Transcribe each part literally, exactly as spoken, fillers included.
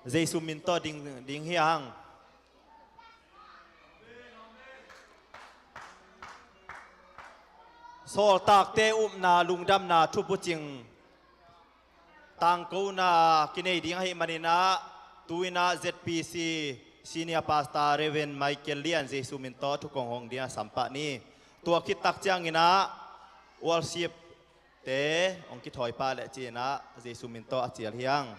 Jesu min tawh ding, ding hi hang. Sawltakte upna, lungdamna thubucing tangkona kinei ding ahih manin ah, tu-in ah Z P C Senior Pastor Reverend Michael Lian Jesu min tawh thukong hong ding a sampah ni. Tua khit tak ciangin ah worship te hong kithawi pah leh ci-in ah Jesu min tawh a cial hi hang.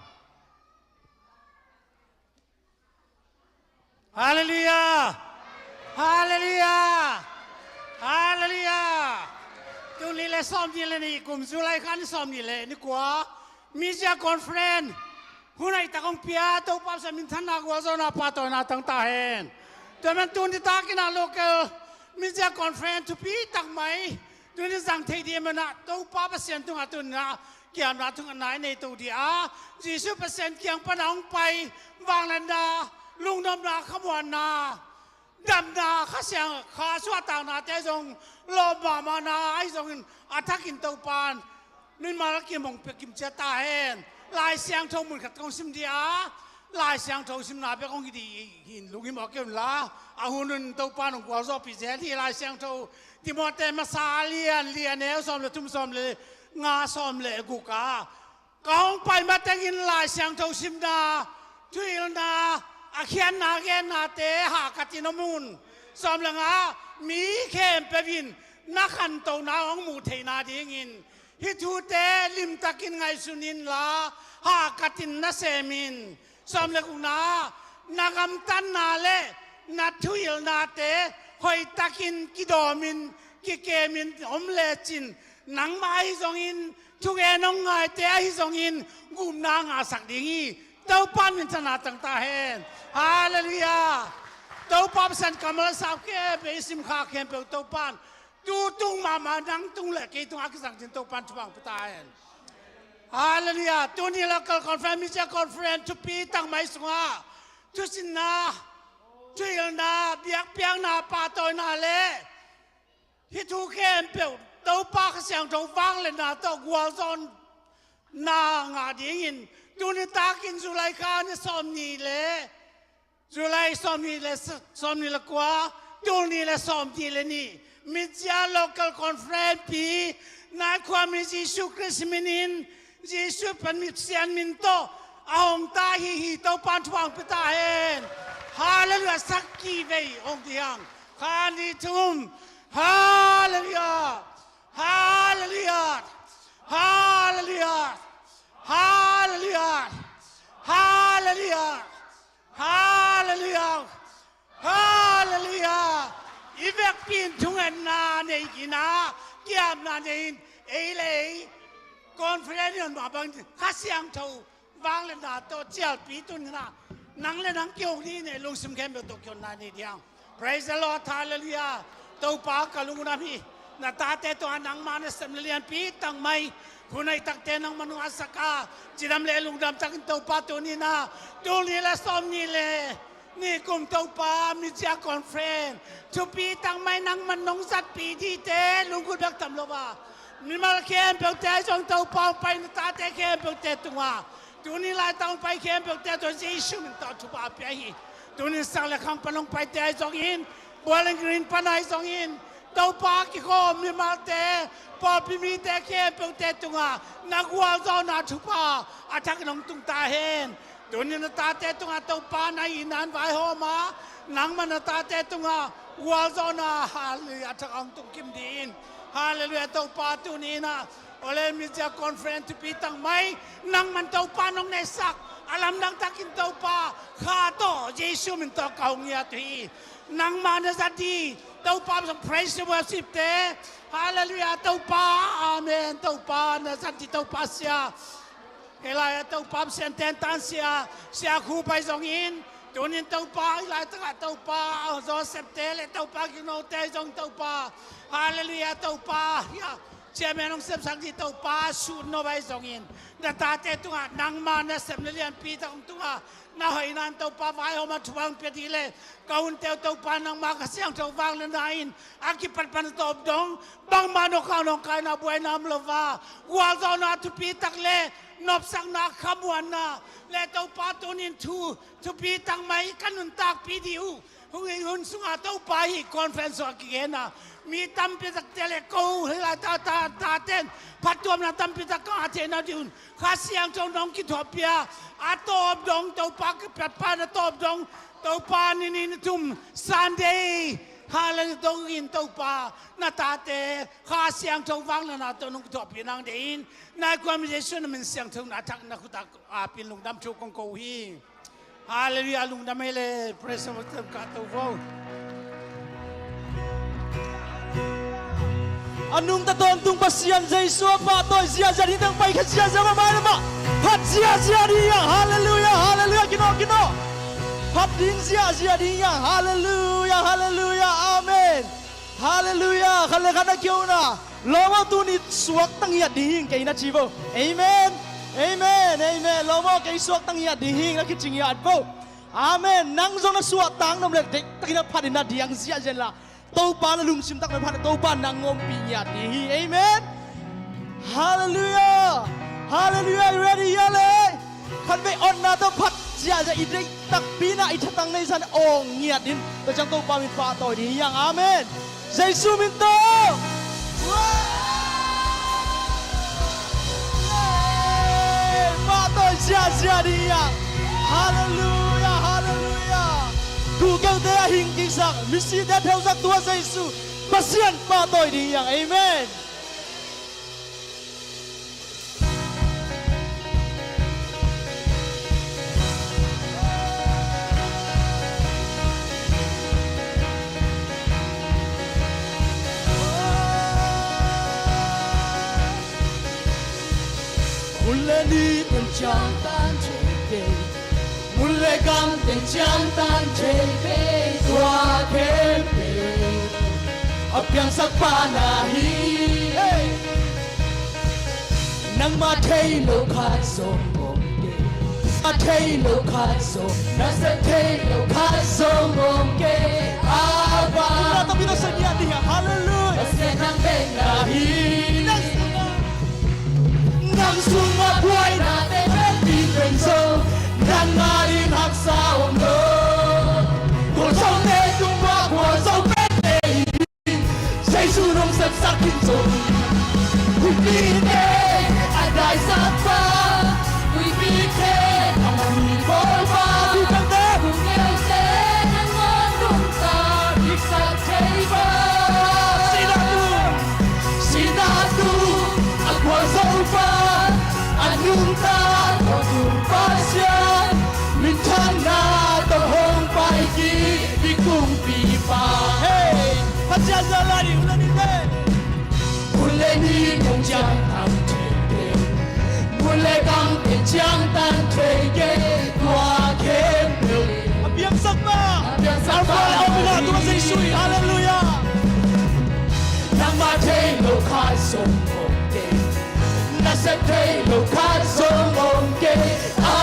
Halleluiah! Halleluiah! Halleluiah! Tul nih le sawmnih le nih kum, July kha ni sawmnih le ni kua, Mizia Conference hun hoihtak hong pia Topa Pasian minthanna, gualzawhna, pahtawina tang ta hen. Tua man tuni takin ah local Mizia Conference thupi tak mai tuni zang thei ding man ah Topa Pasian tungah tuni ah kiamna thungetna i nei to ding a, Jesu Pasian kiang pan a hong pai vangliatna, lungnopna, khamuanna, damna, Kha Siang, kha suahtaknate zong lawp mahmahna ahi zongin a thakin Topa in mimal kim hong pia kimcia ta hen. Lai Siangtho mun khat kong sim ding a, Lai Siangtho simna bek hong hi ding hi in lunghimawh kei un la, a hun hun Topa in hong gualzawhpih zel hi. Lai Siangtho Timoti masa a lian li, a neu sawm le thum, sawm le nga, sawm le guk ah, ka hong pai matengin Lai Siangtho simna, thuhilhna, a khiatna, gennate hahkatin om un. Sawm le nga, mi khempeuh in na khantohna hong muh theihna dingin hih thute limtakin ngaihsun inla, hahkatin na sem in. Sawm le gukna, na gamtatna le na thuhilhnate hoihtakin kidawmin, kikemin om lecin, nangmah ahi zongin, thugen hong ngaite ahi zongin, gupna ngahsak ding hi. Topa in minthanna tang ta hen. Halleluiah. Topa Pasian kammal a sau khempeuh, i simkha khempeuh Topa in tu tung mahmah nang tung le kei tungah a kizang ding Topa in thupha hong pia ta hen. Halleluiah. Tuni local conference, Mizia Conference thupi tak mai sungah thusinna, thuhilhna, biakpiakna, pahtawina le hih thu khempeuh Topa Kha Siangtho vangliatna tawh gualzawhna ngah dingin tuni takin July kha ni sawmnih le, July sawmnih le sa-, sawmnih le kua, tul nih le sawmnih le nih, Mizia Local Conference pi, nai khuami Jesu Khrist minin, Jesu Pasian min tawh a hong ta hi hi. Topa in thupha hong pia ta hen. Halleluiah. Sakhi vei hong ding hi hang. Kha, nih, thum. Halleluiah. Halleluiah. Halleluiah. Halleluiah. Halleluiah. Halleluiah. Halleluiah. I vekpi in thungetna nei in ah, kiamna nei in, ei le ei conference i hon mah bang Kha Siangtho vangliatna tawh cialpi tun in ah, nang le nang kihong ding hi, lungsim khempeuh tawh kihonna nei ding hi hang. Praise the Lord. Halleluiah. Topa, ka lungdam hi. Na tate tungah nangmah nasepna lianpi tak mai, hun hoihtakte nangmah nungah sak a, cidam le lungdam takin Topa tuni in ah, tul nih le sawmnih le nih kum Topa, Mizia Conference thupi tak mai nangmah nong zatpih dingte, lunggulh bek tam lo a, mimal khempeuhte ahi zong Topa, hong pai na tate khempeuhte tungah, tuni laitak hong pai khempeuhte tungah Jesu min tawh thupha pia hi. Tuni sang le khang pan hong paite ahi zongin, Bowling Green pan ahi zongin, Topa, kikhawm mimalte, pawlpi mite khempeuhte tungah na gualzawhna thupha a thakin hong tung ta hen. Tuni na tate tungah Topa na itna in vaihawm a, nangmah na tate tungah gualzawhna, halleluiah, a thak hong tung kim dingin. Halleluiah. Topa, tuni in ah Awle, Mizia Conference thupi tak mai nangman Topa nong neihsak a lamdang takin Topa, Kha tawh, Jesu min tawh ka hong ngiat uh hi. Nangmah na zat ding Topa, praise and worship te. Halleluiah, Topa. Amen. Topa na zat ding Topa, sia. Hih lai-ah Topa Pasian tentan sia, Sia Khup ahi zongin, tunin Topa, hih laitakah Topa Joseph te le Topa Gino te ahi zong Topa. Halleluiah, Topa. Hia Chairman hong sepsak ding Topa, sut nop ahi zongin na tate tungah nangma nasepna lianpi tak hong tungah na hoihna in Topa vaihawm a thupha hong pia ding leh ka hunte uh Topa nangma Kha Siangtho vangliatna in a kipatpatna tawp dong bangmah nawkkhak nawngkaina buaina om lo a, gualzawhna thupi tak leh nopsakna khamuanna leh Topa tunin thu thupi tak mai ka nuntakpih ding uh. Hong hi hun sungah Topa hih conference sungah kigen a mi tampi takte leh ko hila ta ta ta ten phattuamna tampi tak ka ngah theihna ding un Kha Siangtho nong kithuahpih a, a tawp dong Topa ka piatpana tawp dong Topa ni nih ni thum Sunday hallelujah dongin Topa na tate Kha Siangtho vangliatna tawh nong kithuahpih nang deih in, nai kuam Jesu na min siangtho na thak na khutak apin lungdam thu kong ko uh hi. Hallelujah, lungdam ei le, praise the Lord, ka to vo. A nungta tawntung Pasian Jesu a pahtawi ziahziah ding teng pai khat ziahziah mah mai lamah phat ziahziah ding hiang. Hallelujah, hallelujah, kino kino. Phat ding ziahziah ding hiang. Hallelujah, hallelujah, amen. Hallelujah. Khat le khat na kiona lawm aw, tuni suakta ngiat ding hing kei na ci vo. Amen. Amen. Amen. Lawm aw, kei suakta ngiat ding hing na kici ngiat vo. Amen. Nang zong na suahtak nop le deihtakin a phat in na diang ziahziah la Topa na lungsim tak na phat Topa nang ompih ngiat ding hi. Amen. Hallelujah. Hallelujah. You ready? Yale. Khatvei otna tawh phat ziahziah i deih takpi na i thatang nei zan awng ngiat in tua ciang Topa min pahtawi ding hiang. Amen. Jesu min tawh pahtawi ziahziah ding hiang. Hallelujah, hallelujah. Kuhkeute a hing kiksak, misite theusak tua Jesu Pasian pahtawi ding hiang. Amen. Hun le ni teng ciang tan thei kei, mun le gam teng ciang tan thei kei, tua khempeuh a piangsak pa na hi. Hey! Nangmah thei lo khat zong om kei, a thei lo khat zong, na sep thei lo khat zong om kei. Abba, Pasian nang bek na hi. Nang sungah buaina te pen mi pen zo, nang ading haksa om lo. Kua zo te tungah kua zo pen te hi. Jesu nong sepsak khin zo hi. Huipite a daisak pa, huipite a mani bawl pa, huipite a ngon nungta diksak thei pa. Sinatu, sinatu a gualzo pa, a nungta tawh tung Pasian minthanna tawh hong pai kik i kumpipa. Hey, Pasian za la ding hun le ni te. Hun le ni teng ciang tan thei kei, mun le gam teng ciang tan thei kei, tua khempeuh a piangsak pa, a piangsak pa, Alpha le Omega, tua Jesu hi. Hallelujah. Nangmah thei lo khat zong om kei, na sep thei lo khat zong om kei. A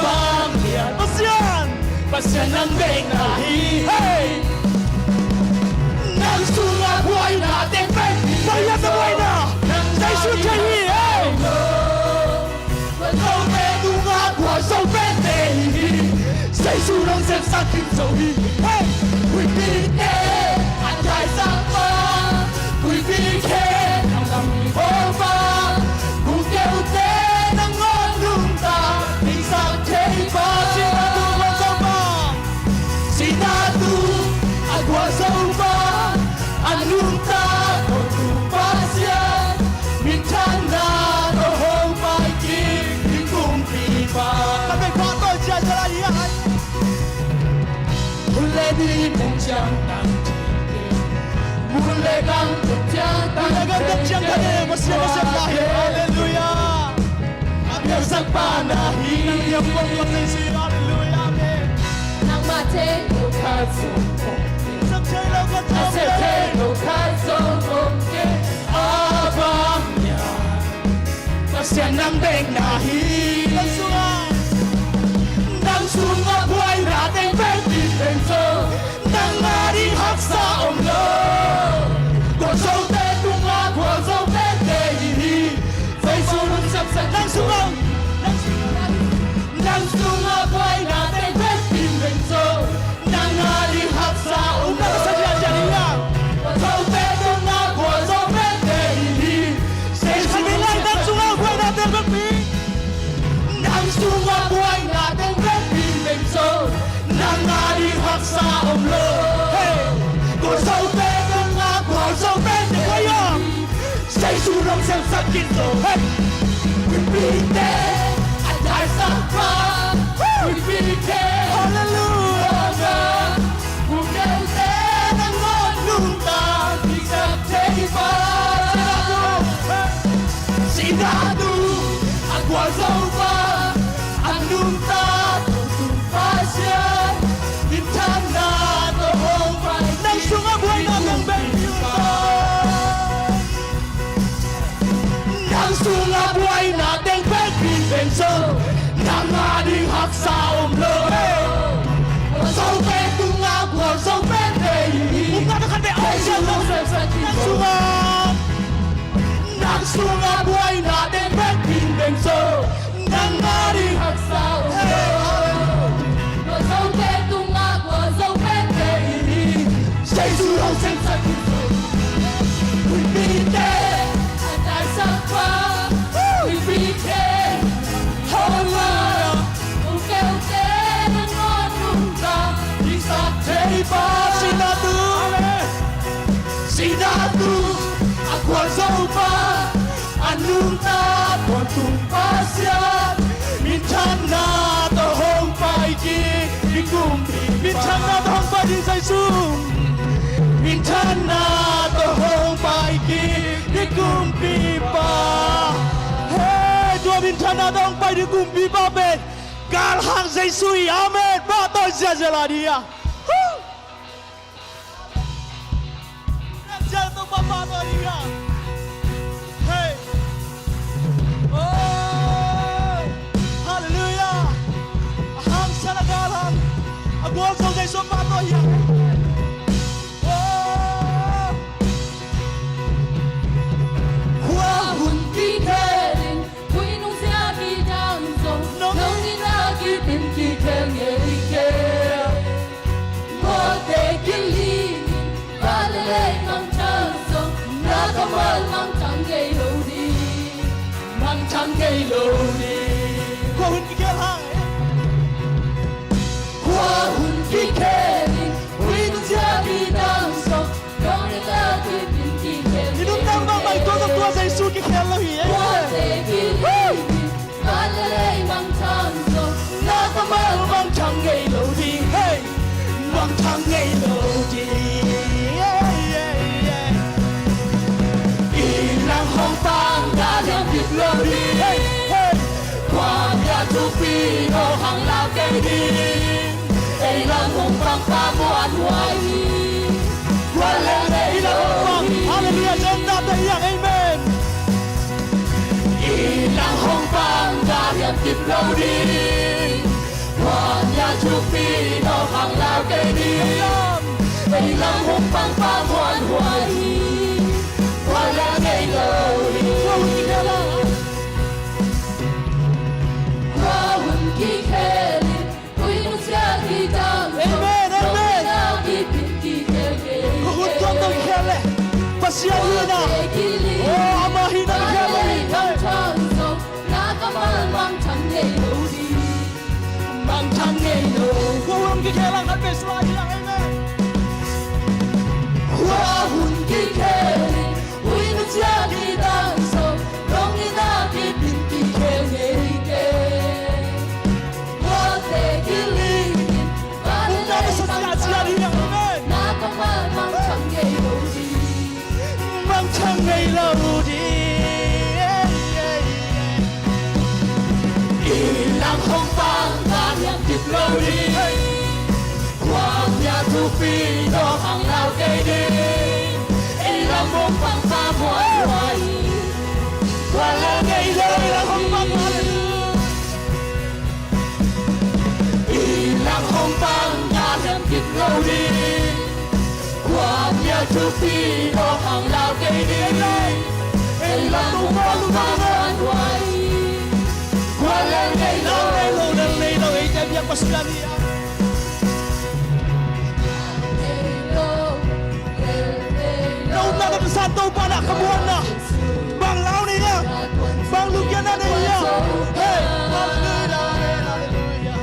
bang lian Pasian, Pasian nang bek na hi. Hey! Nang sungah buaina teng pen, Pasian na buaina, nang Jesu thei hi. Hey! Kua zo te tungah kua zo pen te hi. Jesu nong sepsak khin zo hi. Hey! Huipite a daisak pa, huipite a mani bawl pa, kua zo te nang ngon nungta diksak thei pa. Sinatu a gualzo pa, sinatu a gualzo pa, a nungta tawh tung Pasian minthanna tawh hong pai kik i kumpipa. Ka pek pa tawh cia cia lai hi ai. Hun le ni teng ciang tan thei kei, mun le gam teng ciang tan thei kei, Pasian na sep na hi. Hallelujah. A piangsak pa na hi. Nang liam kong kong nei si. Hallelujah. Amen. Nangmah thei lo khat zong om kei, na sep thei lo khat zong om kei. A bang Pasian nang bek na hi. Nang sungah, nang sungah buaina teng vekpi bek zo. Nang a ding haksa om lo. Gualzote tungah gualzo tete i hi. Jesu lungsim sa nang sungah, nang sungah, nang sungah buaina teng vekpi bek zo. Nang a ding haksa om lo. Nang sa dia dia dia. Gualzote tungah gualzo tete i hi. Jesu lungsim sa nang sungah buaina teng vekpi. Nang sungah buaina teng vekpi bek zo. Nang a ding haksa om lo. Hey. Gualzote tungah gualzo tete i hi. Jesu lungsim sa khin zo. Hey. Huihpite a daisak pa. Huihpite. Hallelujah. Huihpite nangawn nungta diktak thei pa. Sinah tu a gualzo pa, a nungta tawntung Pasian minthanna tawh hong pai. Nang sungah buaina teng vekpi bek zo. Nang sungah buaina teng vekpi bek zo. Nang a ding haksa om lo. Gualzote tungah gualzo tete i hi. Nang sungah, nang sungah buaina teng vekpi bek zo. Nang a ding haksa om lo. Gualzote tungah gualzo tete i hi. Jesu lungsim sa khin zo. Huihpite a daisak pa. Huihpite. Hallelujah. Huihpite nangawn nungta diktak thei pa. Sinah tu. Amen. Sinah tu a gualzo pa, a nungta tawntung Pasian minthanna tawh hong pai kik i kumpipa. Minthanna tawh hong pai ding Jesu. Minthanna tawh hong pai kik i kumpipa. Hey, tua minthanna tawh hong pai ding kumpipa pen galhang Jesu hi. Amen. Pahtawi ziahziah lai ding a. Hoo. Ziahziah Topa pahtawi ding a. Hey. Oh. Hallelujah. A hangsan a galhang, a gualzo Jesu pahtawi hi a. Oh. Khua hun kikhel in, khui nungzia kidang zong, nong in a kipin kikhel ngei kei. Gualte kilin in, van le lei mangthang zong, na kammal mangthang ngei lo ding. Mangthang ngei lo ding. Khua hun kikhel hang, eh. Khua hun kikhel in, khui nungzia kidang zong, nong in a kipin kikhel ngei kei. I lungtang bangmah i tuak zong tua Jesu kikhel lo hi, eh. Gualte kilin in, van le lei mangthang zong, na kammal mangthang ngei lo ding. Hey. Mangthang ngei lo ding. Yeah, yeah, yeah. Inn lang hong pang, gah liam kip lo ding. Hey, hey. Khuamial thupi dawh hang lau kei ding. Ei lam hong pang pa muanhuai hi. Gual lel ngei lo ding. Hallelujah. Zong tate hiang, amen. Inn lang hong pang, gah liam kip lo ding. Khuamial thupi dawh hang lau kei ding. Ei lam hong pang pa muanhuai hi. Gual lel ngei lo ding. Khua hun kikhel in, khui nungzia kidang zong, amen, amen. Nong in a kipin kikhel ngei kei. Khua hun tuamtuam kikhel leh Pasian hi na. Gualte kilin in, oh, ama hi na kikhel leh, van le lei mangthang zong, na kammal mangthang ngei lo ding. Mangthang ngei lo. Khua hun kikhel hang khat vei sua hi hang, amen. Khua hun kikhel in, khui nungzia kidang zong, nong in a kipin kikhel ngei kei. Gualte kilin in, van le lei mangthang zong, na kammal mangthang ngei lo ding. Mangthang ngei lo ding. Inn lang hong pang, gah liam kip lo ding. Khuamial thupi dawh hang lau kei ding. Ei lam hong pang pa muanhuai hi. Gual lel ngei lo, ei lam Lau nei lo, lel nei lo, eite biak Pasian hi a. Lau na lam san Topa na khamuanna. Bang lau nei na, bang lungkiatna nei na. Hey, hallelujah, hallelujah.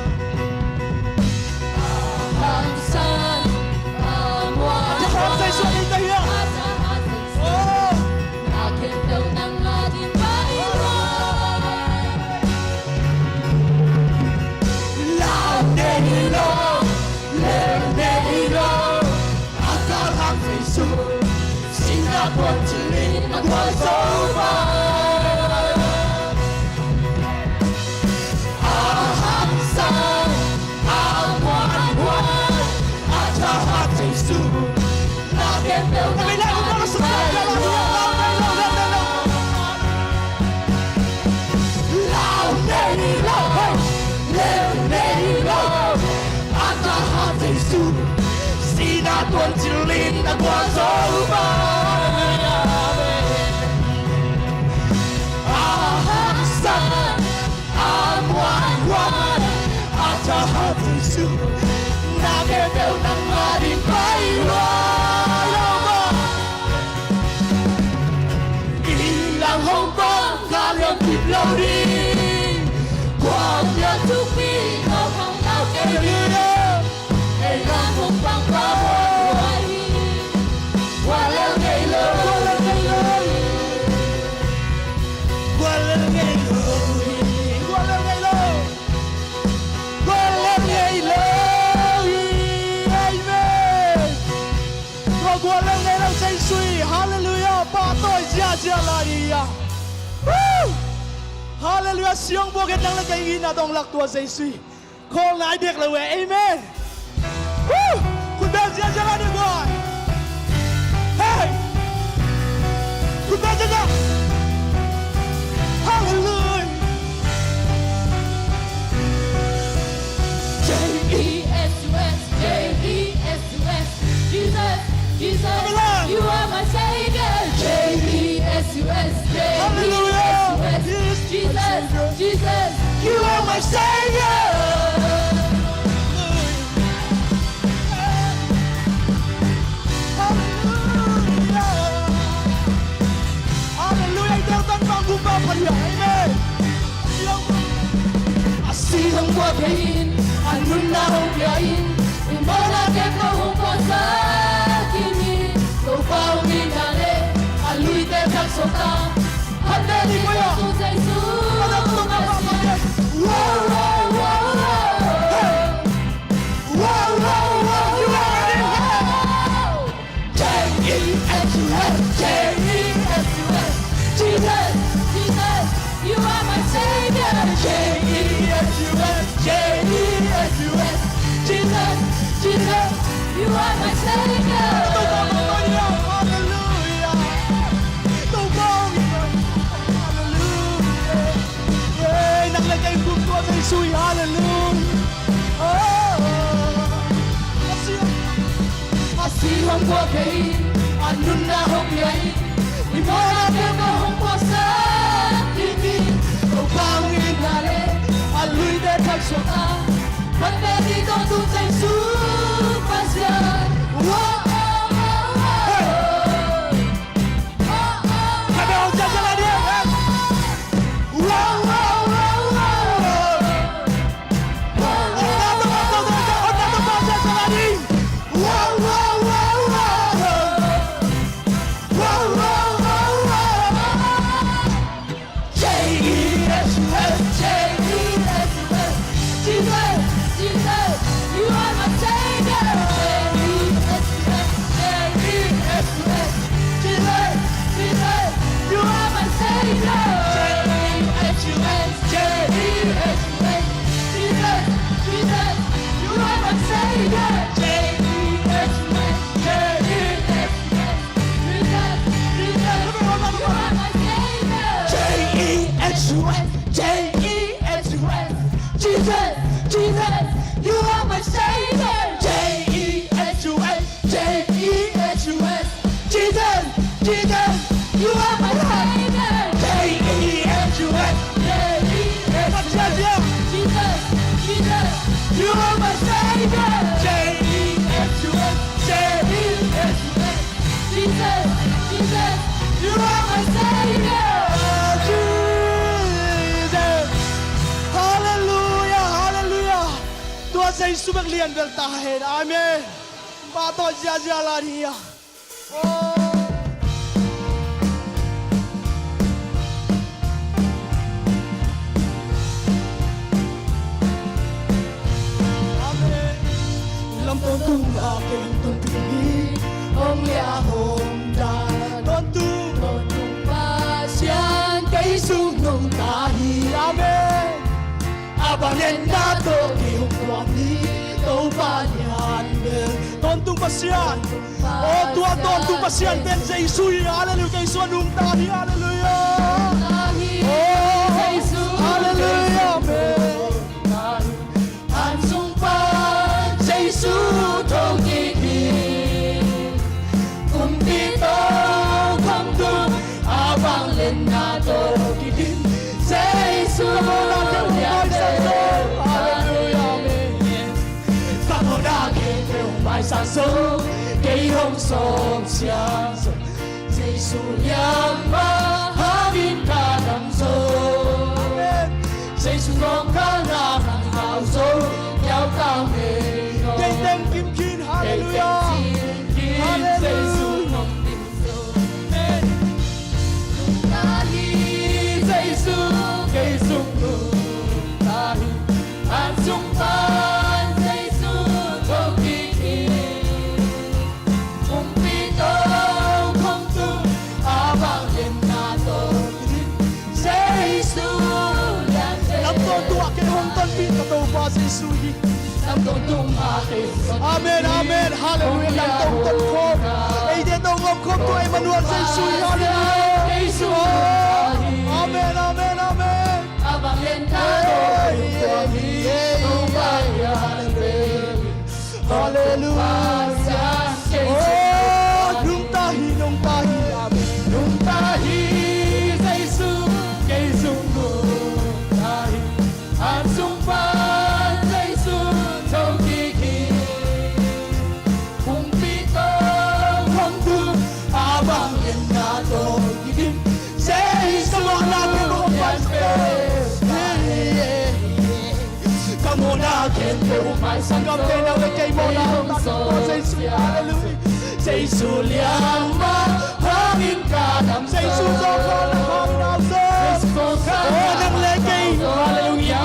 Amen. Tua gual lel ngei lo Jesu hi. Hallelujah. Pahtawi ziahziah lai hi a. Woo! Hallelujah. Siang buak et nang le kei in a dong lak tua Jesu hi. Khawl nai dek lo e. Amen. Woo! Khut beng ziahziah lai ni guai. Hey! Khut beng ziahziah. Hallelujah. J E S U S, J E S U S, Jesus, Jesus, you are my Savior. J E S U S, J E S U S, Jesus, Jesus, you are my Savior. Hallelujah. Hallelujah. Amen. A sih hong pua kei in, a nunna hong pia in, i mawhna khempeuh hong puaksak in hi. Topa hong itna leh a luite thak suak a, phatna ding tawh tu Jesu. Wow, wow, wow, wow. Wow, wow, wow, wow. J E S U S, J E S U S, Jesus, Jesus, you are my Savior. J E S U S, J E S U S, Jesus, Jesus, you are my Savior. Hallelujah. Hallelujah. Hey, nang le kei gum tua Jesu hi. Hallelujah. Oh, oh, oh. A sih hong pua kei in, a nunna hong pia in, i mawhna khempeuh hong puaksak in hi. Topa hong itna leh a luite thak suak a, phatna ding tawh tu Jesu Pasian. Wow, wow, wow, wow. Hey! J E S U S, J E S U S, Jesus, J E S U S, J E S U S. Jesus, Jesus, you are my Savior. Jesus. Halleluiah, halleluiah. Tua Jesu bek lian bel ta hen. Amen. Pahtawi ziahziah lai ni a. Amen. Lam tawntung a kei hong tonpih hi. Hong lia hong dan tawntung, tawntung Pasian kei sung nungta hi. Amen. A bang lianna tawh kei hong kuang hi, Topa lian bel. Tawntung Pasian. O tua tawntung Pasian pen Jesu hi. Halleluiah. Jesu a nungta hi. Halleluiah. O, halleluiah. Amen. An sung pan Jesu thokik hi. Kumpi tokhom tung a bang lianna tawh kidim Jesu lian bel. Halleluiah. Amen. Ka mawhna khempeuh maisak zo, kei hong sawm siang zo. Jesu lian mah hangin ka dam zo. Amen. Jesu kong kal na hang hau zo, niau tau mei lo. Kei teng kim khin, halleluiah. Kei teng kim khin, halleluiah. Jesu hong dim zo. Amen. Nungta hi Jesu, kei sung nungta hi. An sung pan Jesu thokik hi. Kumpi tokhom tung a bang lianna tawh kidim Jesu lian bel. Lam tawntung ah kei hong tonpih ka Topa Jesu hi. Lam tawntung ah kei hong tonpih. Amen, amen. Halleluiah. Lam tawntung khawm, eite tawh om khawm tua Emmanuel Jesu hi. Halleluiah. Jesu. Oh, amen, amen, amen. A bang lianna tawh kei hong kuang hi, Topa lian bel. Halleluiah. Oh, nungta hi, nungta hi. Amen. Nungta hi Jesu, kei sung nungta hi. An sung pan Jesu thokik hi. Kumpi tokhom tung a bang lianna tawh kidim Jesu lian bel. Ka mawhna khempeuh maisak zo, kei mawhna hong tak zo Jesu. Halleluiah. Jesu lian mah hangin ka dam zo. Jesu zawhkhalna hangin hau zo. Jesu zawhkhalna hangin hau zo. Oh, nang le kei. Halleluiah.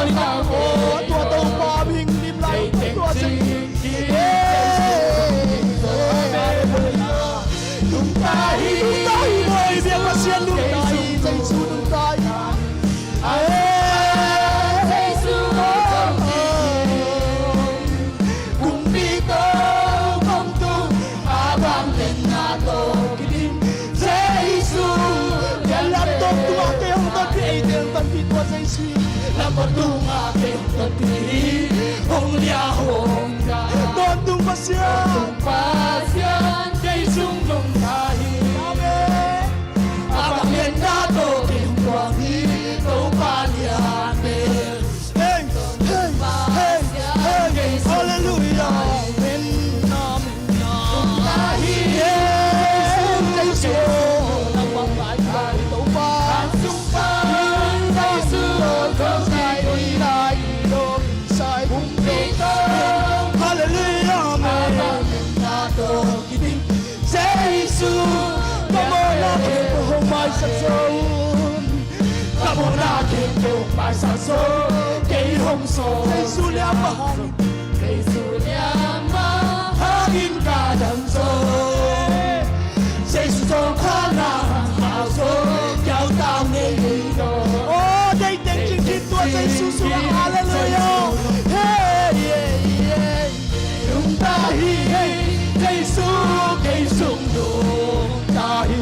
Oh, tua Topa mihing lim lai. Tua Jesu. Nungta hi, nungta hi, maw i biak Pasian nungta hi, Jesu nungta hi. Jesu nungta hi. Kumpi tokhom tung a bang lianna tawh kidim Jesu lian bel. Lam tawntung ah kei hong tonpih, eite hong tonpih tua Jesu. Lam tawntung ah kei hong tonpih hi, hong lia hong dan tawntung Pasian. Tawntung Pasian kei sung nungta hi. Amen. A bang lianna tawh kei hong kuang hi, Topa lian bel. Hey, hey, hey, hey. Halleluiah. Amen. Amen. Nungta hi. Jesu, Jesu. Nang bang pai pai Topa. An sung pan Jesu thokik hi. Kumpi tokhom. Halleluiah. Amen. Jesu, ka mawhna khempeuh hong maisak zo. Ka mawhna khempeuh maisak zo. Kei hong sawm. Jesu lian mah hangin. Jesu lian mah hangin ka dam zo. Jesu zawhkhalna hang hau zo. Kiau tau nei lo. Oh, dei teng kim khin tua Jesu sungah. Halleluiah. Hey, hey, hey. Nungta hi, Jesu kei sung nungta hi.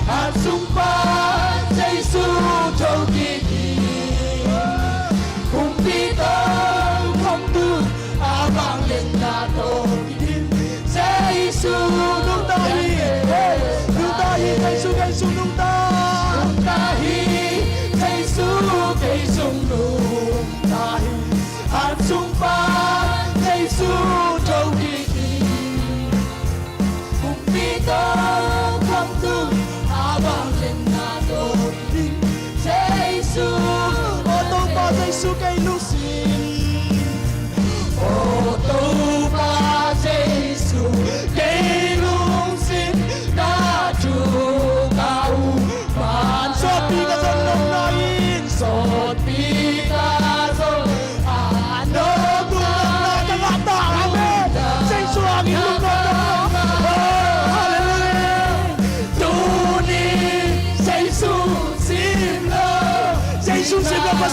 An sung pan Jesu thokik hi. Kumpi tokhom tung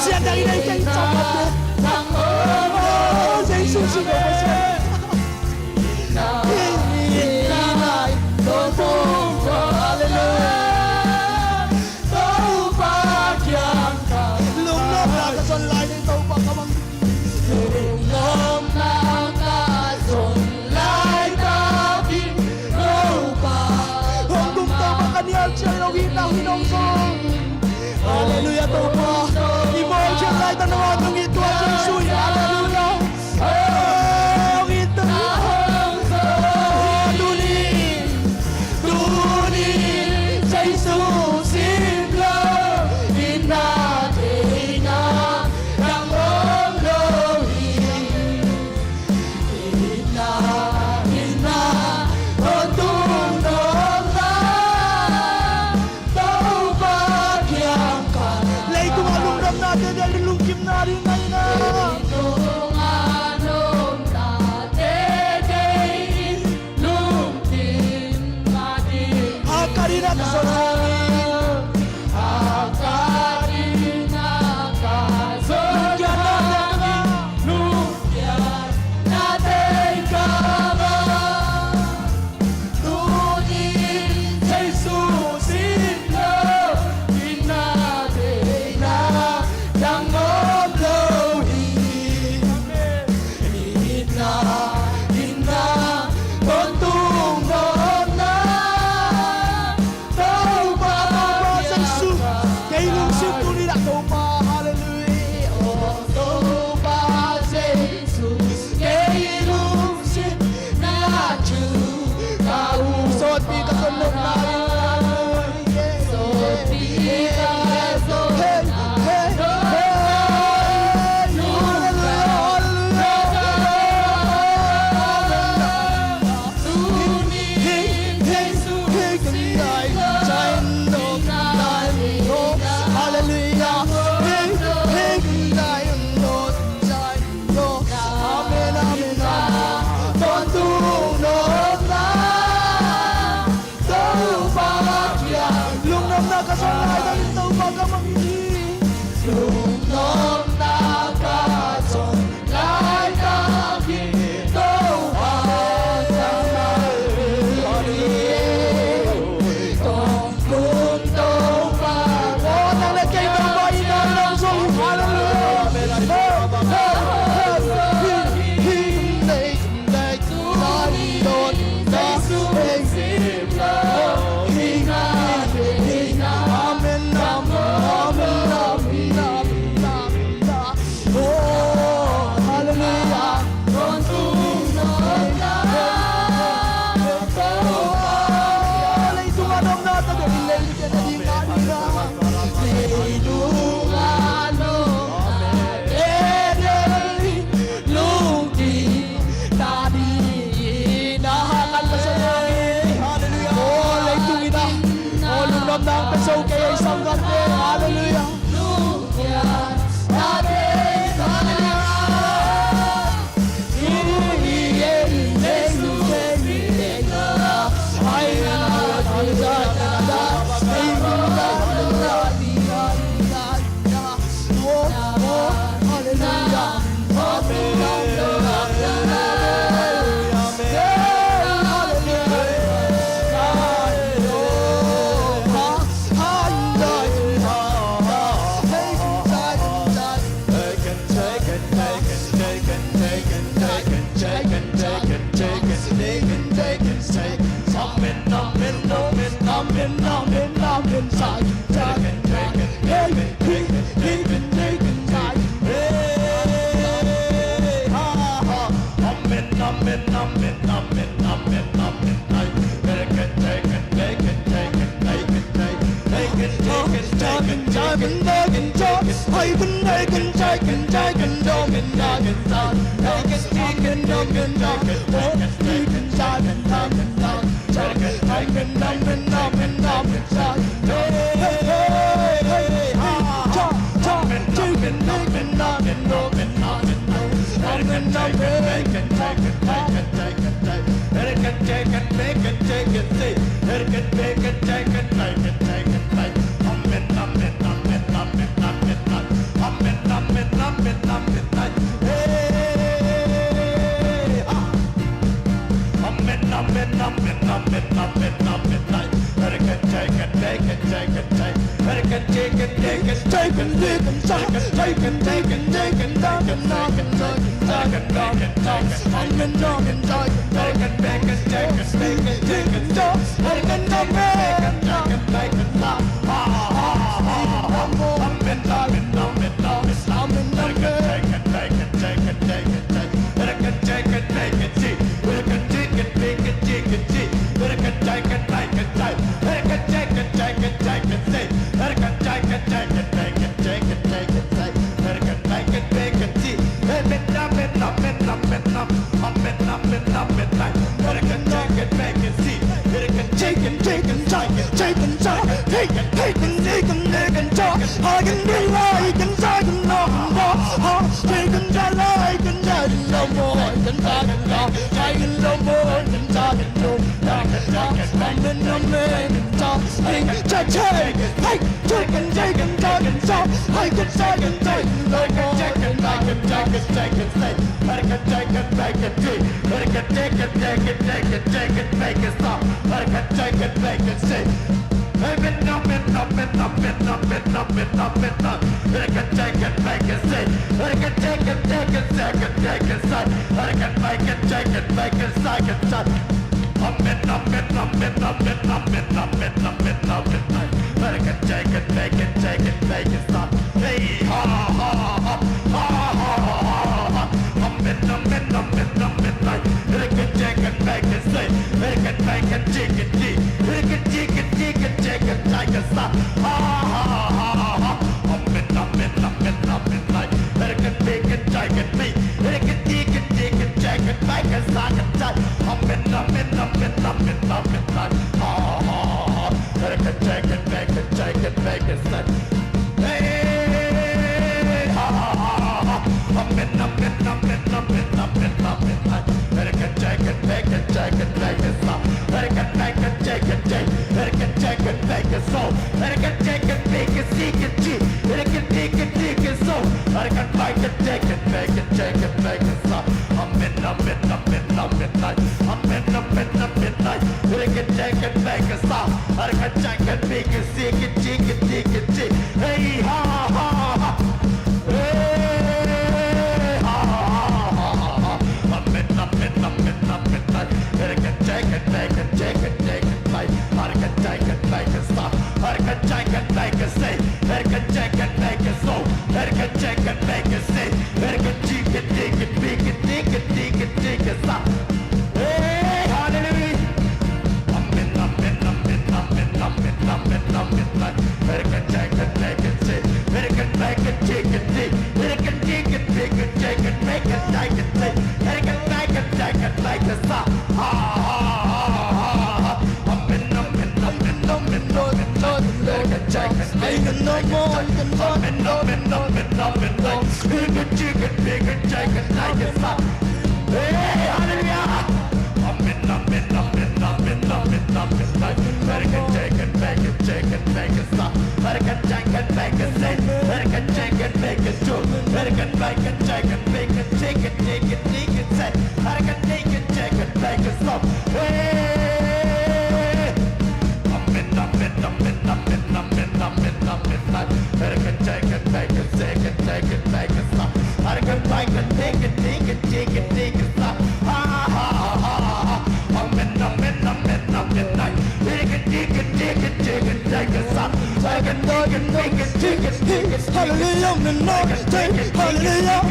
Sian dang i nei kei, Topa. Oh, Jesu, si ko Pasian. Hallelujah. Topa kiang ka. Lungnopna ka son lai ding Topa ka mang. Lungnopna ka son lai takin Topa. Hong tung Topa ka nial ciang in hong it na hong zong. Hallelujah Topa. I mawl ciang lai ta na hong it tua Jesu. Hallelujah. Hong it ta. Tuni, tuni Jesu sim lo, itna deihna dang om lo hi. Itna, itna, tawntung nopna, Topa kiang ka. Leitung a lungdamnate ding lungkimna ding na hi na. Leitung a lungdamnate ding lungkimna ding. Haka ding na ka son. Haka ding na ka son. Lungkiatna ding. Lungkiatnate ka ba. Tuni Jesu sim lo, itna deihna dang om lo hi. Itna, itna, tawntung nopna, Topa, Topa Jesu, kei lungsim tuni na Topa, hallelujah. Oh, Topa Jesu. Kei lungsim na cu ka u. Sawtpi ka son nopna. Sawtpi ka son nopna. Hey, hey, hey. Hallelujah, hallelujah. Tuni, hey, hey, hey, hallelujah. Hey, hey, hallelujah. Amen, amen, amen. Tawntung nopna, Topa kiang. Lungnopna ka son lai takin Topa ka mang hi. Lungnopna ka son lai takin Topa ka mang hi. Kong kun Topa. Oh, nang le kei Topa i na nang zong. Hallelujah. Hey, hey, hey, hey. Amen, amen, amen, amen, amen. Oh, hallelujah. Oh, leitung a nopna ta dong in lei lian a ding na ding na. Leitung a nopna ta dong in lei lian a ding na. Hallelujah. Oh, leitung in a. Oh, lungnopna hong pia zo kei ei sanggam te. Hallelujah. Hallelujah, amen, Lord. Hallelujah.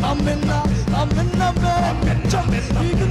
Amen, amen. Amen, amen.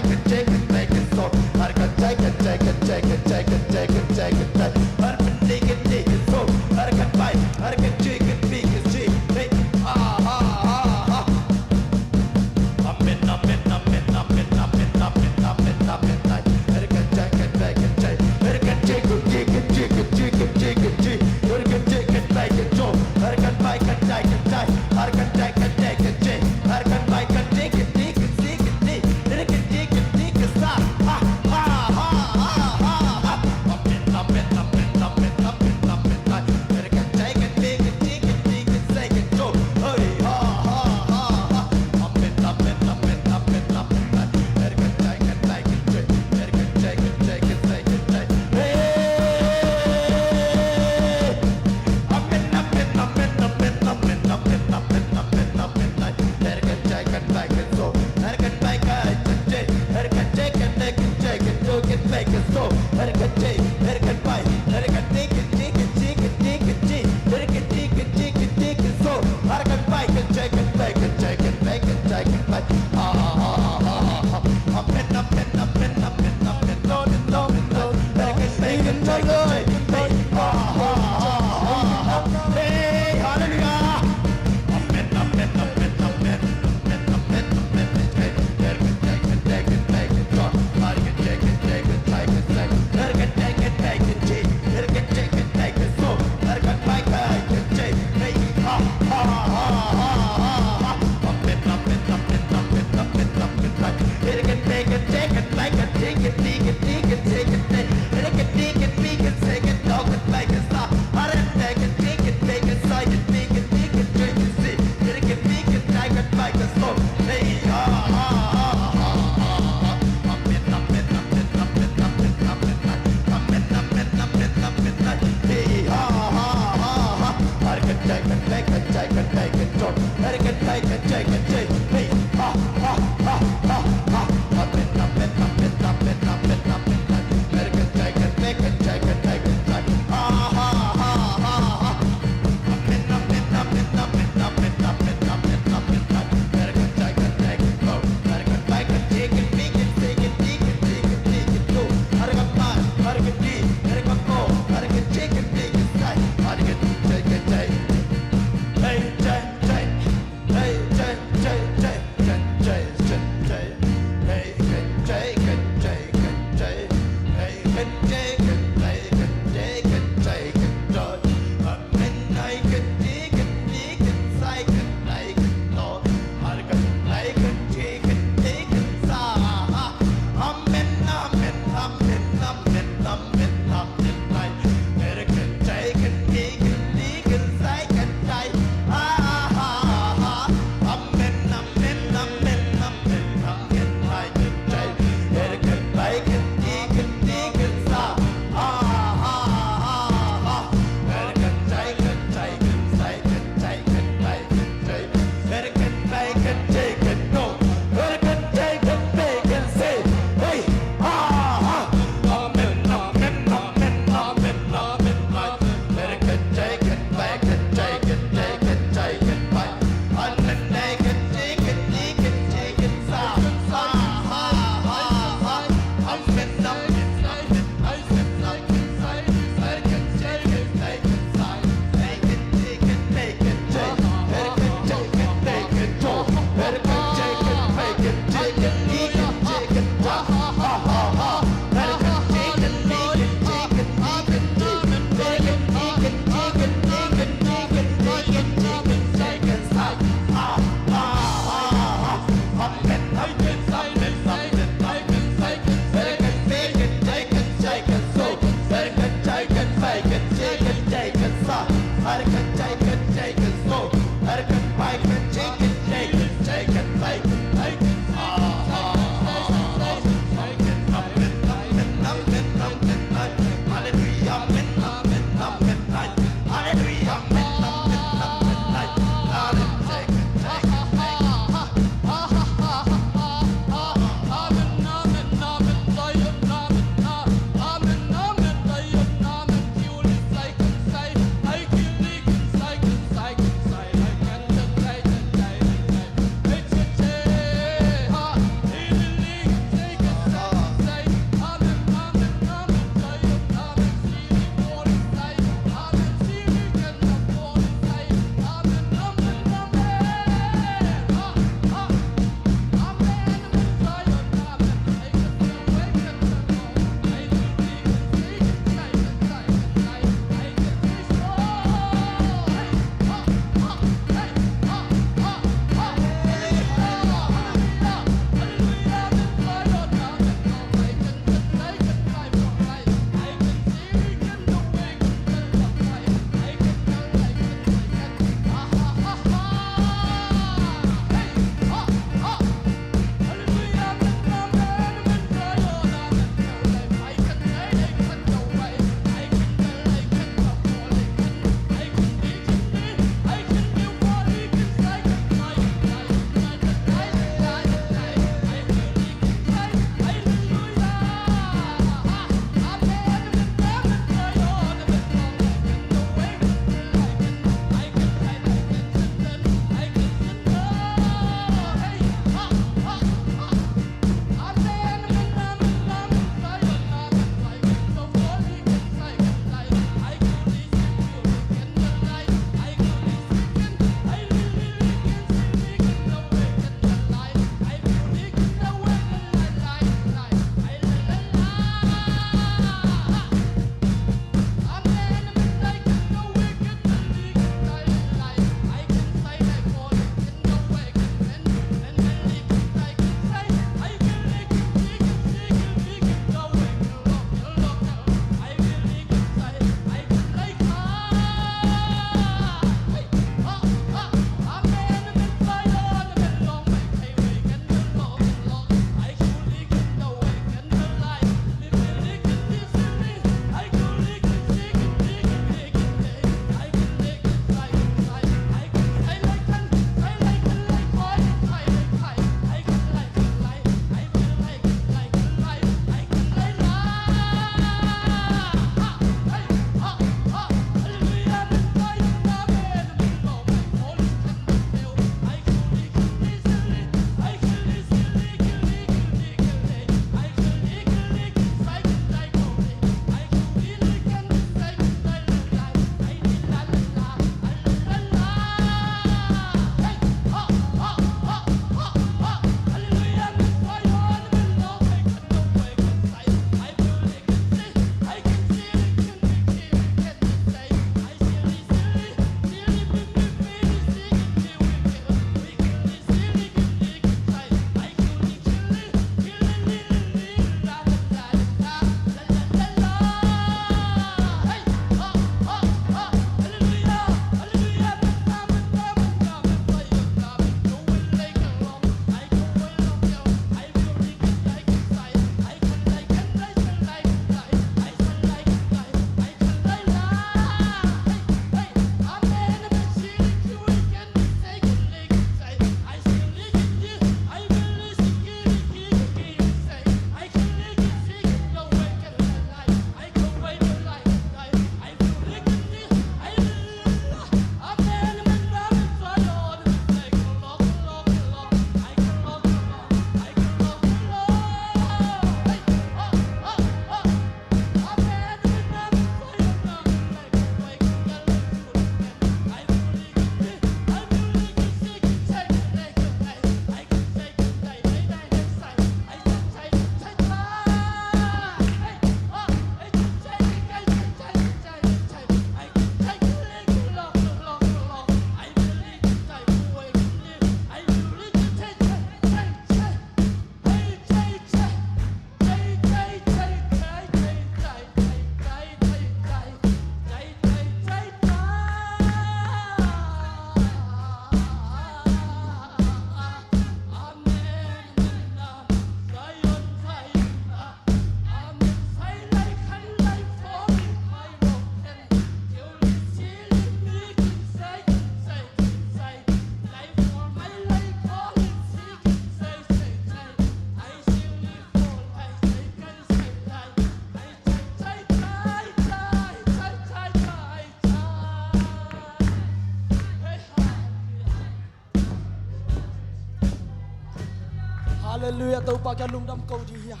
Halleluiah, Topa kiang lungdam ko dih hia.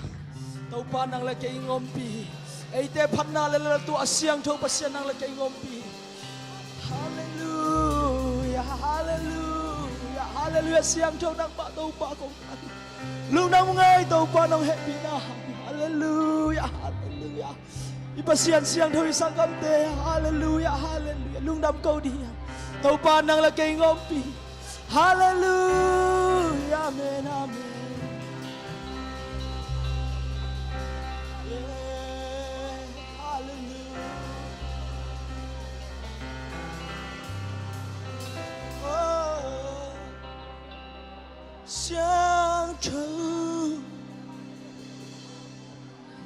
Topa nang le kei i ngawmpi hi. Eite phatna le laltu a siangtho Pasian nang le kei i ngawmpi hi. Halleluiah, halleluiah, halleluiah, siangtho nangmah Topa kong phat hi. Lungdam ngei Topa nong hehpihna hang. Halleluiah, halleluiah. I Pasian siangtho i sanggamte. Halleluiah, halleluiah. Lungdam ko dih hia. Topa nang le kei i ngawmpi hi. Halleluiah, amen, amen. Yeah, halleluiah. Oh, siangtho.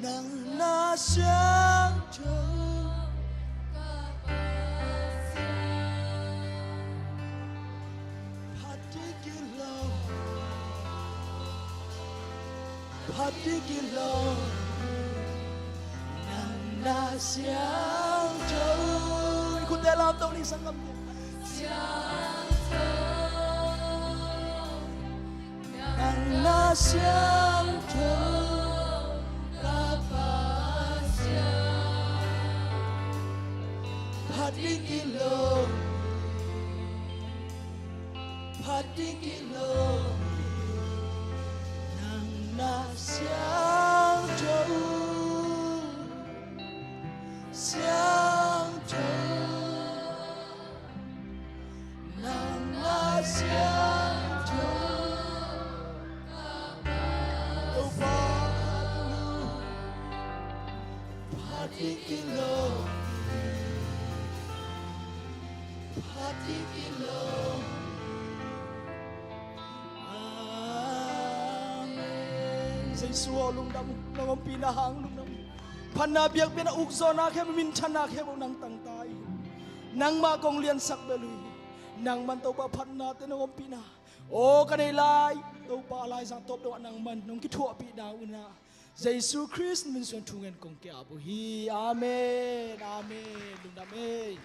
Nang na siangtho. Phat ding kilo. Phat ding kilo. Nang na siangtho. Khut te lam tong ni sanggamte. Siangtho. Nang na siangtho ka Pasian. Phat ding kilo. Phat ding kilo. Nang na siangtho. Siangtho. Nang na siangtho. Topa, phat ding kilo. Phat ding kilo. Amen. Jesu aw lungdam, nong ompihna hang lungdam. Phatna biakpiakna ukzawhna khempeuh, minthanna khempeuh nang tangta hi. Nangmah kong liansak bel uh hi. Nangman Topa phatnate nong ompihna. Aw ka nei lai Topa, laizang tawp dongah nangman nong kithuahpihna uh in ah, Jesu Khrist min suang thungen kong ki-ap uh hi. Amen, amen. Lungdam ei.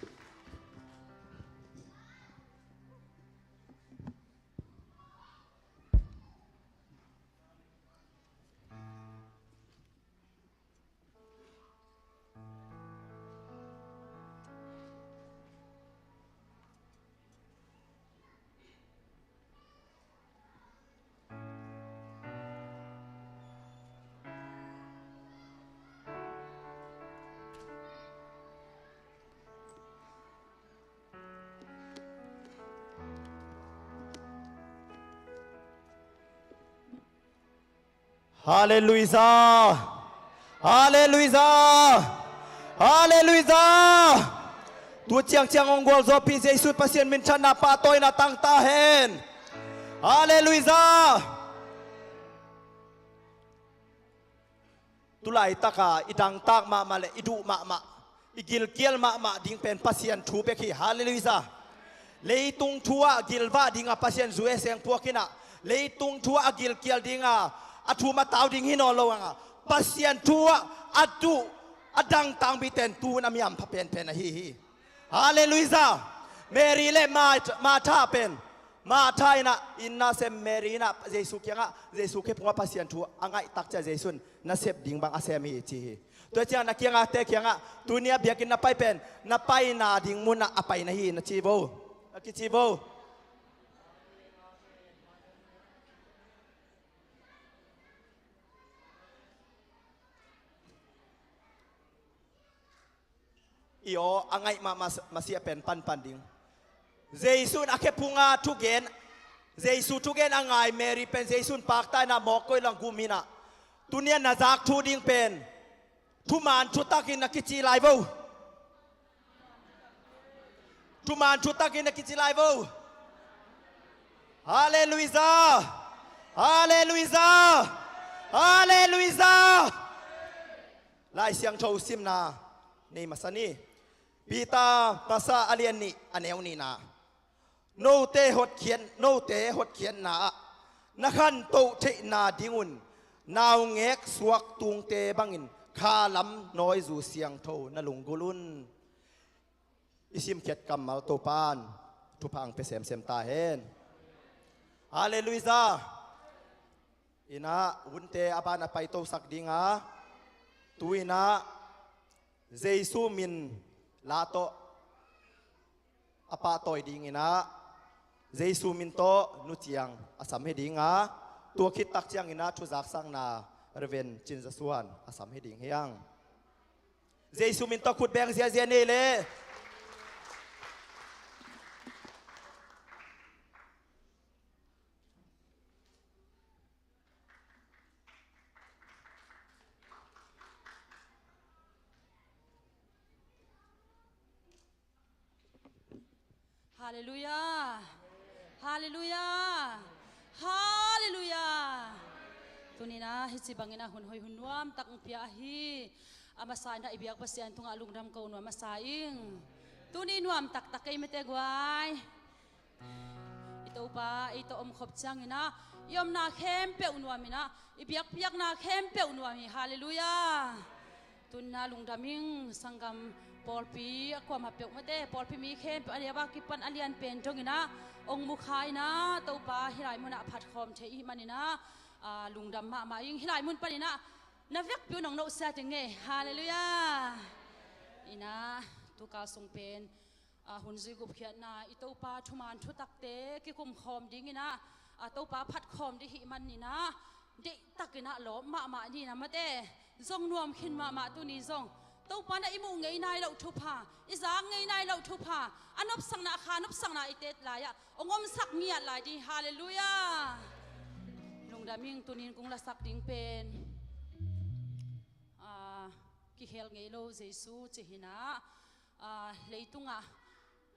Halleluiah. Halleluiah. Halleluiah. Tu ciangciang hong gualzawhpih Jesu Pasian minthanna, pahtawina tangta hen. Halleluiah. Tulaitaka i dangtak mahmah le i duh mahmah, i gilkial mahmah ding pen Pasian thu bek hi. Halleluiah. Leitung thu ah gilvah dinga Pasian zu e seng puak in ah, leitung thu ah a gilkial dinga a thum a tau ding hi nawn lo hanga, Pasian thu ah a duh a dangtak mite in tu-in a mi hampha penpen ahi hi. Halleluiah. Mary le Ma-, Martha pen, Martha in ah inn nasem, Mary in ah Jesu kiangah, Jesu khephungah Pasian thu a ngaih tak ciang Jesu in nasep ding bang a sem hi ci hi. Tua ciang na kiangahte kiangah, tuni a biakinn na pai pen na paina ding munah a pai na hi na ci vo. Na kici vo. I aw a ngaih mahmah masiah pen panpan ding. Jesu in a khephunga thugen, Jesu thugen a ngai Mary pen Jesu in pakta in ah mawk koih lang gum in ah, tuni a na zak thu ding pen thuman thutakin na kici lai vo. Thuman thutakin na kici lai vo. Halleluiah. Halleluiah. Halleluiah. Lai Siangtho simna nei masa ni. Peter masa a lian nih a neu nihna. Note hotkhiat, note hotkhiatna ah na khantoh theihna dingun naungek suaktungte bangin khalam nawizu siangtho na lunggulh un. I simkhiat kammal Topan thupha hong pia semsem ta hen. Halleluiah. Inah hunte a ban a paitosak dinga, tu inah Jesu min la tawh a pahtawi dinginah Jesu min tawh nuciang a sam hi dinga, tua khit tak cianginah thuzaksakna Reverend Cin Za Suan a sam hi ding hi hang. Jesu min tawh khut beng ziazia nei le. Halleluiah. Halleluiah. Halleluiah. Tuninah hici banginah hun hoi hun nuam tak hong pia ahi. A masa inah i biak Pasian tungah lungdam ko nuam a sa ing. Tuni nuam taktak kei mete guai. I Topa ei tawh omkhop cianginah i omna khempeuh nuaminah i biakpiakna khempeuh nuam hi. Halleluiah. Tunna lungdam ing. Sanggam pawlpi a kuamah peuh mate, pawlpi mi khempeuh a liaba kipan a lian pen donginah ong mukha inah Topa hilai munah phatkhawm thei i hih maninah, ah, lungdam mahmah ing. Hilai mun paninah na vekpi un ong nohsia ding e. Halleluiah. Inah tukal sung pen, ah, hun zui gupkhiatna i Topa thuman thutakte kikumkhawm dinginah, ah, Topa phatkhawm ding hih maninah deihtakinah lawp mahmah ninah mate, zong nuam khin mahmah tuni zong. Topa na i muh ngei nai loh thupha, i zak ngei nai loh thupha, a nopsakna, a kha nopsakna i tet lai-ah ong omsak ngiat lai ding. Halleluiah. Lungdam ing. Tunin kong lasak ding pen, ah, kikhel ngei lo Jesu ci hinah, ah, leitungah,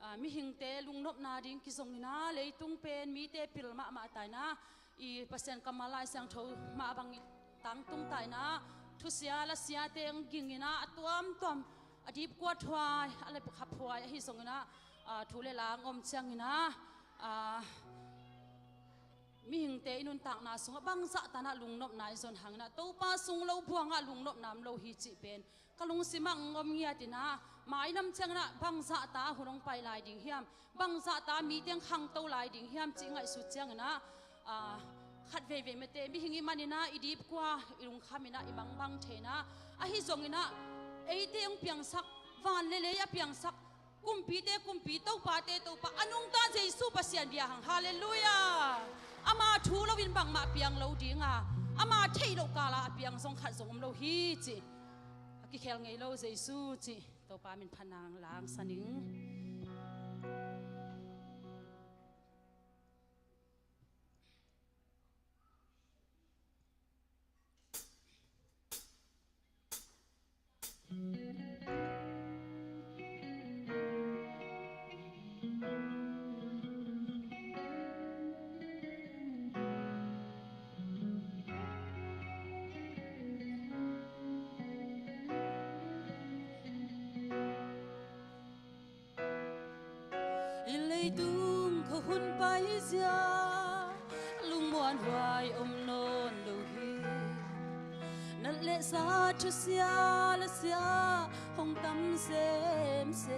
ah, mihingte lungnopna ding kizonginah leitung pen mite pil mahmah tainah i Pasian kammal Lai Siangtho mah bang i tangtung tainah thusia lasiate ong ginginah a tuamtuam, a dipkua thuai, a lekhap thuai ahi zonginah, ah, thu le la ong om cianginah, ah, mihingte i nuntakna sungah bangzah tanah lungnopna i zon hanginah Topa sung lo buangah lungnopna om lo hi cih pen ka lungsimah ong om ngiatinah, mainam cianginah bangzah ta hun ong pai lai ding hiam, bangzah ta mite ong khangto lai ding hiam cih ngaihsut cianginah, ah, khat veivei mate mihing i maninah i dipkua i lungkhaminah i mangbang theinah, ahi zonginah eite ong piangsak, van le lei a piangsak, kumpite kumpi, topate topa, a nungta Jesu Pasian bia hang. Halleluiah. Ama thu loin bangmah piang lo dinga, ama theih loh kala a piang zong khat zong om lo hi cih. A kikhel ngei lo Jesu cih Topa min phatna langsan ing. I leitung khua hun paizia lungmuanhuai om nawn lo hi. Nat le sa, thusia lasia hong tam semsem.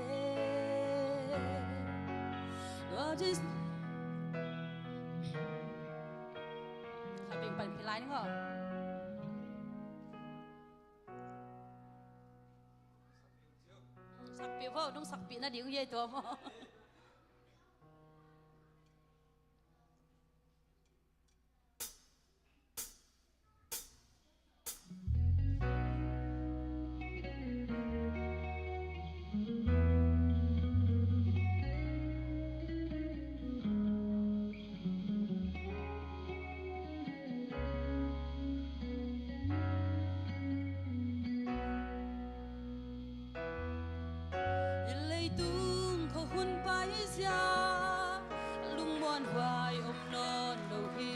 What is... Khat beng pan phi lai ning aw. Sakpih vo, nong sakpih nading uh hi ei tua maw. I leitung khua hun paizia lungmuanhuai om nawn lo hi.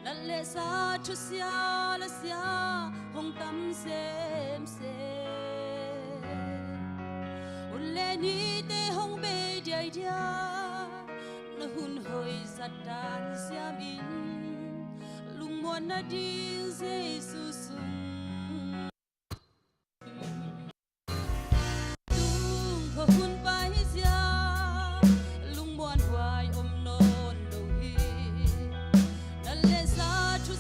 Nat le sa, thusia lasia hong tam semsem. Hun le nite hong bei diaidia, na hun hoih zat dan siamin lungmuan nading Jesu sung. Tung khua hun paizia lungmuanhuai om nawn lo hi. Nat le sa, thu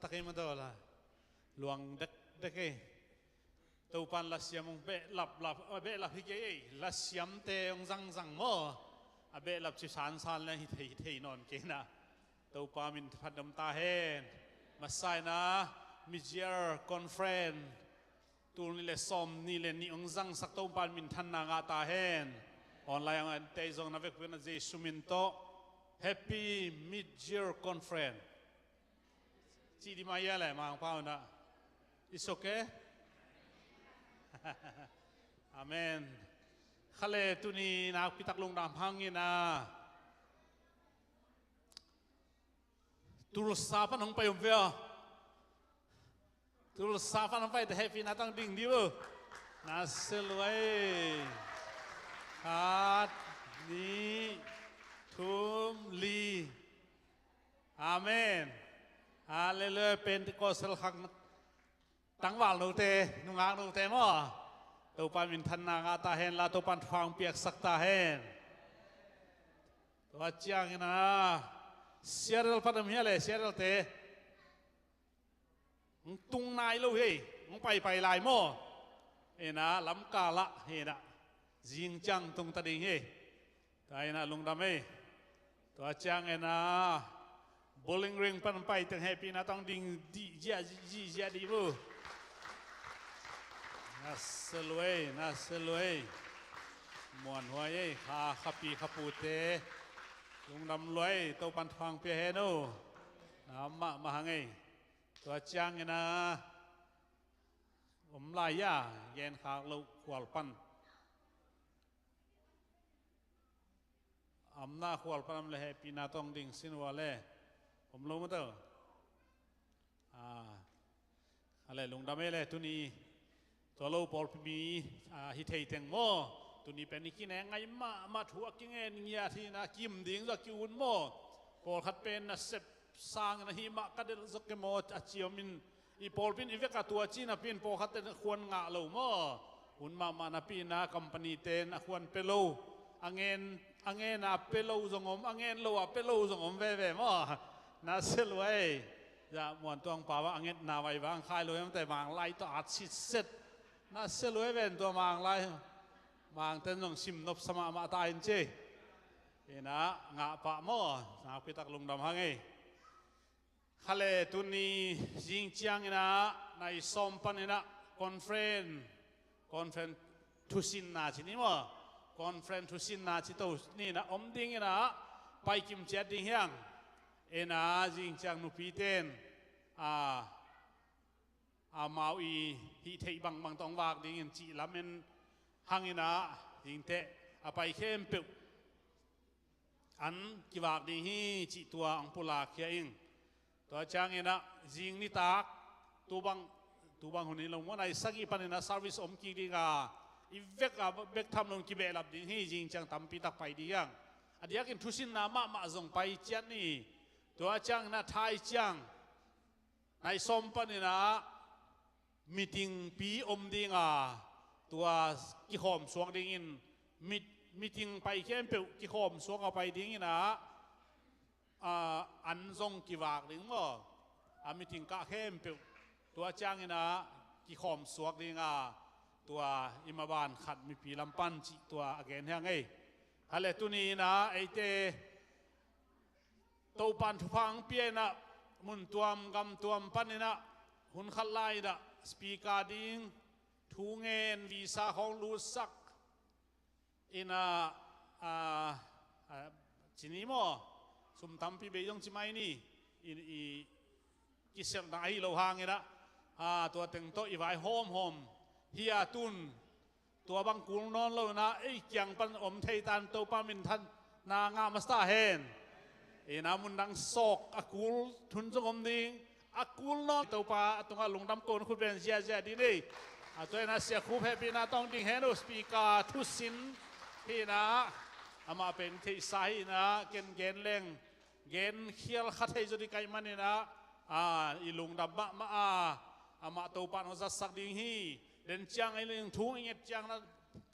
tak ei maw, tua la luang dekdek ei. Topan lasiam hong behlap, lap, a behlap hi kei ei. Lasiamte hong zangzang maw. A behlap ci sansan le hi thei, hi thei nawn kei na. Topa min phat dom ta hen. Masa in ah mid-year conference tul nih le sawm nih le nih hong zangsak Topa in minthanna ngah ta hen. Online ah a ente zong na vekpi un ah Jesu min tawh Happy Mid-Year Conference ci ding mah hia le Mangpau in ah. It's okay. Amen. Khale tuni nakpitak lungdam hang in ah Tulsa pan hong pai om ve aw. Tulsa pan hong pai teh hehpihna tawh ding dih uh. Na se lua ei. Khat, nih, thum, li. Amen. Halleluiah. Pentecostal khang tangval note, nungak note maw. Topa minthanna ngah ta hen la, Topa in thupha hong piaksak ta hen. Tua ciangin ah Seattle pan om hia le, Seattle te. Hong tung nai lo hi ei, hong paipai lai maw. In ah lamkal ah, in ah zing ciang tung ta ding hi ei. Tua in ah lungdam ei. Tua ciangin ah Bowling Green pan pai teng hehpihna tawh ding dih ziahziah dih uh. Na se lua ei, na se lua ei. Muanhuai ei, kha, khapi khapute. Lungdam lua ei, Topa in thupha hong pia hen uh. Na om mahmah hang ei. Tua ciangin ah om lai a, genkhak loh khual pan. Amna khual pan om le hehpihna tawh ding sin ua le. Om lo maw tawh. Ah, a le lungdam ei le tuni. Tua lo pawlpi mi, ah, hi thei teng maw. Tuni pen i kineng ngai mahmah, thu a kingen ngiat hi in ah kim ding zaw ki-un maw. Pawlkhat pen nasep sangin ahi mah ka delh zaw kei maw a ci om in. I pawlpi in i vek a tua ci napi in pawlkhat ten a khuan ngah lo maw. Hun mahmah napi in ah company ten a khuan pia lo. A ngen, a ngen a pia lo zong om, a ngen lo a pia lo zong om veve maw. Na se lua ei. Zah Muan Tuang pa bang a ngetna vai bang khai lo hiam teh Manglai tawh at sitset. Na se lua ei ven tua Manglai. Mangten zong sim nopsa mahmah ta in ci. In ah ngah pah maw. Nakpitak lungdam hang ei. Khale tuni zing ciangin ah nai sawm panin ah conference, conference thusinna ci ni maw. Conference thusinna ci to ni in ah om dingin ah paikim ciat ding hi hang. In ah zing ciang nupiten ah amau i hih theih bangbang tawh hong vak dingin cih lamen hangin ah dingteh a pai khempeuh an kivak ding hi cih tua hong pulak khia ing. Tua ciangin ah zing nitak tubang, tubang hun hi lo maw, nai sagih panin ah service om kik ding a, i vek a bek tham lo in kibehlap ding hi. Zing ciang tampi tak pai ding hi hang. A diakin thusinna mahmah zong pai ciat ni. Tua ciangin ah thai ciang nai sawm panin ah meeting pi om ding a, tua kikhawm suak dingin, meet-, meeting pai khempeuh kikhawm suak a pai dingin ah, ah, an zong kivak ding maw. A meeting kah khempeuh tua ciangin ah kikhawm suak ding a, tua i maban khat mipi lam pan cih tua a gen hi hang ei. Khale tuni in ah eite Topan thupha hong pia in ah mun tuam gam tuam panin ah hun khat lai in ah speaker ding, thu ngen, visa khawng lutsak in ah, ah, ah, ci ni maw, sum tampi bei zong ci mai ni. I, i kiselhna ahi lo hangin ah, ah, tua teng tawh i vai hawmhawm hi a, tun tua bang kul nawn lo in ah ei kiang pan om thei tan, Topa minthanna ngah masa ta hen. In ah mun dang sawk a kul hun zong om ding. A kul nawn Topa a tungah lungdam ko in khut beng ziahziah ding ei. A tua in ah Sia Khup hehpihna tawh ding hen uh, speaker thusin hi in ah, amah pen theihsa hi in ah ken gen leng gen khial kha thei zaw ding ka hih manin ah, ah, i lungdam mahmah a, amah Topa in hong zatsak ding hi. Den ciang ei leng thu i nget ciang na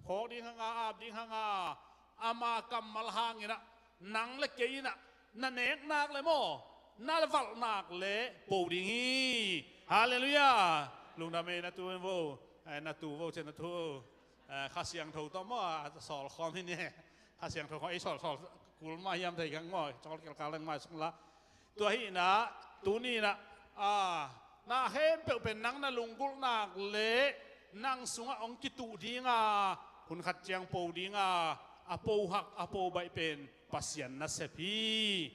phawk ding hang a, ap ding hang a, ama kammal hangin ah nang le kei in ah na nek nak le maw, na valhnak le po ding hi. Halleluiah. Lungdam ei, na tu vo, eh, na tu vo, cen na tu, eh, Kha Siangtho tawh maw, a sawl khawm hi ne. Kha Siangtho khawm ei sawl, sawl kul mah hiam thei kang maw, cawl kelkal leng mai sung la. Tua hi inah, tuni inah, a, na khempeuh pen nang na lunggulhnak le nang sungah hong kituh dinga, hun khat ciang po dinga, a po hak, a po baih pen Pasian nasep hi.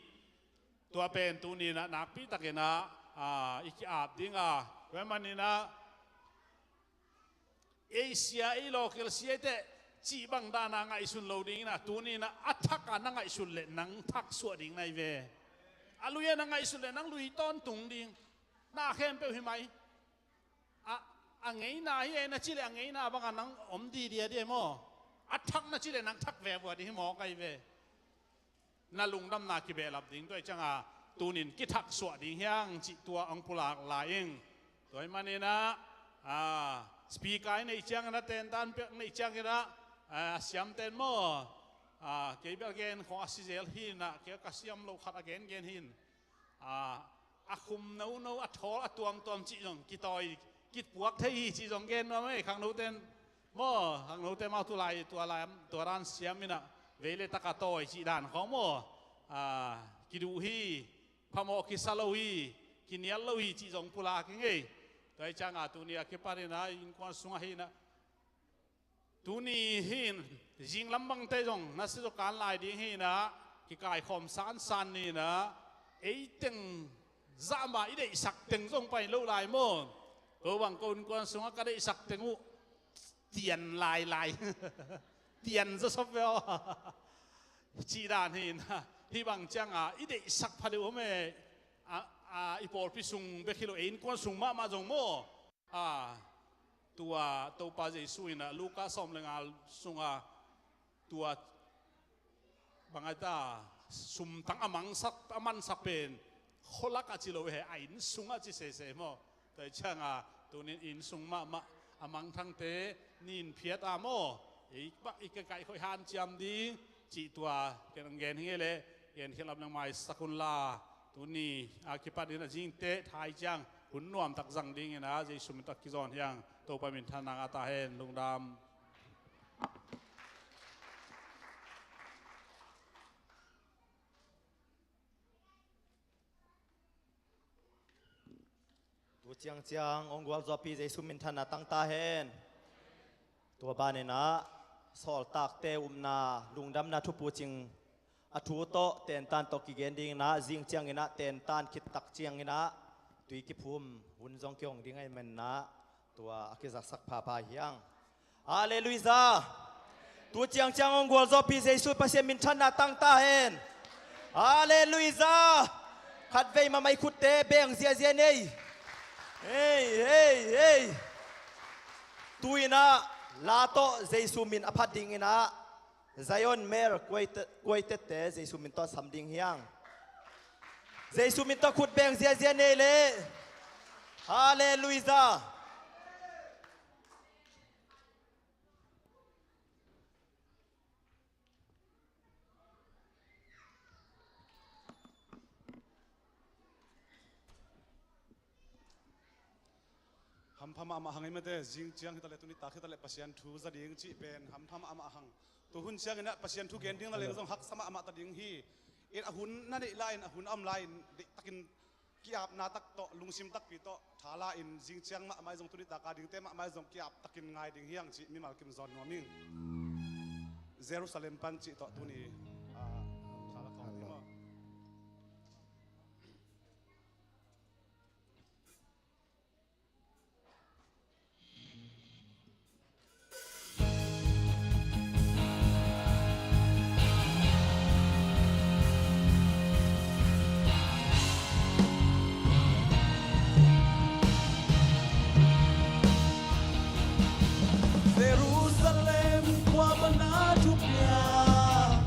Tua pen tuni inah nakpi takinah, a, i ki-ap dinga, tua ahih maninah, ei sia, ei local sia teh cih bang dana ngaihsun lo dinginah, tuni inah a thaka na ngaihsun leh nang thak suah ding na hi ve. A luia na ngaihsun leh nang lui tawntung ding. Na khempeuh hi mai. A, a ngeina hi e na cih leh a ngeina banga nang om didia dia maw? A thak na cih leh nang thak vevua ding hi mawk ahi ve. Na lungdamna kibehlap ding, tua hi cianga tunin kithak suah ding hiang cih tua hong pulak lai ing. Tua hi maninah, a, speaker i neih cianginah, tentan piak neih cianginah, a, siamten maw, a, kei bel gen khawng a si zel hinah, kei ka siam loh khat a gengen hin. A, a khum nono, a thawl a tuamtuam cih zong kitawi, kipuak thei hi cih zong gen nuam ei, khangnoten maw, khangnote mau tulai, tua lai, tua dan siam inah vei le taka tawi cih dan khawng maw, a, kiduh hi, phamawh kisa lo hi, kinial lo hi cih zong pulak ing ei. Tua hi cianga tuni a kipaninah innkuan sungah hinah, tuni hin, zinglam bangte zong na sizukan lai ding hinah, kikaikhawm sansan ninah, eiteng zahmah i deihsak teng zong pai lo lai maw? Ko bang ko innkuan sungah ka deihsak teng uh tian lailai. Tian zawsop ve aw. Cih dan hinah, hih bang cianga i deihsak phadeuh om e. A, a, i pawlpi sung bek hi lo, ei innkuan sung mahmah zong maw? A, tua Topa Jesu inah Luka sawm le nga sunga tua bang a ta, sumtang a mangsak, a mansak pen khualak a ci lo he, a inn sungah ci sese maw? Tua hi cianga tunin inn sung mahmah a mangthangte nin phiat a maw, i, i kikaih khawh i hanciam ding cih tua ken hong gen hi ngei leh, gen khialh lam leng maisak unla, tuni a kipanin a zingteh thai ciang hun nuamtak zang dinginah Jesu min tawh kizawn hiang. Topa minthanna ngah ta hen. Lungdam. Tu ciangciang hong gualzawhpih Jesu minthanna tang ta hen. Tua baninah sawltakte upna, lungdamna thupucing a thu tawh tentan tawh kigen dinginah, zing cianginah tentan khittak cianginah tui kiphum hun zong kihong ding ahih maninah tua a kizaksak phapha hiang. Halleluiah. Tu ciangciang hong gualzawhpih Jesu Pasian minthanna tang ta hen. Halleluiah. Khatvei mahmah i khutte beng ziazia nei. Hei, hei, hei. Tu inah la tawh Jesu min a phat dinginah Zion Mel Kuaite, Kuaitete Jesu min tawh sam ding hiang. Jesu min tawh khut beng ziazia nei leh. Halleluiah. Hampha mahmah hang ei mate, zing ciang hitaleh tuni tak hitaleh Pasian thu za ding cih pen hampha mahmah hang. Tu hun cianginah Pasian thu gen ding na leng zong haksa mahmah ta ding hi. In a hun na neih lai-in, a hun a om lai-in deihtakin ki-apna tak tawh, lungsim takpi tawh thala-in zing ciang mahmah zong tuni taka dingte mahmah zong ki-ap takin ngai ding hiang cih mimal kim zawn nuam ing. Jerusalem pan cih tawh tuni, ah, thala khawng hi maw? Jerusalem khuaman a thupiak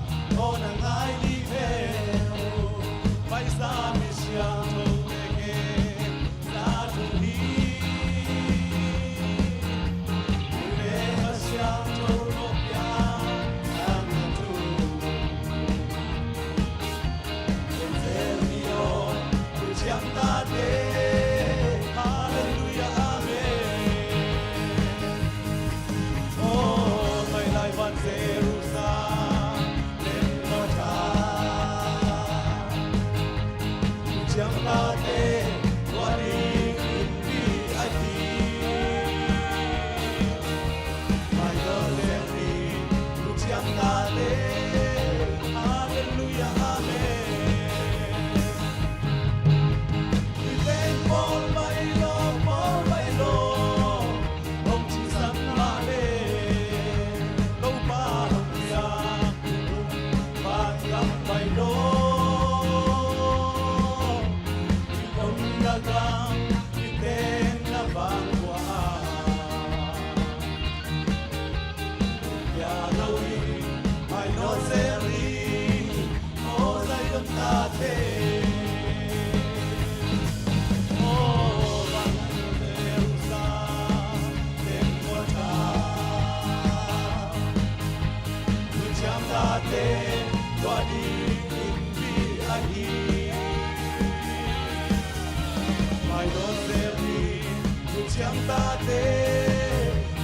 Ciangtate,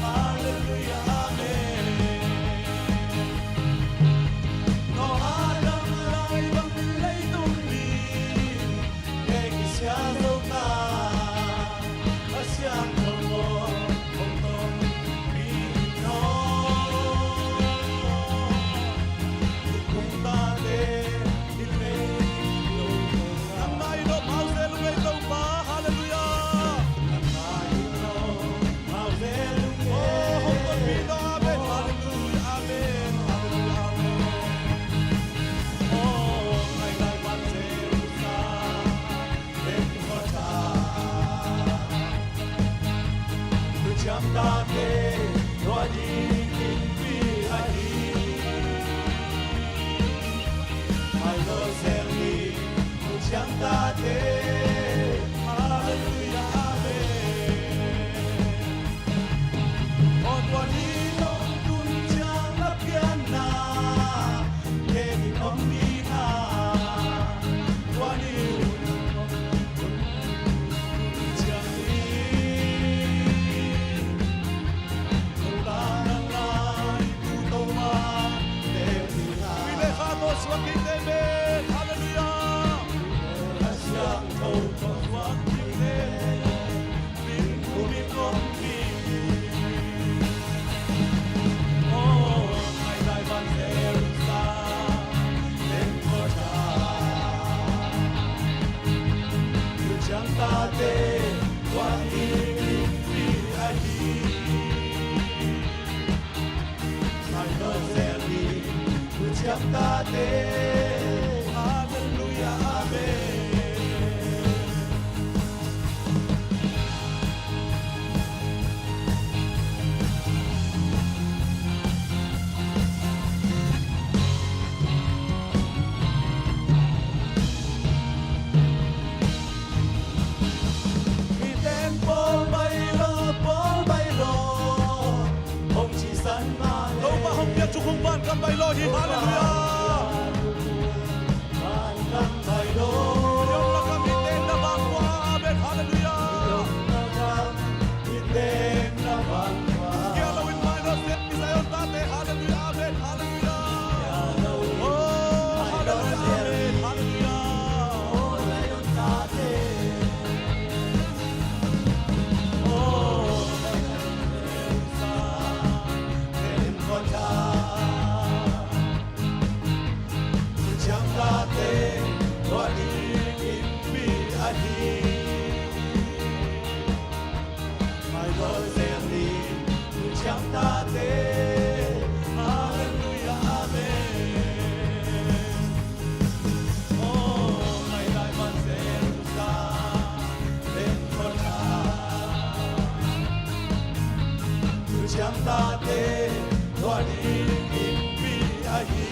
Halleluia, Amen. Noah dam lai bang leitung mi, kei kisial zo ta, a siangtho maw, hong tong pi no. Kung tate, Halleluia. Oh, hong tonpih tawh. Amen. Halleluia. Amen. Halleluia. Amen. Oh, ngai ngai man se usa. Ciamtate tua dingin pi ahi. Mai lo zel ni, ciamtate. Halleluia, amen. Aw tua ni nong tun ciang a pianna, kei ni om ni na. Tua ni Halleluia, amen. Miten pawl bailo, pawl bailo, hong cisan mah le. Topa hong piak thu kong van kam bailo hi, halleluia. Amen. Halleluia. Halleluia. Amen. Halleluia. Oh, halleluia. Amen. Halleluia. Oh, Ciamtate tua dingin pi ahi. Mai lo zel ni, ciamtate. Halleluia, amen. Oh, ngai ngai man zel sa, zen kota. Ciamtate tua dingin pi ahi.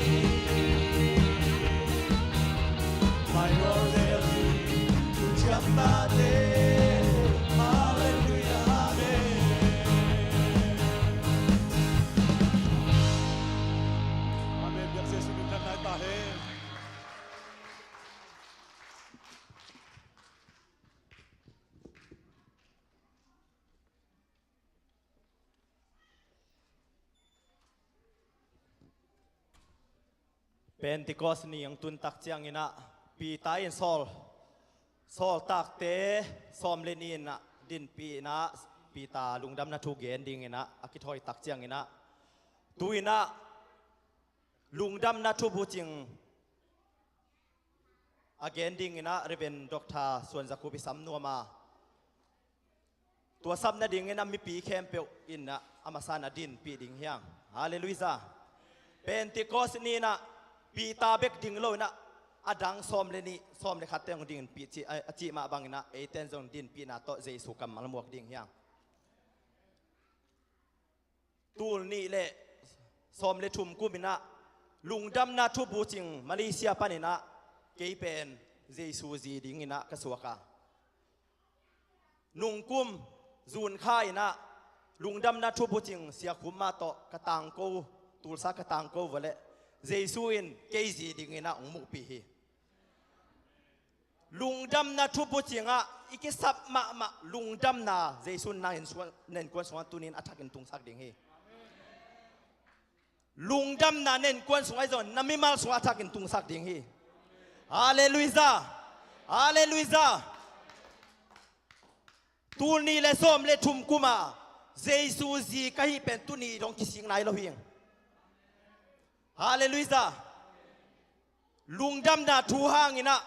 Mai lo zel hi, ciamtate. Halleluia, amen. Amen. Biak Jesu min thang nai ta hen. Pentecost ni ang tun tak ciangin ah Peter in Saul, Saul takte sawm le nih in ah dinpih in ah Peter lungdamna thu gen dingin ah a kithawi tak ciangin ah tu in ah lungdamna thu bucing a gen dingin ah Reverend Doctor Suan Za Khup i sam nuam a, tua sam nadingin ah mipi khempeuh in ah a masa in ah dinpih ding hi hang. Halleluia. Pentecost ni in ah Peter bek ding lo in ah a dang sawm le nih, sawm le khatte hong dinpih ci, a, a cih mah bangin ah eite in zong dinpihna tawh Jesu kammal muak ding hi hang. Tul nih le sawm le thum kum in ah lungdamna thu bucing Malaysia panin ah kei pen Jesu zi dingin ah ka suak a, nungkum June kha in ah lungdamna thu bucing Sia Khum mah tawh ka tangko, Tulsa ka tangko vua leh Jesu in kei zi dingin ah hong muhpih hi. Lungdamna thubucingah i kisap mahmah lungdamna Jesu na innkuan sungah tunin a thakin tungsak ding hi. Lungdamna na innkuan sungah ahi zong na mimal sungah a thakin tungsak ding hi. Halleluiah. Halleluiah. Tul nih le sawm le thum kuma Jesu zi ka hih pen tuni dong kisik nai lo hi. Halleluiah. Lungdamna thu hanginah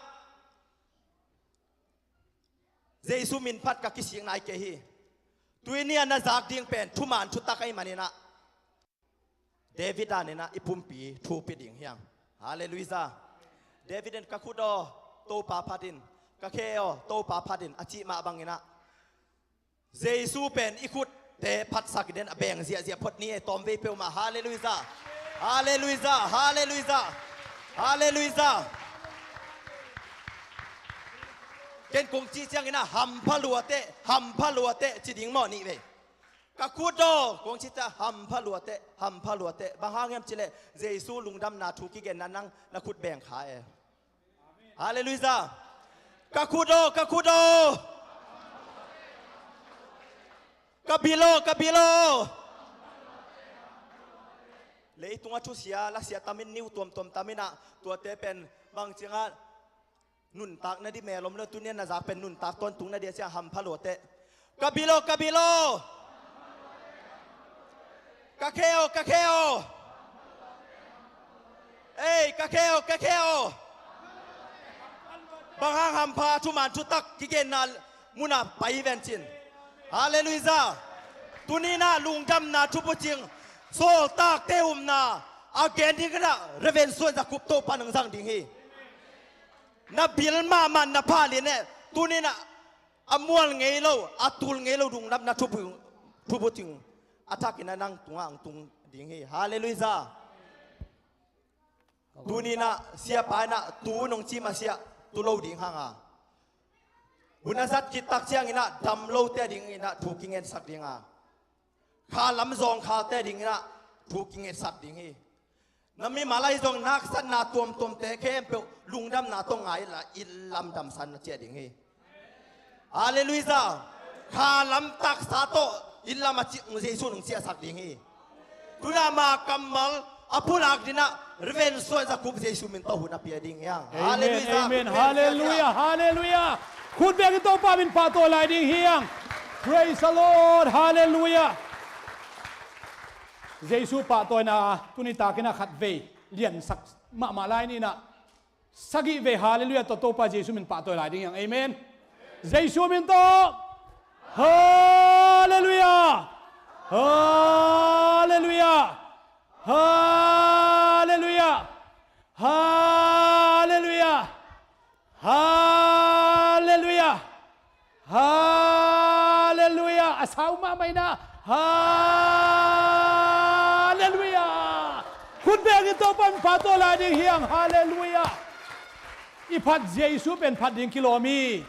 Jesu min phat ka kisik nai kei hi. Tuinia na zak ding pen thuman thutak ahi maninah David daninah i pumpi thupi ding hiang. Halleluiah. David in ka khut aw Topa phatin, ka khe aw Topa phatin a cih mah banginah Jesu pen i khutte phatsak den a beng ziahziah phot ni e tawmvei peuhmah. Halleluiah. Halleluiah. Halleluiah. Halleluiah. Ken kong cih cianginah hampha luateh, hampha luateh ci ding maw nih vei. Ka khut aw kong cih ciang hampha luateh, hampha luateh. Bang hang hiam cileh Jesu lungdamna thu kigenna nang na khut beng kha e. Halleluiah. Ka khut aw, ka khut aw. Ka bil aw, ka bil aw. Leitungah thusia lasia tamin niu tuamtuam taminah tuate pen bang ciangah nuntak na di melom lo tunia na zak pen nuntak tawntung na dia ciang hampha luateh. Ka bil aw, ka bil aw. Ka khe aw, ka khe aw. Ei, ka khe aw, ka khe aw. Bang hang hampha thuman thutak kigenna munah pai ven cin. Halleluiah. Tuninah lungdamna thubucing sawltakte upna a gen dinginah Reverend Suan Za Khup Topa nang zang ding hi. Na bil mahmah na phalin eh tuninah a mual ngei lo, a tul ngei lo lungdamna thubucing a thakinah nang tungah ang tung ding hi. Halleluiah. Tuninah siapa inah tu nong cih masiah tu lo ding hanga hun a zat khit tak cianginah dam lote dinginah thu kingetsak dinga khalam zawngkhalte dinginah thu kingetsak ding hi. Na mimal ahi zong naksatna tuamtuamte khempeuh lungdamna tawh ngai la i lam damsan na ciah ding hi. Halleluiah. Khalam taksa tawh i lam a cih Jesu nung ciahsak ding hi. Tunah ma kammal a pulak dinah Reverend Suan Za Khup Jesu min tawh hun a pia ding hiang. Amen. Halleluiah. Amen. Halleluiah. Halleluiah. Khut bengin Topa min pahtawi lai ding hiang. Praise the Lord. Halleluiah. Jesu pahtawina tuni takinah khat vei liansak mahmah lai ninah sagih vei halleluiah tawh Topa Jesu min pahtawi lai ding hiang. Amen. Jesu min tawh. Halleluiah. Halleluiah. Halleluiah. Halleluiah. Halleluiah. Halleluiah. A sau mahmah inah. Halleluiah. Khut bengin Topa min pahtawi lai ding hiang. Halleluiah. I phat Jesu pen phat ding kilawm hi.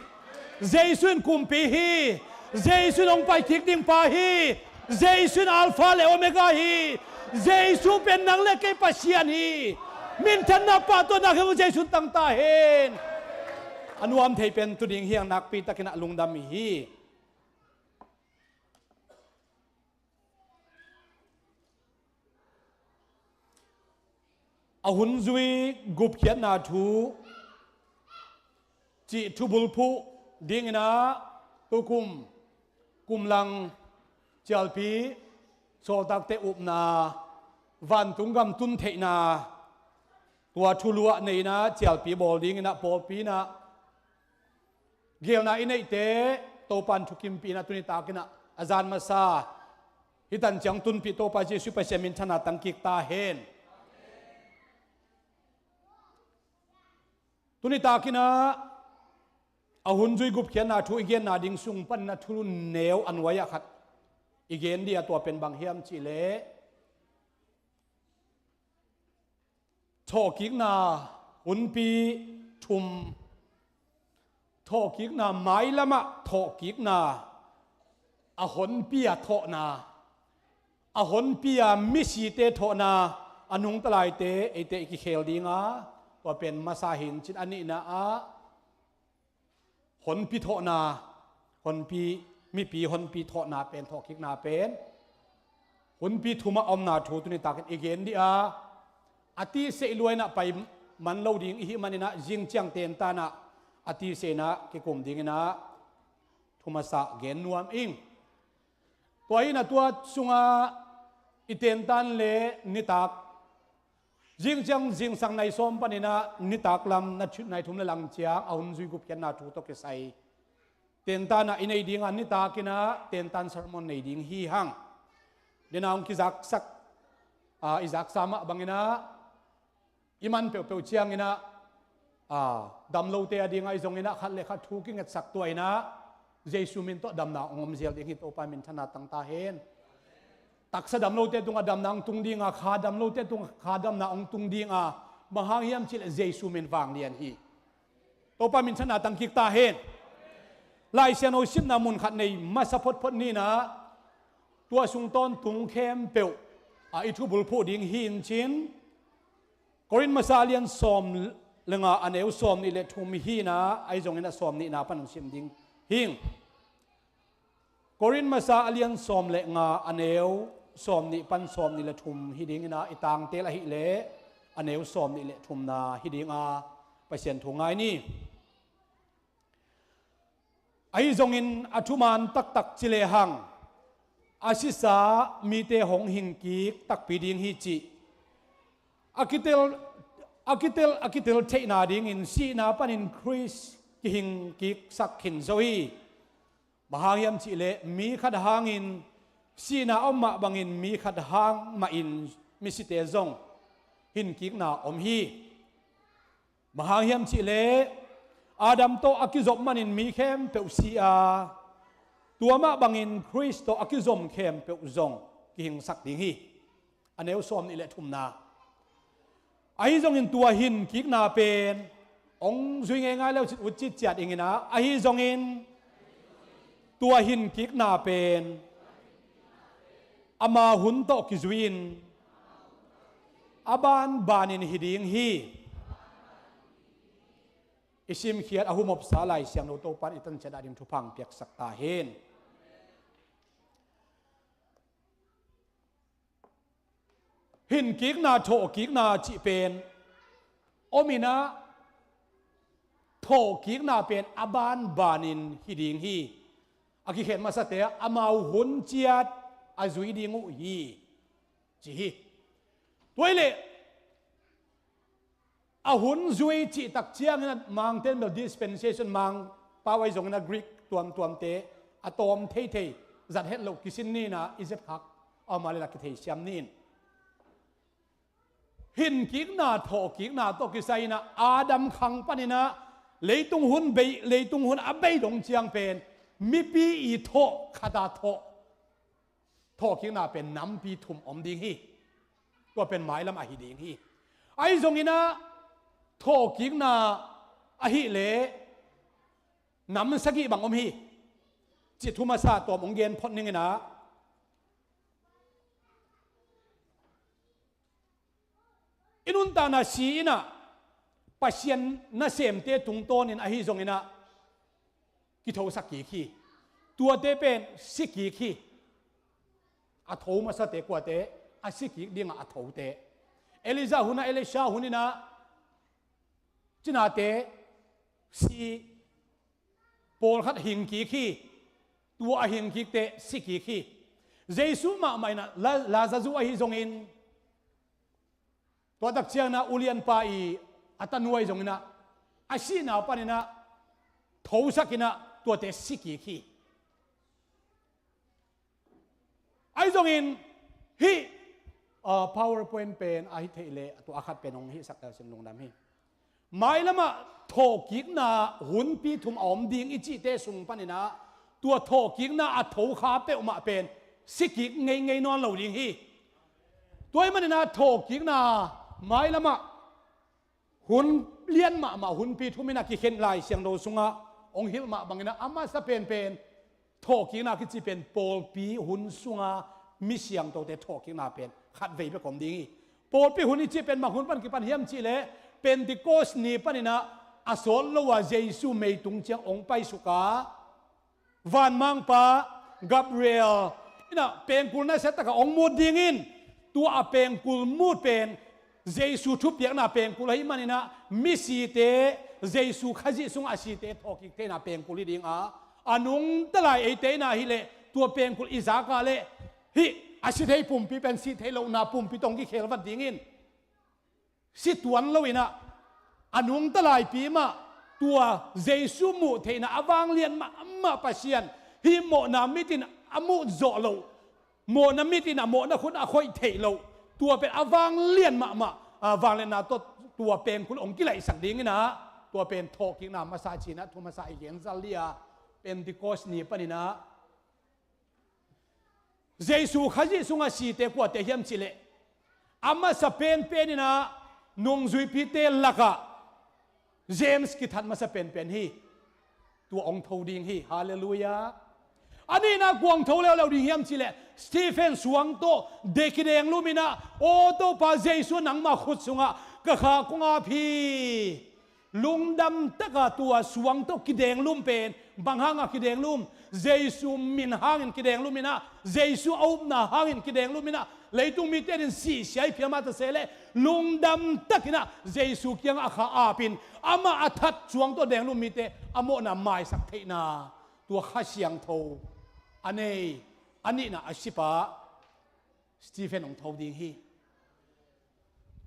Jesu in kumpi hi. Jesu in hong pai kik ding pa hi. Jesu in Alpha le Omega hi. Jesu pen nang le kei Pasian hi. Minthanna pahtawina khempeuh Jesu in tangta hen. A nuam thei pen tu ding hiang nakpi takinah lungdam hi. A hun zui gupkhiatna thu cih thubulphuh dinginah tukum kumlang cialpi sawltakte upna vantung gam tuntheihna tua thuluah neinah cialpi bawl dinginah pawlpi inah gelna i neihte Topan thukimpi inah tuni takinah a zan masa hih tanciang tunpih Topa Jesu Pasian minthanna tangkik ta hen. Tuni takinah a hun zui gupkhiatna thu i genna ding sung panin a thu neu a nuai-ah khat i gen dih a tua pen bang hiam cihleh thawhkikna hunpi thum. Thawhkikna mailamah thawhkikna a honpi a thawhna a honpi a misite thawhna a nungta laite eite i kikhel dinga tua pen masa hin cin a nihna ah Honpi thawhna, honpi, mipi honpi thawhna pen, thawhkikna pen, honpi thumah a omna thu tuni takin i gen dih a, a tiseih luainah pai man lo ding i hih maninah zingciang tentanah a tiseihna kikum dinginah thumasa gen nuam ing. Tua hinah tua sungah i tentan le nitak, zingciang zingsang nai sawm paninah nitak lam na thu-, nai thum le lang ciang a hun zui gupkhiatna thu tawh kisai tentanah i nei dinga nitakinah tentan sermon nei ding hi hang. Dena hong kizaksak, a, i zaksa mah banginah i man peuhpeuh cianginah, a, dam lote a dinga i zonginah khat le khat thu kingetsak tua inah Jesu min tawh damna hong om zial ding hi. Topa minthanna tangta hen. Taksa dam lote tungah damna hong tung dinga, kha dam lote tungah kha damna hong tung dinga, bang hang hiam cihleh Jesu min vanglian hi. Topa minthanna tangkik ta hen. Lai Siangtho simna mun khat nei masa photphot ninah tua sung tawntung khempeuh a i thubulphuh ding hi in cin, Korin masa a lian sawm le nga a neu sawm nih le thum hi inah, ahi zongin a sawm nihna pan hong sim ding hing. Korin masa a lian sawm le nga a neu sawm nih pan sawm nih le thum hi dinginah i tangtel ahileh a neu sawm nih le thumna hi dinga Pasian thu ngai ni. Ahi zongin a thuman taktak ci lehang a sisa mite hong hingkik takpi ding hi cih a kitel, a kitel, a kitel theihna dingin sihna panin Khrist kihingkiksak khin zo hi. Bang hang hiam cihleh mi khat hangin sihna om mah bangin mi khat hang mahin misite zong hingkikna om hi. Bang hang hiam cihleh Adam tawh a kizop manin mi khempeuh si a, tua mah bangin Khrist tawh a kizom khempeuh zong kihingsak ding hi. A neu sawm nih le thumna. Ahi zongin tua hingkikna pen hong zui ngeingai leu cit ut citciat inginah, ahi zongin tua hingkikna pen ama hun tawh kizui-in a banbanin hi ding hi. I simkhiat a humopsa Lai Siangtho Topan i tanciat a ding thupha hong piaksak ta hen. Hingkikna, thawhkikna cih pen om inah, thawhkikna pen a banbanin hi ding hi. A kikhen masate ah amau hun ciat a zui ding uh hi, ci hi. Tua hileh a hun zui cihtak ciangin a Mangten bel dispensation, Mang pau ahi zongin a Greek tuamtuamte a tawm theithei, zat het loh kisin ninah i zepkhak a om a leh la kitheisiam nin. Hingkikna, thawhkikna tawh kisai inah Adam khang paninah leitung hun bei, leitung hun a bei dong ciang pen mipi i thawh khata thawh, thawhkikna pen nampi thum om ding hi. Tua pen mailam ahi ding hi. Ahi zonginah thawhkikna ahileh nam sagih bang om hi, cih thu masa tawm hong gen phot ninginah, i nuntakna si inah Pasian nasemte tungtawnin ahi zonginah kithosak kik hi. Tuate pen si kik hi. A tho masate kuate? A si kik dingah a thote. Elijah hunah, Elisha huninah cinate si, pawlkhat hingkik hi. Tua a hingkikte si kik hi. Jesu mahmah inah La-, Lazarus ahi zongin, tua tak cianginah ulianpa i a tanu ahi zonginah a sihna paninah thosakinah tuate si kik hi. Ahi zongin hih, ah, PowerPoint pen a hi theih leh tua a khat pen hong hihsak leu cin lungdam hi. Mailamah thawhkikna hunpi thum a om ding i cihte sung paninah tua thawhkikna a thokha peuhmah pen si kik ngeingei nawn lo ding hi. Tua ahih maninah thawhkikna mailamah hun lian mahmah hunpi thum inah kikhen Lai Siangtho sungah hong hilh mah banginah a masa penpen thawhkikna kici pen pawlpi hun sunga mi siangthote thawhkikna pen khatvei bek om ding hi. Pawlpi hun i cih pen bang hun pan kipan hiam cihleh Pentecost ni paninah a sawt lo a Jesu meitung ciang hong paisuk a, vanmangpa Gabriel in ah pengkul nasia takah hong mut dingin, tua a pengkul mut pen Jesu thupiakna pengkul ahih manin ah, misite, Jesu Khazih sungah a site thawhkik theihna pengkul hi ding a, a nungta lai eite in ah hileh tua pengkul i zak a leh, hih a si thei pumpi pen si thei lohna pumpi tawh hong kikhel vat dingin, si tuan lo in ah, a nungta laipi mah tua Jesu muh theihna a vanglian mahmah Pasian, hih mawhna mit in a muh zawh loh, mawhna mit in a mawhna khut a khoih theih loh, tua pen a vanglian mahmah, a vangliatna tawh tua pengkul hong kilaihsak ding in ah, tua pen thawhkikna masa ci-in ah thu masa i gen zal hi a, Pentecost ni panin ah Jesu Khazih sungah site kuate hiam cihleh, a masa penpen in ah nungzuipite lakah James kithat masa penpen hi. Tua hong tho ding hi. Halleluiah. A nihna kua hong tho leuleu ding hiam cihleh, Stephen suang tawh de kidenglum in ah, aw Topa Jesu, nangmah khut sungah ka kha kong ap hi. Lungdam taka tua suang tawh kidenglum pen bang hanga kidenglum? Jesu min hangin kidenglum in ah, Jesu a upna hangin kidenglum in ah, leitung mite in sihsia i phial mah ta se leh, lungdam takin ah Jesu kiangah a kha apin, amah a that suang tawh denglum mite a mawhna maisak theihna, tua Kha Siangtho a nei, a nihna a sipa Stephen hong tho ding hi.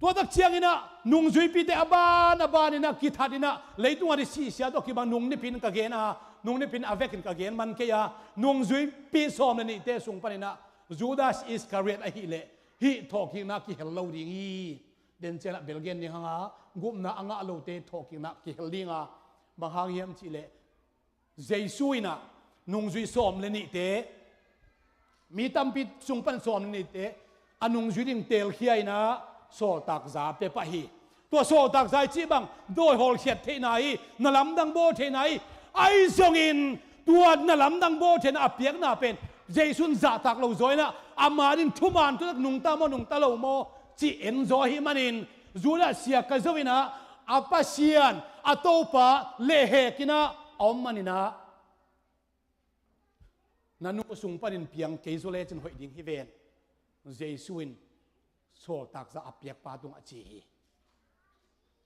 Tua tak ciangin ah nungzuipite a ban a ban in ah kithat in ah, leitung a ding sihsia tawh kibang nung nipin ka gen a, nung nipin a vekin ka gen man kei a, nungzuipi sawm le nihte sung panin ah Judas Iskariot ahih leh hih thawhkikna kihel lo ding hi. Den ciang ah bel gen ding hang a, gupna a ngah lote thawhkikna kihel ding a, bang hang hiam cihleh, Jesu in ah nungzui sawm le nihte, mi tampi sung pan sawm le nihte a nungzui ding teelkhia in ah sawltakza pia pah hi. Tua sawltakza i cih bang dawi hawlkhiat theihna hi, na lamdang bawl theihna hi. Ahi zongin tua na lamdang bawl theihna a piakna pen Jesu in zahtak lo zaw in ah, ama ding thuman thutak nungta maw nungta lo maw cih en zaw ahih manin, Judas Iskariot in ah a Pasian, a Topa lehhek in ah a om manin ah, na nu sung panin piang kei zaw lecin hoih ding hi ven. Jesu in sawltakza a piakpa tungah ci hi.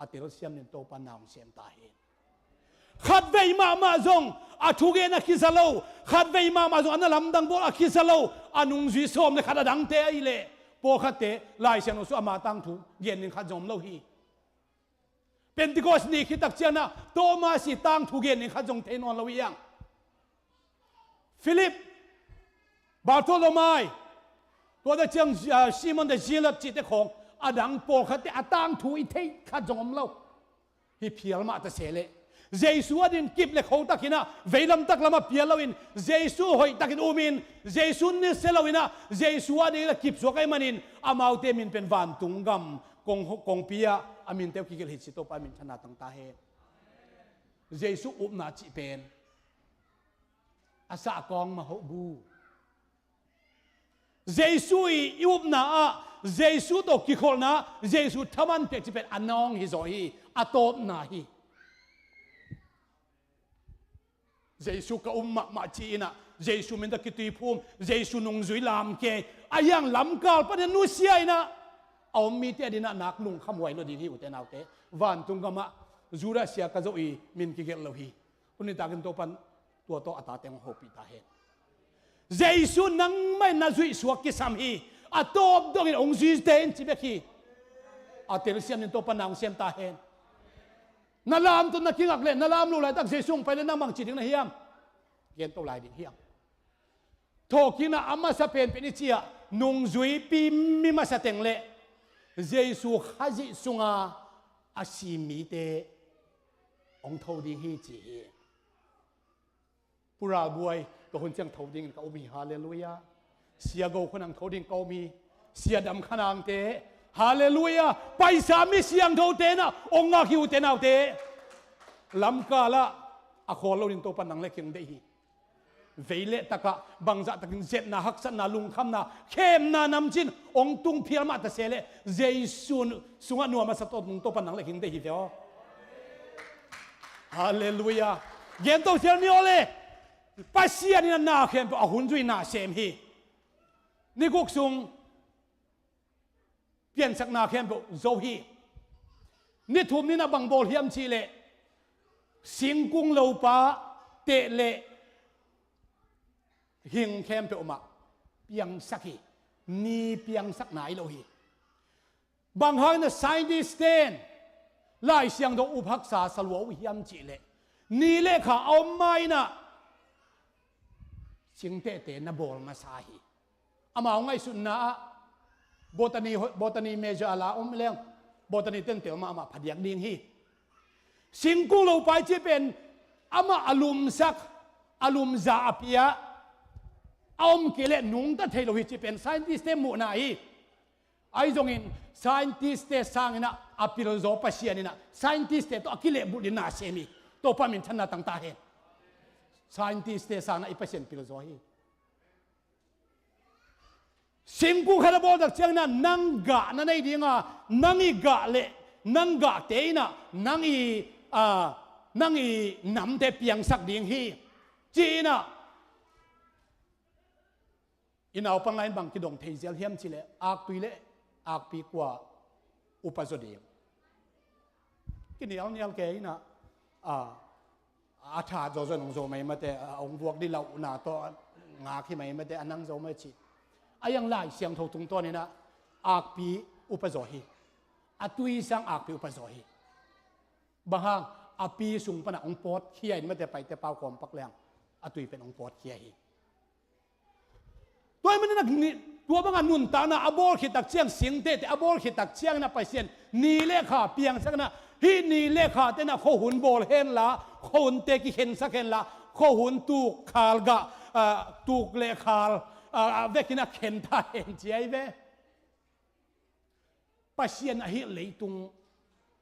A telsiam nin Topa na hong sem ta hen. Khatvei mahmah zong a thugen a khiza lo, khatvei mahmah zong a na lamdang bawl a khiza lo, a nungzui sawm le khat a dangte ahih leh, pawlkhatte Lai Siangtho sungah ama tangthu gen ning khat zong om lo hi. Pentecost ni khit tak ciangin ah Thomas i tangthu gen ning khat zong thei nawn lo hi hang. Philip, Bartholomai, tua tak ciang, ah, Simon the Zealot cihte khawng, a dang pawlkhatte a tangthu i theih khat zong om lo. Hih phial mah ta se leh, Jesu a ding kip le kho takin ah, veilam taklam ah pial loin, Jesu hoih takin umin, Jesu nisia loin ah, Jesu a ding in ah kip suak ahih manin, amaute min pen vantung gam kong, kongpi ah a minte uh kigelh hi ci, Topa minthanna tang ta hen. Jesu upna cih pen a sahkawng mah hoh bu. Jesu i, i upna ah, Jesu tawh kikholhna, Jesu thaman piak cih pen a nawng hi zaw hi, a tawpna hi. Jesu ka um mahmah ci-in ah, Jesu min tawh kituiphum, Jesu nungzui lamkei, a hiang lamkal panin nusia in ah a om mite a ding ah nak lungkhamhuai lo ding hi, ute naute. Vantung gamah Judas Iskariot i min kigelh lo hi. Tuni takin Topan tua tawh a tate hong hopih ta hen. Jesu nangmah in na zuih suak kisam hi. A tawp dongin hong zuite in ci bek hi. A telsiam nin Topan na hong sem ta hen. Na lamto na kingak leh, na lam lo laitak Jesu hong pai leh nang bang ci ding na hiam? Gen to lai ding hiam? Thawhkikna a masa penpen i cih ah, nungzuipi mi masa teng leh Jesu Khazih sunga a si mite hong tho ding hi ci hi. Pu Ral Buai, ka hun ciang tho dingin ka um hi, halleluiah. Sia Go Khua Nang tho dingin ka um hi. Sia Dam Kha Nangte, halleluiah. Paisa mi siangthote in ah hong ngak hi, ute naute. Lamkal ah a khawl lo ding Topan nang le kei hong deih hi. Vei le takah bangzah takin zetna, haksatna, lungkhamna, khemna namcin hong tung phial mah ta se leh, Jesu sungah nuam a sa tawh tung Topan nang le kei hong deih hi ve aw. Halleluiah. Gen to sial ni aw le. Pasian in a na khempeuh a hun zui na sem hi. Ni guk sung piansakna khempeuh zo hi. Ni thum ni-in a bang bawl hiam cih leh singkung lopa teh le hing khempeuh mah piangsak hi. Ni piangsak nai lo hi. Bang hangin a scientist ten Lai Siangtho up haksa sa lua uh hiam cih leh ni le kha a om ma-in a singtehte na bawl masa hi. Amau ngaihsutna ah botany, botany major a la om leng botany ten tel mahmah phadiak ding hi. Singkung lopa i cih pen amah a lumsak, a lumza a pia, a om kei leh nungta thei lo hi cih pen scientist te muhna hi. Ahi zongin scientist te sangin a pilzaw Pasian in a scientist te tawh a kilehbulh ding na sem hi. Topa minthanna tang ta hen. Scientist te sangin a i Pasian pilzaw hi. Singkung khat a bawl tak ciangin a nang gah na nei ding a, nang i gah le nang gahte in a nang i, a, nang i namte piangsak ding hi. Ci-in a i naupan lai-in bang kidong thei zial hiam cih leh aktui le akpi kua upa zaw ding. Kinialnial kei in a, a, a tha zawzaw nong zaw mai mate, a hong vuak dih lauhna tawh ngak hi mai mate, a nang zaw mai cih. A iang Lai Siangtho tungtawn in a akpi upa zaw hi. A tui sang akpi upa zaw hi. Bang hang a pi sung pan a hong pawtkhia in mate, Paite pau kawmpak leng a tui pen hong pawtkhia hi. Tua ahih manin a ni, tua banga nuntakna a bawl khit tak ciang singtehte a bawl khit tak ciangin a Pasian ni le kha piangsak in a hih ni le khate in a khuahun bawl henla, khuahunte kikhensak henla, khuahun tuk khal gah, a, tuk le khal, a, a vekin a khen ta hen ci ahi ve. Pasian ahih leitung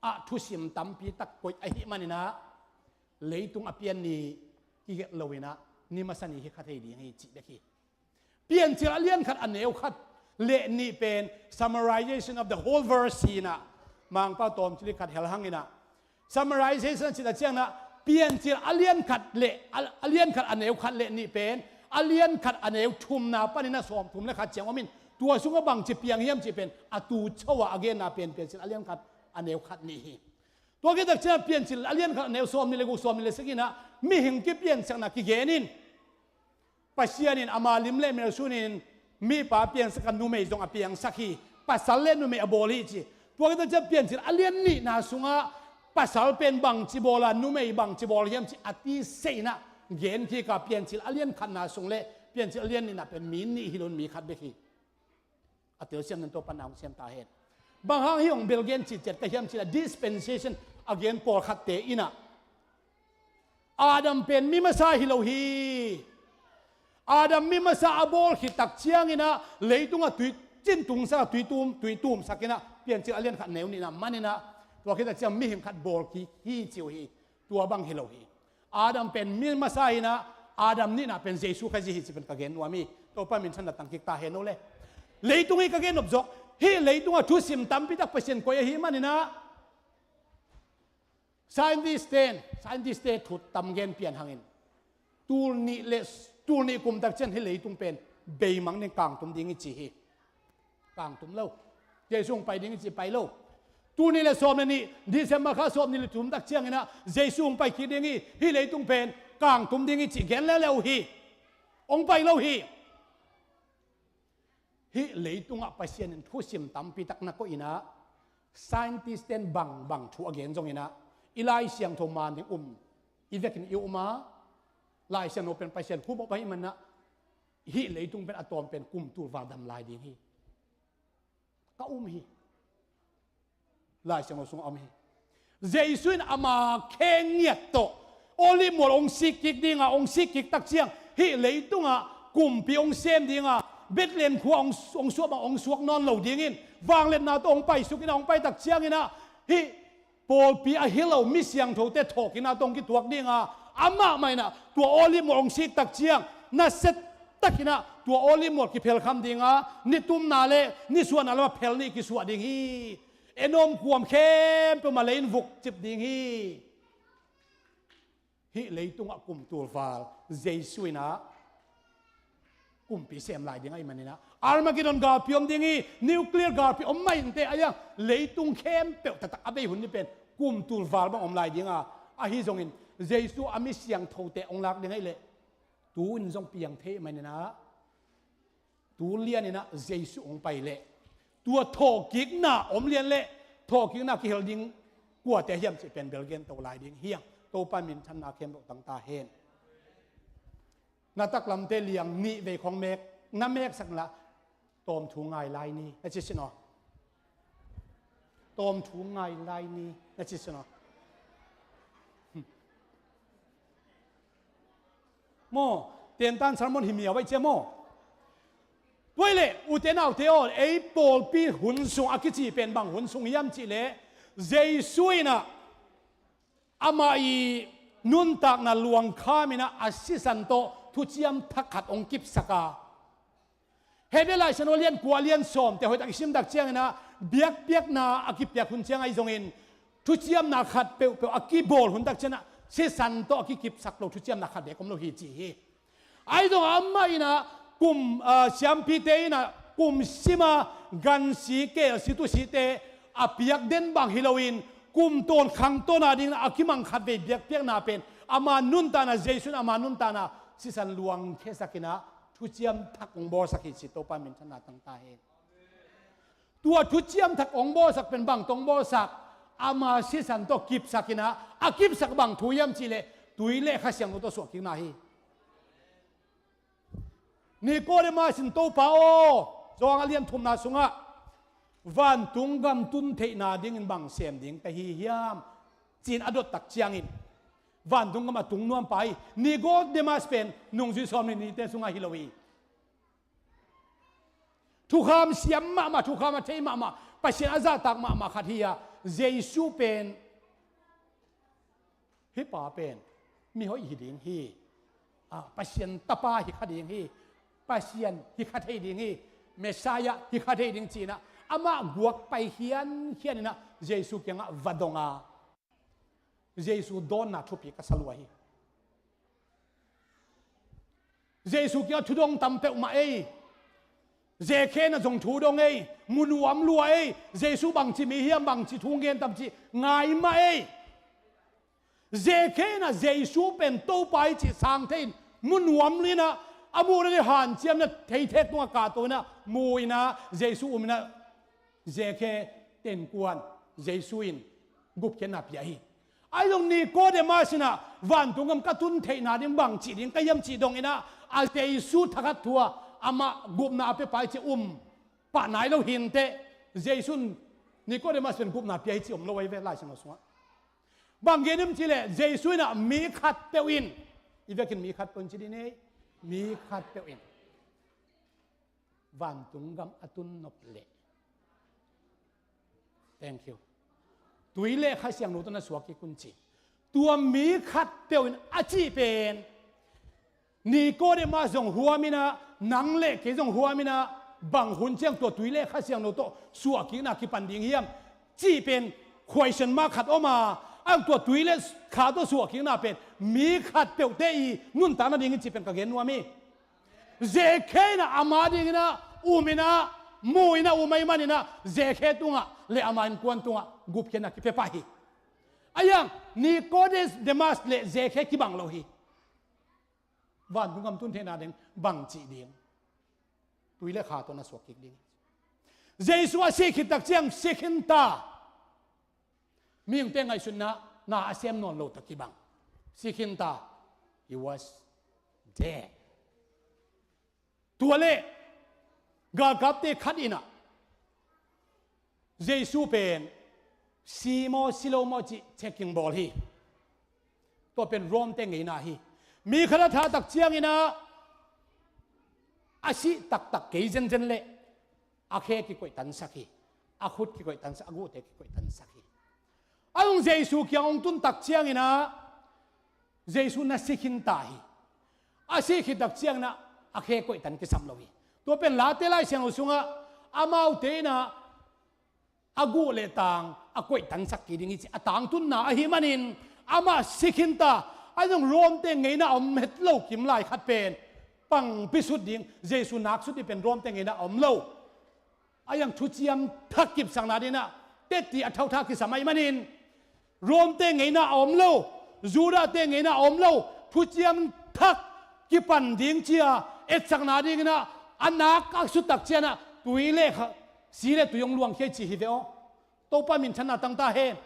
ah thusim tampi tak koih ahih manin a leitung a pian ni kigelh lo in a ni masa ni hi kha thei ding hi cih bek hi. Piancil a lian khat a neu khat le nih pen summarization of the whole verse hi in a, Mangpau tawmcik khat hel hang in a summarization a cih tak ciangin a Piancil a lian khat le, a, a lian khat a neu khat le nih pen a lian khat a neu thumna panin a sawmthum le khat ciang om in, tua sungah bangci piang hiam cih pen a tu cho a a genna pen Piancil a lian khat a neu khat nih hi. Tua khit tak ciangin a Piancil a lian khat a neu sawmnih le guk, sawmnih le sagih in a mihing kipiansakna kigen in, Pasian in ama lim le mel sunin mipa piangsak a, numei zong a piangsak hi. Pasal le numei a bawl hi ci. Tua khit tak ciang Piancil a lian nihna sungah pasal pen bangci bawl a, numei bangci bawl hiam ci a tise in a gen kik a, Piancil a lian khatna sung le Piancil a lian nihna pen mi nih hi lo in mi khat bek hi. A telsiam nan tua pan a hong siam ta hen. Bang hang hih hong bel gen citciat ka hiam cih leh dispensation a gen pawlkhatte in a Adam pen mi masa hi lo hi. Adam mi masa a bawl khit tak ciangin a leitungah tui cin tungsak a tui tum, tui tumsak in a Piancil a lian khat neu nihna manin a tua khit tak ciang mihing khat bawl kik hi ci uh hi. Tua bang hi lo hi. Adam pen mi masa in a Adam nihna pen Jesu Khazih hi ci pen ka gen nuam hi. Topa minthanna tang kik ta hen o le. Leitung hi ka gen nop zawk. Hih leitungah thusim tampi tak Pasian koih ahih manin a scientist ten, scientist te thu tam gen pian hangin tul nih le, tul nih kum tak ciang hih leitung pen beimang ding, kangtum ding hi ci hi. Kangtum lo. Jesu hong pai ding hi ci, pai lo. Tul nih le sawm le nih, December kha sawmnih le thum tak ciangin a Jesu hong pai kik ding hi. Hih leitung pen kangtum ding hi ci gen leuleu hi. Hong pai lo hi. Hih leitungah Pasian in thusim tampi tak na koih in a, scientist ten bangbang thu a gen zongin a, i Lai Siangtho man ding um, i vekin i um a, Lai Siangtho pen Pasian hupop ahih manin a, hih leitung pen a tawm pen kum tul val dam lai ding hi. Ka um hi. Lai Siangtho sungah om hi. Jesu in ama khe ngiat tawh Olive mual hong sik kik ding a, hong sik kik tak ciang hih leitungah kumpi hong sem ding a, Bethlehem khua hong, hong suak bang hong suak nawn lo dingin vangliatna tawh hong paisuk in a, hong pai tak ciangin a hih pawlpi a hi lo mi siangthote thawhkikna tawh hong kituak ding a, amah mah in a tua Olive mual hong sik tak ciang nasia takin a tua Olive mual kiphelkham ding a, nitumna le nisuahna lamah phel nih kisuah ding hi. En om kuam khempeuh mah lei in vukcip ding hi. Hih leitungah kum tulval Jesu in ah kumpi sem lai ding ahih manin ah, Armageddon galpi om ding hi, nuclear galpi om mah inteh, a iang leitung khempeuh taktak a bei hun ni pen kum tulval bang om lai ding a, ahi zongin Jesu a mi siangthote hong lak ding ahih leh tu-in zong piang thei ahih manin ah, tu lianin ah Jesu hong pai leh tua thawhkikna om lian leh thawhkikna kihel ding kuate hiam cih pen bel gen to lai ding hi hang. Topa minthanna khempeuh tang ta hen. Na taklamte liang nih vei khong mek, na meksak la, tawm thu ngai lai ni na ci sin aw. Tawm thu ngai lai ni na ci sin aw. Maw, tentan sermon hi miau vai cia maw. Tua ahih leh ute naute aw, ei pawlpi hun sung a kici pen bang hun sung hiam cih leh Jesu in ah amah i nuntakna luang khamin ah a sisan tawh thuciam thak khat hong kipsak a, Hebrew Lai Siangtho lian kua lian sawmte hoihtak i sim tak ciangin ah biakpiakna a kipiak hun ciang ahi zongin thuciamna khat peuhpeuh a kibawl hun tak ciangin ah sisan tawh a kikipsak lo thuciamna khat bek om lo hi ci hi. Ahi zongin amah in ah kum, ah, siampite in ah kum sima gansi kelsi tusite a piak den bang hi loin kum tawn khang tawn a dingin a kimang khat vei biakpiakna pen ama nuntakna, Jesu in ama nuntakna sisan luang khiasakin ah thuciam thak hong bawlsak hi ci. Topa minthanna tang ta hen. Tua thuciam thak hong bawlsak pen bang tawh hong bawlsak, ama sisan tawh kipsakin ah, a kipsak bang thu hiam cih leh tui le Kha Siangtho tawh suahkikna hi. Nikodemas in Topa aw, Johan a lian thumna sungah vantung gam tun theihna dingin bang sem ding ka hi hiam ci-in a dot tak ciangin vantung gam a tung nuam pah hi. Nikodemas pen nungzui sawm nih nite sungah hi lo hi. Thukham siam mahmah, thukham a thei mahmah, Pasian a zahtak mahmah khat hi a, Jesu pen, hih pa pen mihoih hi ding hi, a, Pasian tapa hi kha ding hi, Pasian hi kha thei ding hi, Messiah hi kha thei ding ci-in ah amah guak pai hiankhian in ah Jesu kiangah va dong a, Jesu dawnna thupi ka sa lua hi. Jesu kiangah thu dong tam peuhmah ei. Zekhe in ah zong thu dong ei. Mu nuam lua ei. Jesu bangci mi hiam, bangci thu ngen tam cih ngai mah ei. Zekhe in ah Jesu pen Topa hi cih sang thei in mu nuam in ah a muhna le hanciamna theithek tungah kahto in ah mu in ah Jesu um in ah Zekhe tenkuan Jesu in gupkhiatna pia hi. Ahi zong Nikodemas in ah vantung gam ka tun theihna ding bang cih ding ka hiam cih dong in ah a Jesu thakhat thu a amah gupna a pia pai cih um pah nai lo hi inteh. Jesu in Nikodemas pen gupna pia hi cih om lo ahi ve Lai Siangtho sungah. Bang gen hiam cih leh Jesu in ah mi khatpeuh in, i vekin mi khatpeuh in ci dih ni, mi khatpeuh in vantung gam a tun nop leh, thank you, tui le Kha Siangtho tawh na suak kik un ci. Tua mi khatpeuh in a cih pen Nikodemas zong huam in ah, nang le kei zong huam in ah, bang hun ciang tua tui le Kha Siangtho tawh suahkikna kipan ding hiam cih pen question mark khat om a, a tua tui le Kha tawh suahkikna pen mi khatpeuhte i nuntak nading hi cih pen ka gen nuam hi. Zekhe in ah ama dingin ah um in ah, mu in ah um ahih manin ah Zekhe tungah le ama innkuan tungah gupkhiatna kipia pah hi. A iang Nikodemas le Zekhe kibang lo hi. Vantung gam tun theihna ding bang cih ding, tui le Kha tawh na suak kik ding. Jesu a sih khit tak ciang si khin ta. Mihingte ngaihsutna na a sem nawn lo tak kibang. Si khin ta. He was dead. Tua le galkapte khat in ah Jesu pen si maw si lo maw cih checking bawl hi. Tua pen Rome-te ngeina hi. Mi khat a thah tak ciangin ah a sih taktak kei zenzen leh a khe kikoihtansak hi. A khut kikoihtansak, a guhte kikoihtansak hi. A hong Jesu kiang hong tun tak ciangin ah Jesu na si khin ta hi. A sih khit tak ciangin ah a khe koihtan kisam lo hi. Tua pen Late Lai Siangtho sungah amaute in ah a guh le tang a koihtansak kei ding hi ci. A tangtunna ahih manin amah si khin ta, A zong Rom te ngeina a om het lo kim lai khat pen pangpi sut ding, Jesu nak sut ding pen Rom te ngeina a om lo. A yang thuciam thak kipsakna dinginah teti a thauthak kisam ahih manin Rom te ngeina a om lo, Judah te ngeina a om lo, thuciam thak kipan ding cia etsakna dinginah a nak a suttak cianah tui le kha, si le tui hong luangkhia ci hi ve aw. Topa minthanna tangta hen.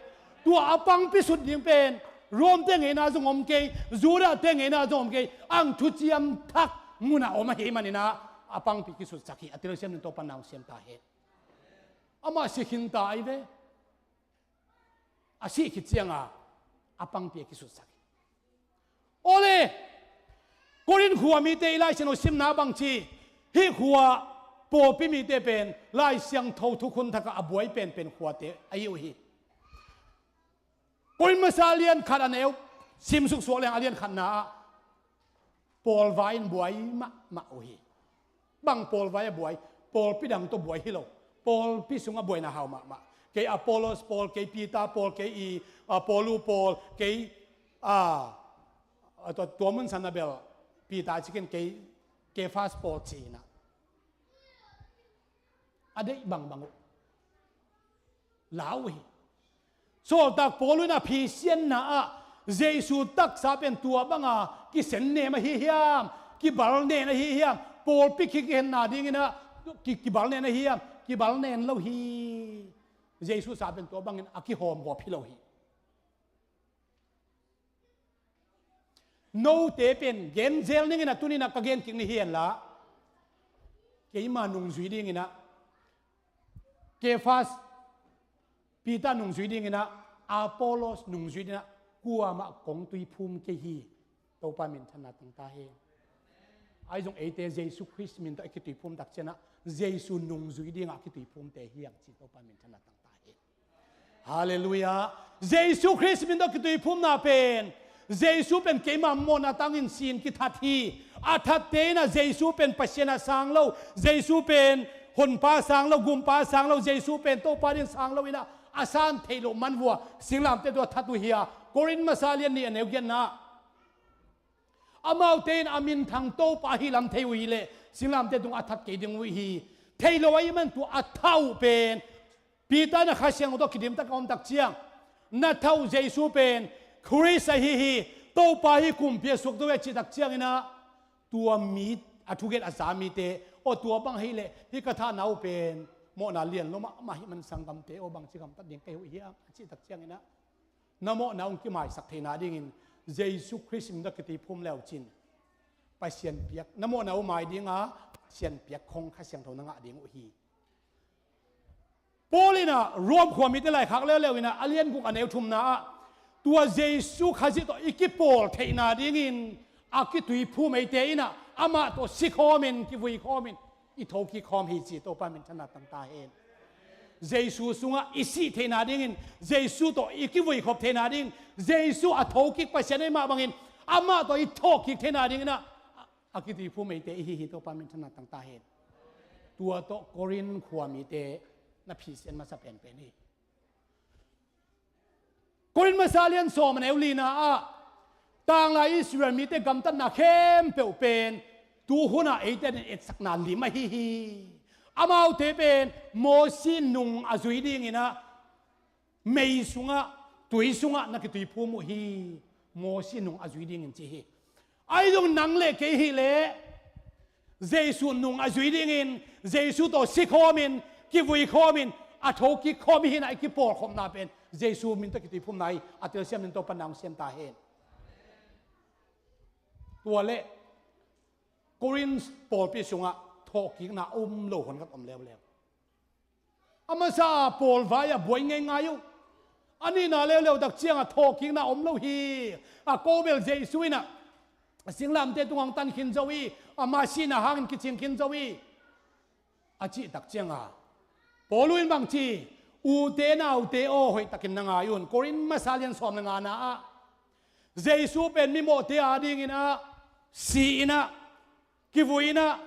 Tua a pangpi sut ding pen Rom te ngeina zong om kei, Judah te ngeina zong om kei, ang thuciam thak munah om ahi maninah a pangpi kisutsak hi. A telsiam nin Topa nang siam ta hen. Amah si khinta ahi ve. A sih khit cianga a pangpi a kisutsak hi. Awle, Korin khua mite i Lai Siangtho simna bangci hih khua pawlpi mite pen Lai Siangtho thukhun thakah a buai penpen khuate ahi uh hi. Korin masa lian khat a neu simsuk suak leng a lian khatna ah pawlvai in buai mahmah uh hi. Bang pawlvai a buai? Pawlpi dang tawh buai hi lo. Pawlpi sungah buaina hau mahmah. Kei Apollos pawl, kei Peter pawl, kei i, a, Paulu pawl, kei, a, a, tua, tua mun sanna bel Peter cikin kei Kefas pawl cinah a deih bangbang uh la uh hi. Sawltak Paulu in a phisianna ah Jesu taksa pen tua banga kisennem ahi hiam, kibalnen ahi hiam, pawlpi ki kihenna dinginah ki, kibalnen ahi hiam, kibalnen lo hi. Jesu sa pen tua bangin a kihawmgawp hi lo hi. Note pen genzel ninginah tuninah ka gen kik ni hi henla, keima nungzui dinginah Kefas, Peter nungzui dinginah, Apollos nungzui dinginah kuamah kong tuiphum kei hi. Topa minthanna tangta hen. Ahi zong eite Jesu Khrist min tawh i kituiphum tak cianah Jesu nungzui dingah kituiphumte hi ang ci Topa minthanna tangta hen. Halleluiah. Jesu Khrist min tawh kituiphumna pen Jesu pen keima mawhna tangin sin kithat hi. A thatte inah Jesu pen Pasian a sang lo, Jesu pen honpa a sang lo, gumpa a sang lo, Jesu pen Topa din sang lo inah a san theih loh manvua singlamte tua that uh hi a, Korin masa lian nih a neu giatna ah amaute in a minthang Topa ahi lam thei uh hileh singlamte tungah a that kei ding uh hi. Thei lo ahih man tua a thah uh pen Peter in a Kha Siangtho tawh kidimtak a omtak ciang na thah uh Jesu pen Khrist ahi hi, Topa hi, kumpi a suakta hi a cihtak cianginah tua mi a thugen a za mite aw, tua bang hileh hih ka thahna uh pen mawhna lian lo mahmah hi man sanggamte aw, bangci gamtat ding ka hi uh hiam a cihtak cianginah na mawhna hong kimaisak theihna dingin Jesu Khrist min tawh kituiphum leucin Pasian piak, na mawhna uh mai dinga Pasian piak khong Kha Siangtho na ngah ding uh hi. Paul inah Rom khua mite laikhak leuleu inah a lian guk a neu thumna ah tua Jesu Khazih tawh i kipawl theihna dingin a kituiphum eite inah amah tawh sikhawmin kivuikhawmin i thokik khawm hi ci Topa minthanna tangta hen. Jesu sungah i sih theihna dingin, Jesu tawh i kivuikhop theihna dingin, Jesu a thokik Pasian ei mah bangin amah tawh i thawhkik theihna dinginah a kituiphum eite i hi hi. Topa minthanna tangta hen. Tua tawh Korin khua mite na phisian masa penpen hi. Korin masa lian sawm a neu lina ah tanglai Israel mite gamtatna khempeuh pen tuhunah eite in etsakna lim ahi hi. Amaute pen Mosi nung a zui dinginah mei sungah, tui sungah na kituiphum uh hi. Mosi nung a zui dingin ci hi. Ahi zong nang le kei hileh Jesu nung a zui dingin, Jesu tawh sikhawmin, kivuikhawmin, a thokik khawm ihinah i kipawlkhopna pen Jesu min tawh kituiphumna hi. A telsiam nin Topa nang siam ta hen. Tua le Korin pawlpi sungah thawhkikna a um lo hon khat om leuleu. A masa a pawlvai a buai ngeingai uh. A nihna leuleu tak cianga thawhkikna om lo hi. A ko bel Jesu inah a singlamte tungah hong tan khin zo hi. Ama sihna hangin kicing khin zo hi a cihtak cianga Paulu in bangci, ute naute aw, hoihtakin na ngai un. Korin masa lian sawm le ngana ah Jesu pen mimawhte a dinginah si inah kivui inah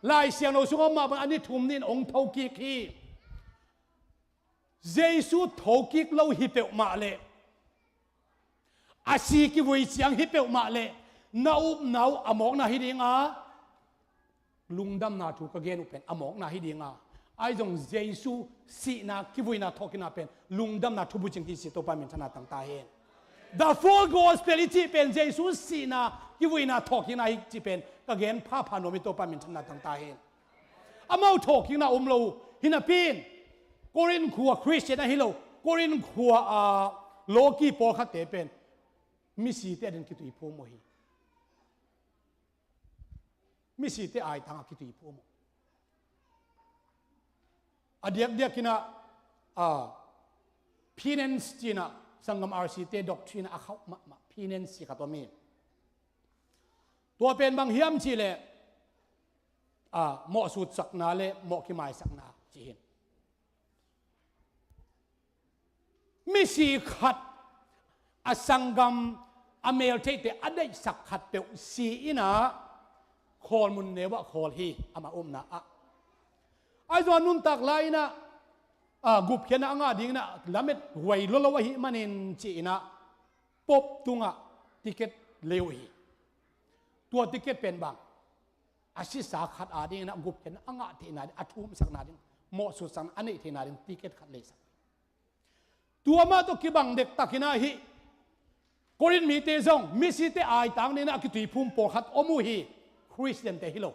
Lai Siangtho sungah mah bang a ni thum nin hong thokik hi. Jesu thokik lo hi peuhmah leh A si kivui ciang hi peuhmah leh na upna uh a mawkna hi dinga, lungdamna thu ka gen uh pen a mawkna hi dinga, ahi zong Jesu sihna kivuina thawhkikna pen lungdamna thubucing hi ci Topa minthanna tangta hen. The full gospel i cih pen Jesu sihna kivuina thawhkikna hi cih pen ka gen phapha nuam hi Topa minthanna tangta hen. Amau thawhkikna om lo uh. Hi napi in Korin khua Khristian ahi lo, Korin khua a lawki pawlkhatte pen misite adin kitui phum uh hi. Misite aitang a kitui phum uh. A diakdiak inah a, penance cinah sanggam R C te doctrine a khauh mahmah penance ci khat om hi. Tua pen bang hiam cihleh a, mawh sutsakna le mawh kimaisakna ci hi. Misi khat a sanggam a meltheite a deihsak khat peuh si inah khawl mun neu ah khawl hi amah upna ah. Ahi zong a nuntak lai inah a, gupkhiatna a ngah ding inah lamet huai lolo ahih manin ci inah pop tungah ticket lei uh hi. Tua ticket pen bang a sisa khat ading inah gupkhiatna a ngah theihna ding, a thumsakna ding, mawhsutsakna a neih theihna ding ticket khat leisak. Tua mah tawh kibang dektak inah hih Korin mite zong misite aitang ding inah a kitui phum pawlkhat om uh hi. Khristiante hi lo.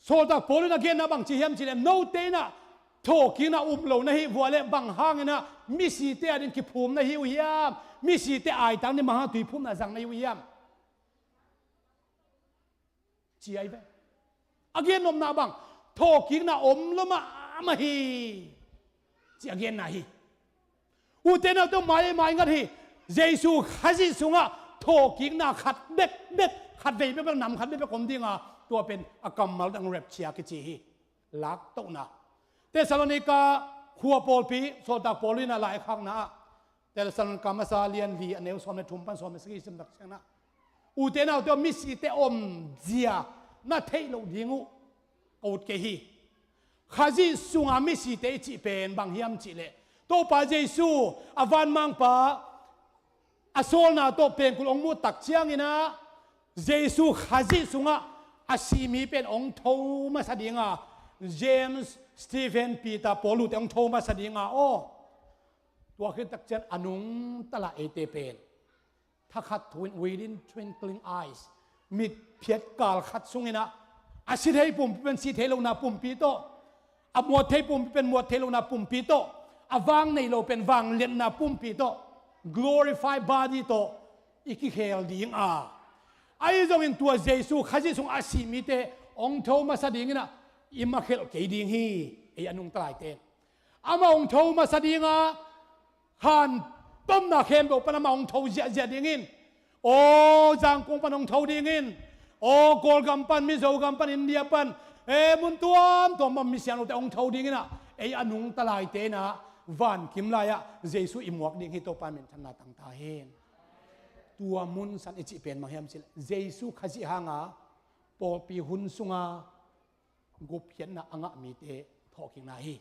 Sawltak Paul in a genna bang ci hiam cihleh note inah thawhkikna um lo na hih vua leh bang hang inah misite adin kiphum na hi uh hiam? Misite aitang ding bang hang tui phumna zang na hi uh hiam? Ci ahi ve. A gennopna bang thawhkikna om lo mahmah hi ci a genna hi. Ute naute mai, maingat hi. Jesu Khazih sungah thawhkikna khat bekbek, khat vei bekbek, nam khat bekbek om dinga, tua pen a kammal dang rapture kici hi. Laktohna. Thessalonika khua pawlpi, sawltak Paul in a laikhakna ah Thessalonika masa lian li a neu sawm le thum pan sawm le sagih sim tak ciangin ah, ute naute aw, misite omzia na theih loh ding uh ka ut kei hi. Khazih sunga misite i cih pen bang hiam cihleh, Topa Jesu a vanmangpa a sawlna tawh pengkul hong muh tak ciangin ah, Jesu Khazih sungah a si mi pen hong tho masa dinga, James, Stephen, Peter, Paul ute hong tho masa dinga aw. Tua khit tak ciang a nungta lai eite pen thakhat thu in, within twinkling eyes, mitphiat kal khat sungin ah, a si thei pumpi pen si thei lohna pumpi tawh, a muat thei pumpi pen muat thei lohna pumpi tawh, a vang nei lo pen vangliatna pumpi tawh, glorified body tawh i kikhel ding a. Ahi zongin tua Jesu Khazih sung a si mite hong tho masa dingin ah i makhelh kei ding hi, ei a nungta laite. Amah hong tho masa dinga, khan tomna khempeuh pan amah hong tho ziahziah dingin, aw Zangkong pan hong tho dingin, aw Kawlgam pan, Mizogam pan, India pan, e mun tuamtuam pan misiangthote hong tho dingin ah, ei a nungta laite in ah vankim lai-ah Jesu i muak ding hi. Topa minthanna tangta hen. Tua munsan i cih pen bang hiam cihleh, Jesu Khazih hanga pawlpi hun sunga gupkhiatna a ngah mite thawhkikna hi.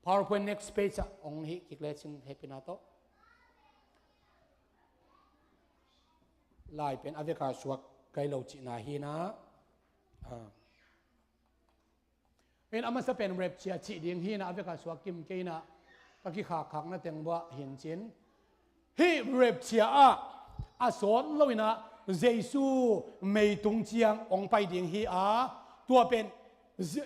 PowerPoint next page ah hong hih kik lecin hehpihna tawh. Lai pen a veka suak kai lo cihna hi in ah. Ah. In a masa pen rapture cih ding hi in ah, a veka suak kim kei in ah, ka kikhakkhakna teng buah hin cin. Hih rapture ah a sawt lo in ah Jesu meitung ciang hong pai ding hi a, tua pen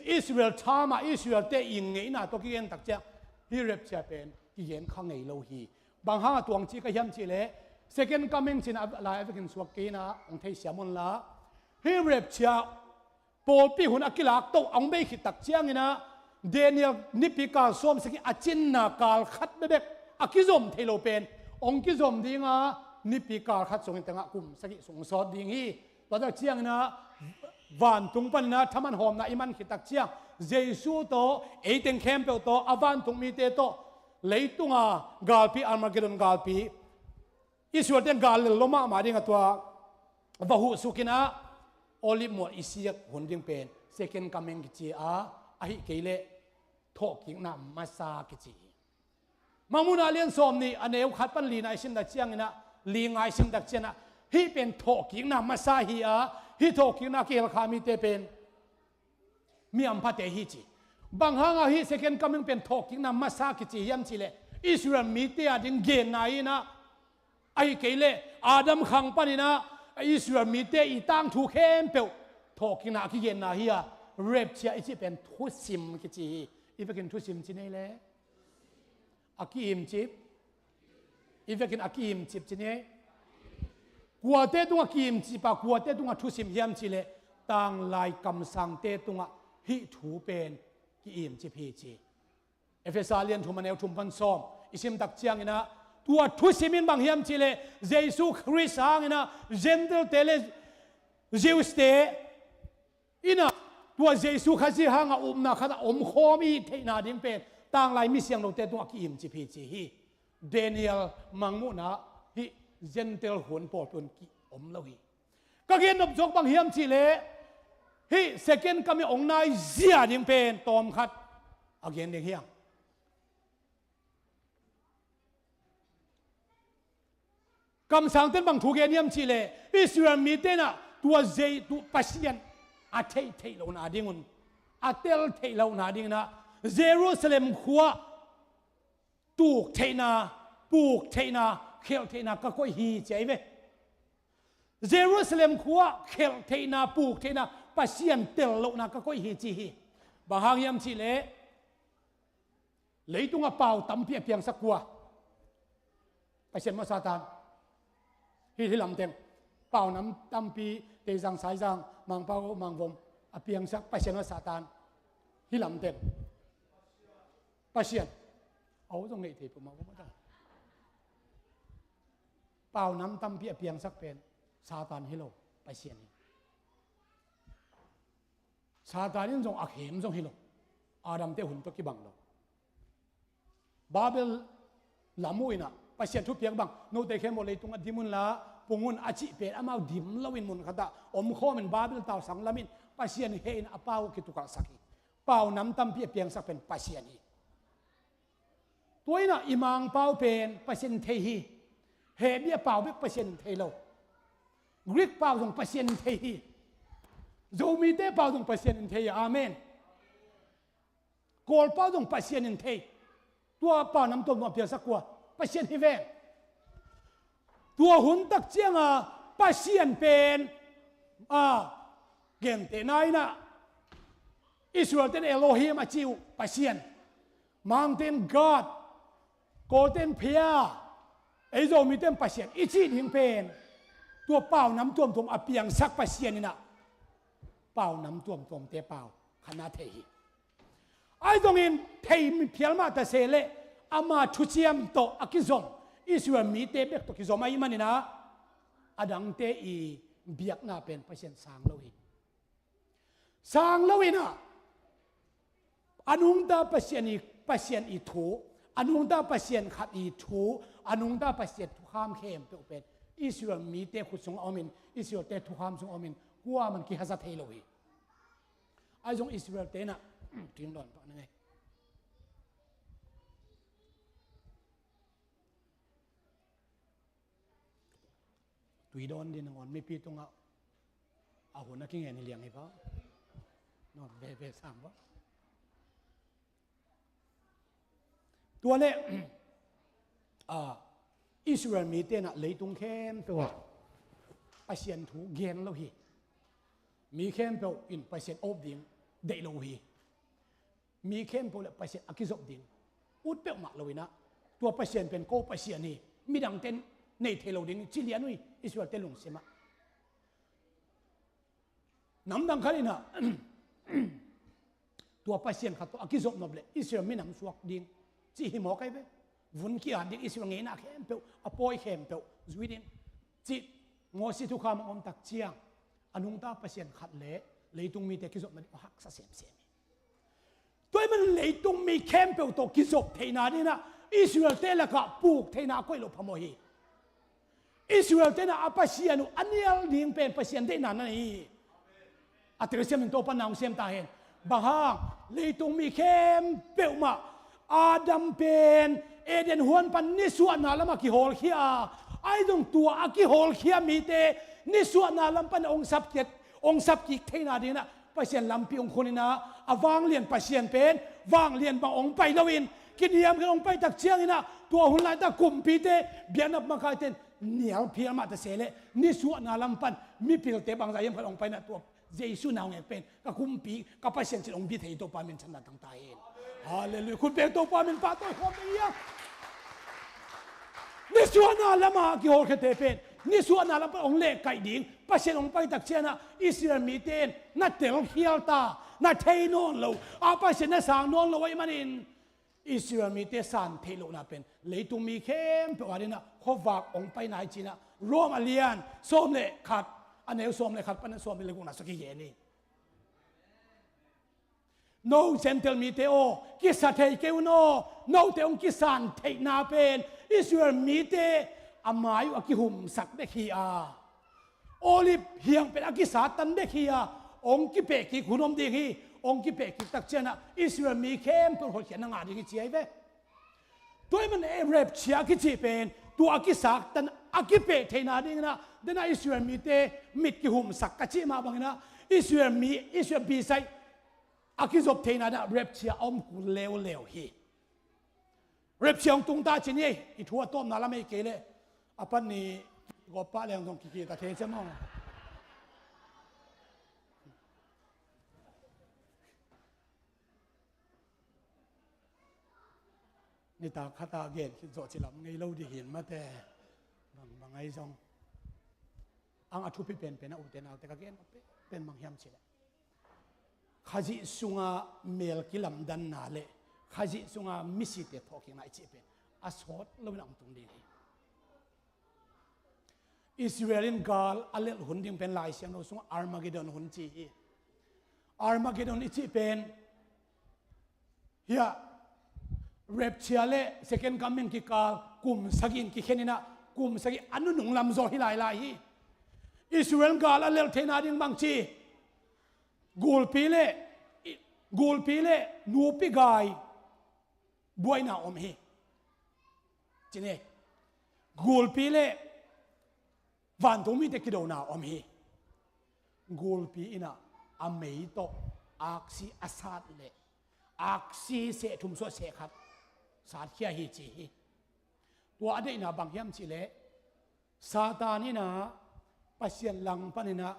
Israel tham ah Israel-te i ngeina tawh kigen tak ciang hih rapture pen kigen kha ngei lo hi. Bang hanga tua hong ci ka hiam cihleh, second coming cin a lai a vekin suak kei in ah hong theisiam unla, hih rapture pawlpi hun a kilak toh a hong bei khit tak ciangin ah, Daniel nipi kal sawmsagih a cinna kal khat bekbek a kizom thei lo pen hong kizom dinga, nipi kal khat sungin tengah kum sagih sung sawt ding hi. Tua tak ciangin ah vantung panin ah thaman hawmna i man khit tak ciang, Jesu tawh, ei teng khempeuh tawh, a vantung mite tawh, leitunga galpi, Armageddon galpi, Israel-te gal lel lo mahmah ding a tua va huhsuk in ah, Olive mual i siak hun ding pen second coming kici a, ahih kei leh thawhkikna masa kici hi. Mangmuhna lian sawmnih a neu khat pan lina i sim tak ciangin ah, Li ngai sim tak ciangin ah, hih pen thawhkikna masa hi a, hih thawhkikna a kihelkha mite pen mi hamphate hi ci. Bang hangah hih second coming pen thawhkikna masa kici hiam cih leh, Israel mite ading genna hi in ah, ahih kei leh Adam khang panin ah Israel mite i tangthu khempeuh thawhkikna a kigenna hi a, rapture i cih pen thusim kici hi. I vekin thusim ci ni ei le? A ki-imcip. I vekin a ki-imcip ci ni ei. Kuate tungah ki-imcip a, kuate tungah thusim hiam cih leh, tanglai kamsangte tungah hih thu pen ki-imcip hi ci. Efesa lian thum a neu thum pan sawm i sim tak ciangin ah, tua thusim in bang hiam cih leh, Jesu Khrist hangin ah Gentile-te le Jews-te in ah, tua Jesu Khazih hangah upna khatah omkhawm i theihna ding pen tanglai mi siangthote tungah ki-imcip hi ci hi. Daniel mangmuhna hih Gentile hun pawl tungah ki-om lo hi. Ka gen nop zawk bang hiam cih leh, hih second coming hong nai zia ding pen tawmkhat a gen ding hi hang. Kamsangte'n bang thu gen hiam cih leh, Israel mite in ah tua zei, tua Pasian a theih theih lohna ding un, a tel theih lohna dingin ah, Jerusalem khua-ah tuk theihna, puk theihna, khelh theihna ka koih hi ci ahi ve. Jerusalem khua-ah khelh theihna, puk theihna, Pasian tel lohna ka koih hi ci hi. Bang hang hiam cih leh, leitungah pau tampi a piangsak kua? Pasian maw, Satan? Hih, hih lam teng. Pau nam tampi, Teizang, Saizang, Mangpau, Mangvom a piangsak Pasian maw, Satan? Hih lam teng. Pasian. Au zong neih thei peuhmah, peuhmah ta. Pau nam tampi a piangsak pen Satan hi lo, Pasian hi. Satan in zong a khem zong hi lo. Adam-te hun tawh kibang lo. Babel lam uh in ah, Pasian thupiak bang, note khempeuh leitungah dim unla, pung un a cih pen amau dim loin mun khatah omkhawmin Babel tausang lamin Pasian heh in a pau kitukalhsak hi. Pau nam tampi a piangsak pen Pasian hi. Tua in ah i Mangpau pen Pasian thei hi. Hebrew pau bek Pasian thei lo. Greek pau zong Pasian thei hi. Zomite pau zong Pasian thei hi. Amen. Kawlpau zong Pasian in thei. Tua pau nam tuamtuam a piangsak kua? Pasian hi ven. Tua hun tak cianga Pasian pen, a, gentehna in ah Israel-te'n Elohim a ci uh Pasian, Mangte'n God, Kawlte'n Phia, ei Zomite'n Pasian i cih ding pen, tua pau nam tuamtuam a piangsak Pasian in ah pau nam tuamtuamte pau khatna thei hi. Ahi zongin thei phial mah ta se leh, ama thuciam tawh a kizom, Israel mite bek tawh kizom ahih manin ah, a dangte i biakna pen Pasian sang lo hi. Sang lo in ah, a nungta Pasian i, Pasian i thu, a nungta Pasian khat i thu, a nungta Pasian thukham khempeuh pen Israel mite khut sungah omin, Israel-te thukham sungah omin, kuaman kihaza thei lo hi. Ahi zong Israel-te in ah, tuin dawn pah na ngei. Tui dawn ding nangawn mipi tungah a hun a kingen hi liang hi pa. Nawn veve sang pa. Tua leh, a, Israel mite in ah leitung khempeuh ah Pasian thu gen lo hi. Mi khempeuh in Pasian op ding deih lo hi. Mi khempeuh le Pasian a kizop ding ut peuhmah lo in ah, tua Pasian pen ko Pasian hi, midangte'n nei thei lo ding ci lian uh hi Israel-te lungsim ah. Namdang khat in ah tua Pasian khat tawh a kizop nop leh Israel minam suak ding ci hi mawk ahi ve. Vun ki-at ding, Israel ngeina khempeuh, a pawi khempeuh zui ding ci, Moses thukham a om tak ciang, a nungta Pasian khat le leitung mite kizopna ding a haksa semsem hi. Tua ahih manin leitung mi khempeuh tawh kizop theihna dingin ah Israel-te lakah puk theihna a koih loh phamawh hi. Israel-te'n ah a Pasian uh a nial ding pen Pasian deihna na nei hi. A telsiam in Topa'n na hong sem ta hen. Bang hang, leitung mi khempeuh mah Adam pen Eden huan pan nisuahna lamah kihawlkhia a, Ahi zong tua a kihawlkhia mite nisuahna lam pan hong sapkhiat, hong sapkik theihna dingin ah Pasian lampi hong khun in ah, a vanglian Pasian pen vanglian bang hong pai loin, kiniamkhiat hong pai tak ciangin ah, tua hun laitak kumpite, biakna makaite in nial phial mah ta se leh, nisuahna lam pan mipilte bangzah hiam khat hong pai in ah, tua Jesu na hong ek pen ka kumpi, ka Pasian cih hong bi thei Topa min thang ta hen. Halleluiah. Khut beng, Topa min pahtawi khawm ding hi hang. Nisuahna lamah kihawlkhiate pen nisuahna lam pan hong lehkaih ding Pasian hong pai tak ciangin ah, Israel mite in na telkhial ta, na thei nawn lo, a Pasian na sang nawn lo ahih manin, Israel mite san theih lohna pen leitung mi khempeuh adingin ah khuavak hong paina hi ci-in ah, Rom a lian sawm le khat, a neu sawm le khat pan a sawm le gukna sung kigen hi. No Gentile mite aw, kisa thei kei un aw, note hong kisan theihna pen Israel mite a mai uh a kihumsak bek hi a, Olive hiang pen a kisat tan bek hi a, hong kipehkik hun om ding hi. Hong kipehkik tak ciangin ah Israel mi khempeuh hotkhiatna ngah ding hi ci ahi ve. Tua ahih manin rapture a kici pen tua a kisat tan a kipeh theihna dingin ah, den ah Israel mite mit kihumsak ka cih mah bangin ah, Israel mi, Israel bisai a kizop theihna dingin ah rapture a om kul leuleu hi. Rapture hong tung ta ci ni ei, i thu a tawpna lam ei kei leh, a pan ni gawp pah leng zong kikita thei cia maw. Nitak khat a gen khit zawh ci lam ngei lo ding hi in mate. Bang, bang ahi zong, ang a thupi penpen a, ute naute, ka gen penpen bang hiam cih leh, Khazih sunga mel kilamdanna le Khazih sunga misite thawhkikna i cih pen a sawt loin a hong tung ding hi. Israel in gal a lelh hun ding pen Lai Siangtho sungah Armageddon hun ci hi. Armageddon i cih pen hiah rapture le second coming kikal kum sagih in kikhen in ah, kum sagih a nunung lam zaw hi lailai hi. Israel gal a lelh theihna ding bangci, gulpi le, gulpi le nupi gai buaina om hi. Ci ni, gulpi le vantung mite kidona om hi. Gulpi in ah a mei tawh aksi a sat le aksi sehthum suah sehkhat satkhia hi ci hi. Tua a deihna bang hiam cih leh, Satan in ah Pasian langpan in ah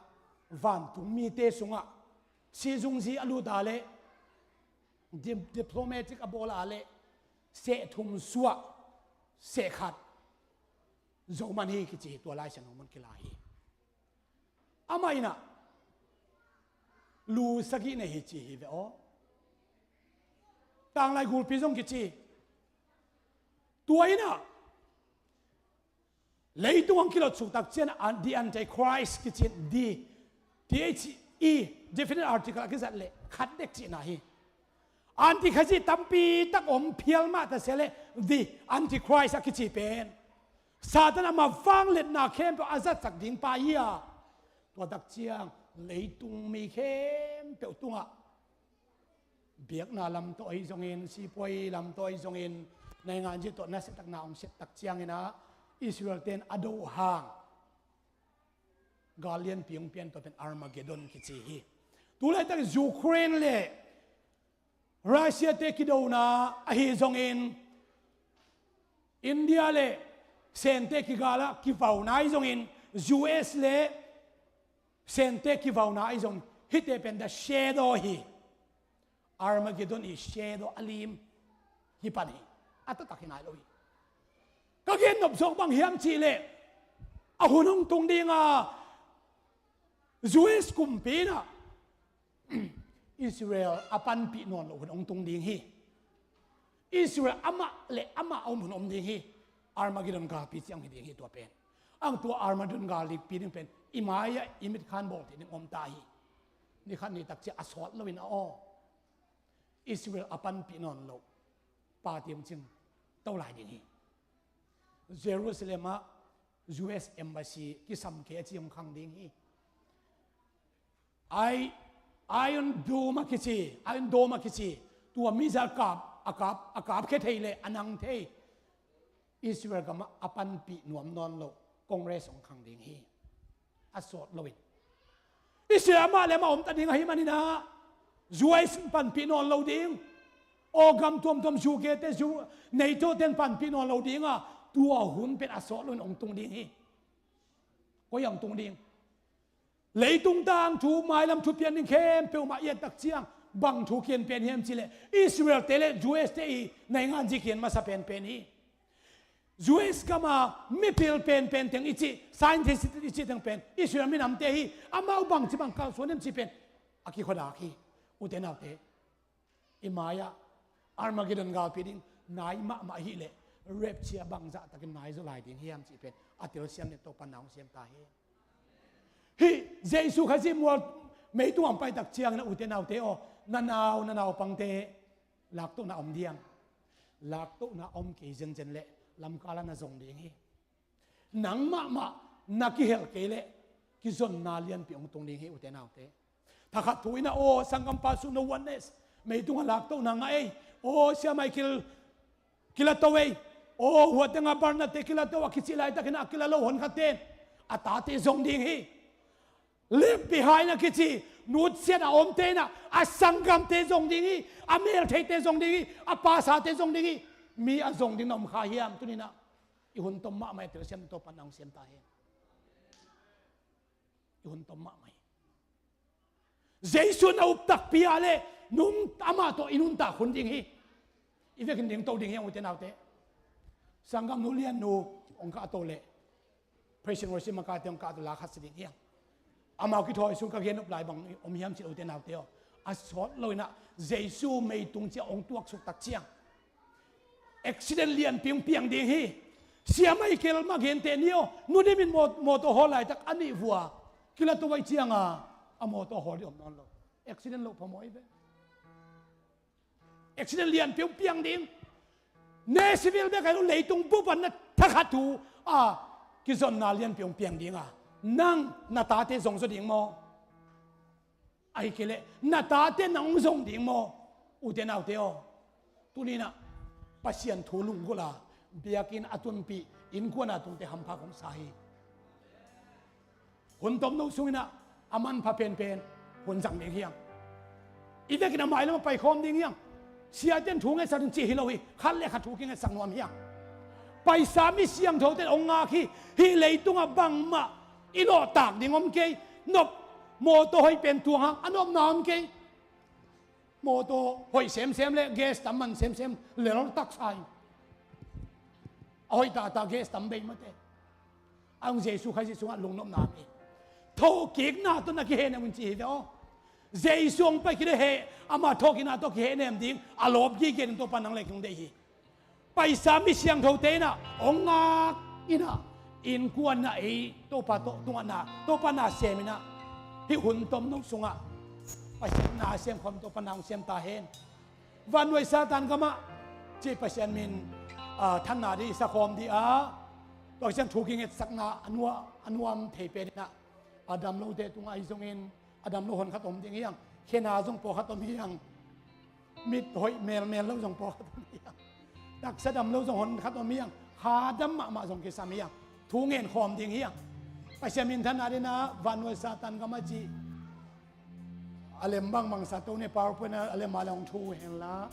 vantung mite sungah sizungzi a lut a leh, di-, diplomatic a bawl a leh, sehthum suah sehkhat zo man hi kici hi. Tua Lai Siangtho mun kila hi. Amah in ah lu sagih nei hi ci hi ve aw. Tanglai gulpi zong kici. Tua in ah leitung hong kilotsuk tak ciang, an-, the Antichrist kici, the, T H E, definite article a kizat leh khat dek cihna hi. Anti Khazih tampi tak om phial mah ta se leh, the Antichrist a kici pen Satan amah vangliatna khempeuh a zatsak ding pa hi a, tua tak ciang leitung mi khempeuh tungah biakna lam tawh ahi zongin, sipuai lam tawh ahi zongin, nainganzi tawh nasiatakna hong siat tak ciangin ah Israel ten a do hang gal lianpi hong pian, tua pen Armageddon kici hi. Tu laitak Ukraine le Russia te kidona ahi zongin, India le Sente kigal ah kivauna ahi zongin, U S le Sente kivauna ahi zong, hihte pen the shadow hi. Armageddon i shadow a lim hi pan hi. A taktak hi nai lo hi. Ka gen nop zawk bang hiam cih leh, a hun hong tung ding a, U S kumpi in ah Israel a panpih nawn loh hun hong tung ding hi. Israel amah le amah a om hun om ding hi. Armageddon galpi ciang hi ding hi tua pen. Ang tua Armageddon galpi ding pen i mai-ah i mitkhan bawlteh ding om ta hi. Ni khat ni tak ciang a sawt loin a aw, Israel a panpih nawn loh pa tiang cing to lai ding hi. Jerusalem ah U S embassy kisam kei a ci hong khang ding hi. Ai, Iron Dome a kici, Iron Dome a kici, tua missile kap, a kap, a kap khia thei le a nang thei Israel gamah a panpih nuam nawn lo Congress hong khang ding hi. A sawt loin Israel amah le amah omta ding ahih manin ah, U S panpih nawn lo ding. Aw gam tuamtuam U K te, U-, NATO ten panpih nawn lo ding a, tua hun pen a sawt loin hong tung ding hi. Koi ah hong tung ding? Leitung tangthu, mailam thu pian ding khempeuh mah i et tak ciang bang thu kian pen hiam cih leh, Israel te le U S te i naingan zi kian masa penpen hi. U S gam a mipil penpen teng i cih, scientist i cih teng pen Israel minamte hi. Amau bangci bang kalsuan hiam cih pen a kikhuadak hi. Ute naute, i mai-ah Armageddon galpi ding nai mahmah ahih leh, rapture bangzah takin nai zaw lai ding hiam cih pen a telsiam ding Topa in na hong siam ta hi. Hih Jesu Khazih mual meitung ah hong pai tak ciangin ah, ute naute aw, na nau, na naupangte laktohna om diam? Laktohna om kei zenzen leh lamkal ah na zong ding hi. Nang mahmah na kihel kei leh kizonna lianpi hong tung ding hi, ute naute. Thakhat thu in ah, aw sanggampa, Sunno Oneness meitung ah laktohna ngah ei, aw Sia Michael kila to ei, aw hua teng ah Barnard te kila to, a kicih laitakin ah a kila lo honkhatte in a tate zong ding hi. Left behind a kici, nutsiat a omte in ah a sanggamte zong ding hi. A meltheite zong ding hi. A pastorte zong ding hi. Mi a zong ding na om kha hiam? Tuni in ah i hun tom mahmah, i telsiam ding Topa in na hong siam ta hi. I hun tom mahmah hi. Jesu na up takpi ah leh nung, amah tawh i nuntak hun ding hi. I vekin dingto ding hi hang, ute naute. Sanggamnu Liannu hong kahto leh praise and worship makaite hong kahto la khat si ding hi hang. Amau kithawi sung ka gen nop lai bang om hiam cih leh, ute naute aw, a sawt loin ah Jesu meitung ciang hong tuaksuk tak ciang accident lianpi hong piang ding hi. Sia Michael mah gente ni aw, Nu Dim in maw-, mawtaw hawl laitak a nih vua kila to vai ciang a, a mawtaw hawl ding om nawn lo. Accident loh phamawh hi ve. Accident lianpi hong piang ding. Nashville bek hi lo, leitung bup ah na thakhat thu a kizonna lianpi hong piang ding a, nang na tate zong zaw ding maw? Ahih kei leh na tate nang hong zong ding maw? Ute naute aw, tuni in ah Pasian thu lunggulh a, biakinn a tunpih, innkuan a tungte hampha kong sa hi. Hun tomno sungin ah a manpha penpen hun zang ding hi hang. I vekin a mailam ah paikhawm ding hi hang. Siate in thu ngetsak ding cih hi lo hi. Khat le khat thu kingetsak nuam hi hang. Paisa mi siangthote in hong ngak hi. Hih leitungah bangmah i lawhtak ding om kei. Nop, mawtaw hoih pen tuang hang, a nopna om kei. Mawtaw hoih semsem le gas tam man semsem lel taksa hi. A hoih taktak gas tam bei mate. A hong Jesu Khazih sungah lungnopna om hi. Thokikna tawh na kihehnem un ci hi ve aw. Jesu hong pai khit leh heh, ama thokikna tawh kihehnem ding a lawp gige ding Topa in nang le kei hong deih hi. Paisa mi siangthote in ah hong ngak in ah, innkuan in ah ei Topa tawh tungah na, Topa na sem in ah, hih hun tomno sungah Pasian na sem khawm Topa in na hong sem ta hen. Vannuai Satan gamah cih Pasian min, ah, thanna ding i sa khawm ding a, tua ciang thu kingetsakna a nua-, a nuam thei pen in ah, a damlote tungah ahi zongin, a damlo honkhat om ding hi hang. Khena zong pawlkhat om hi hang. Mit hoih melmel lo zong pawlkhat om hi hang. Taksa damlo zong honkhat om hi hang. Kha dam mahmah zong kisam hi hang. Thu ngen khawm ding hi hang. Pasian minthanna dingin ah, Vannuai Satan Gam a cih a lem bangbang sa to ne, PowerPoint a lem a le hong thu hen la.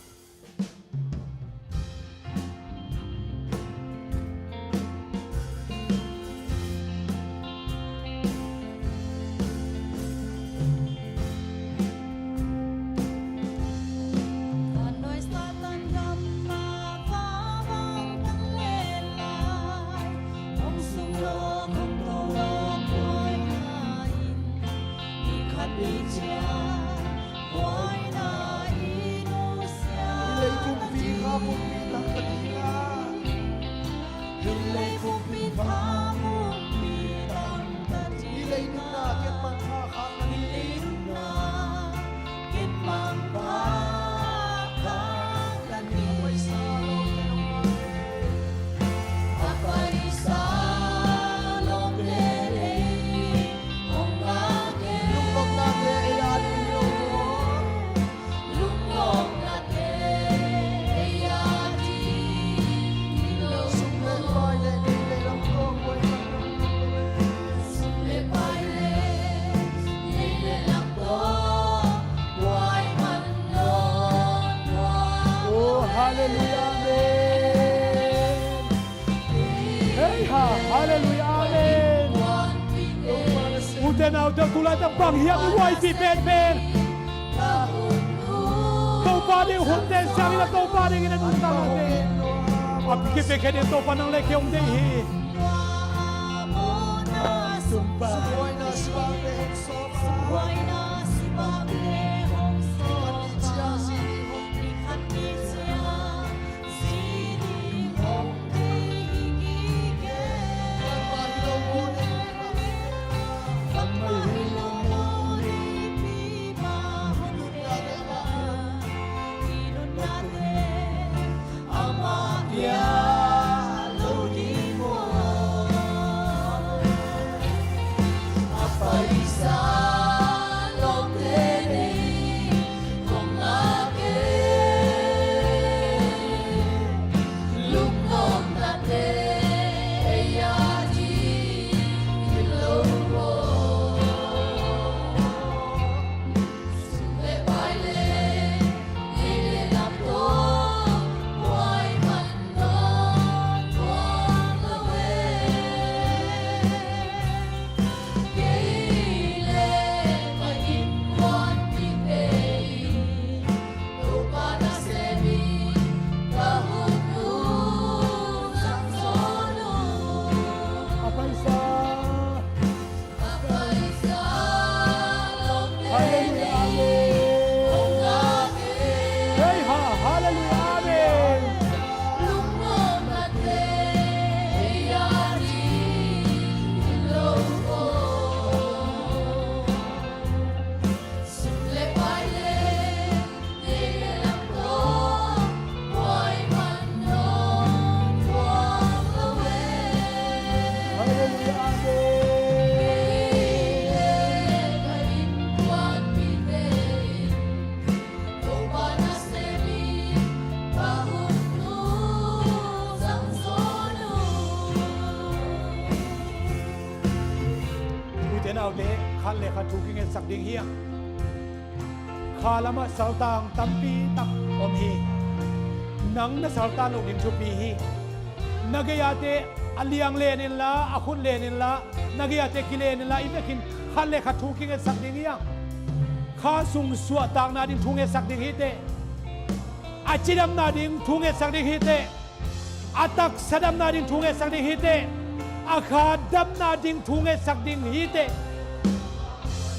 Naute, tu laitak bang hiam i huaipih penpen? Topa ding hunte siangin a Topa dingin a nuntaknate a kipiakhia ding Topa nang le kei hong deih hi. Hallelujah, amen. Hey, ha, hallelujah, amen. Ute naute, khat le khat thu kingetsak ding hi a, kha lamah saltang tampi tak om hi. Nang na saltan loh ding thupi hi. Na gei-ate a liang len inla, a khut len inla, na gei-ate kilen inla, i vekin khat le khat thu kingetsak ding hi a, kha sung suahtakna ding thu ngetsak ding hi teh. A cidamna ding thu ngetsak ding hi teh. A taksa damna ding thu ngetsak ding hi teh. A kha damna ding thu ngetsak ding hi teh.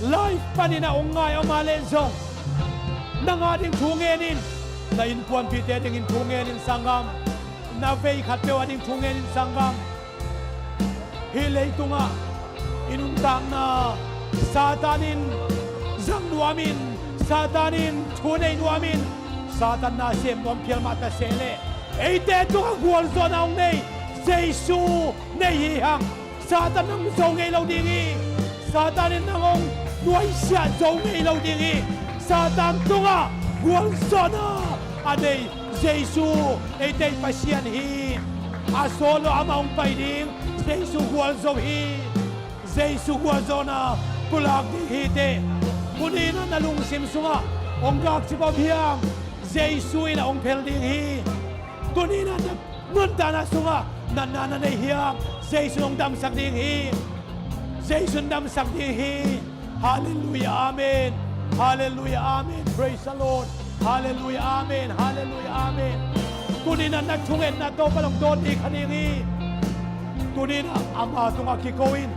Live panin a hong ngai om a leh zong, nang a ding thu ngen in. Na innkuanpihte dingin thu ngen in, sanggam. Na vei khat peuh a ding thu ngen in, sanggam. Hih leitungah i nuntakna Satan in zang nuamin, Satan in thu nei nuamin, Satan na sem nuam phial mah ta seh leh, eite tungah gualzawhna hong nei Jesu nei hi hang. Satan nang zo ngei lo ding hi. Satan in nang hong nuaisiah zo ngei lo ding hi. Satan tungah gualzawhna a nei Jesu, eite i Pasian hi. A solo amah hong pai ding, Jesu gualzo hi. Jesu gualzawhna pulak ding hi teh. Tuni-in ah na lungsim sungah hong gakcip om hiam? Jesu in ah hong phel ding hi. Tuni-in ah na nuntakna sungah natna na nei hiam? Jesu in hong damsak ding hi. Jesu in damsak ding hi. Hallelujah, amen. Hallelujah, amen. Praise the Lord. Hallelujah, amen. Hallelujah, amen. Tuni-in ah na thungetna Topa in hong dawn ding kha ding hi. Tuni-in ah ama tungah kiko in,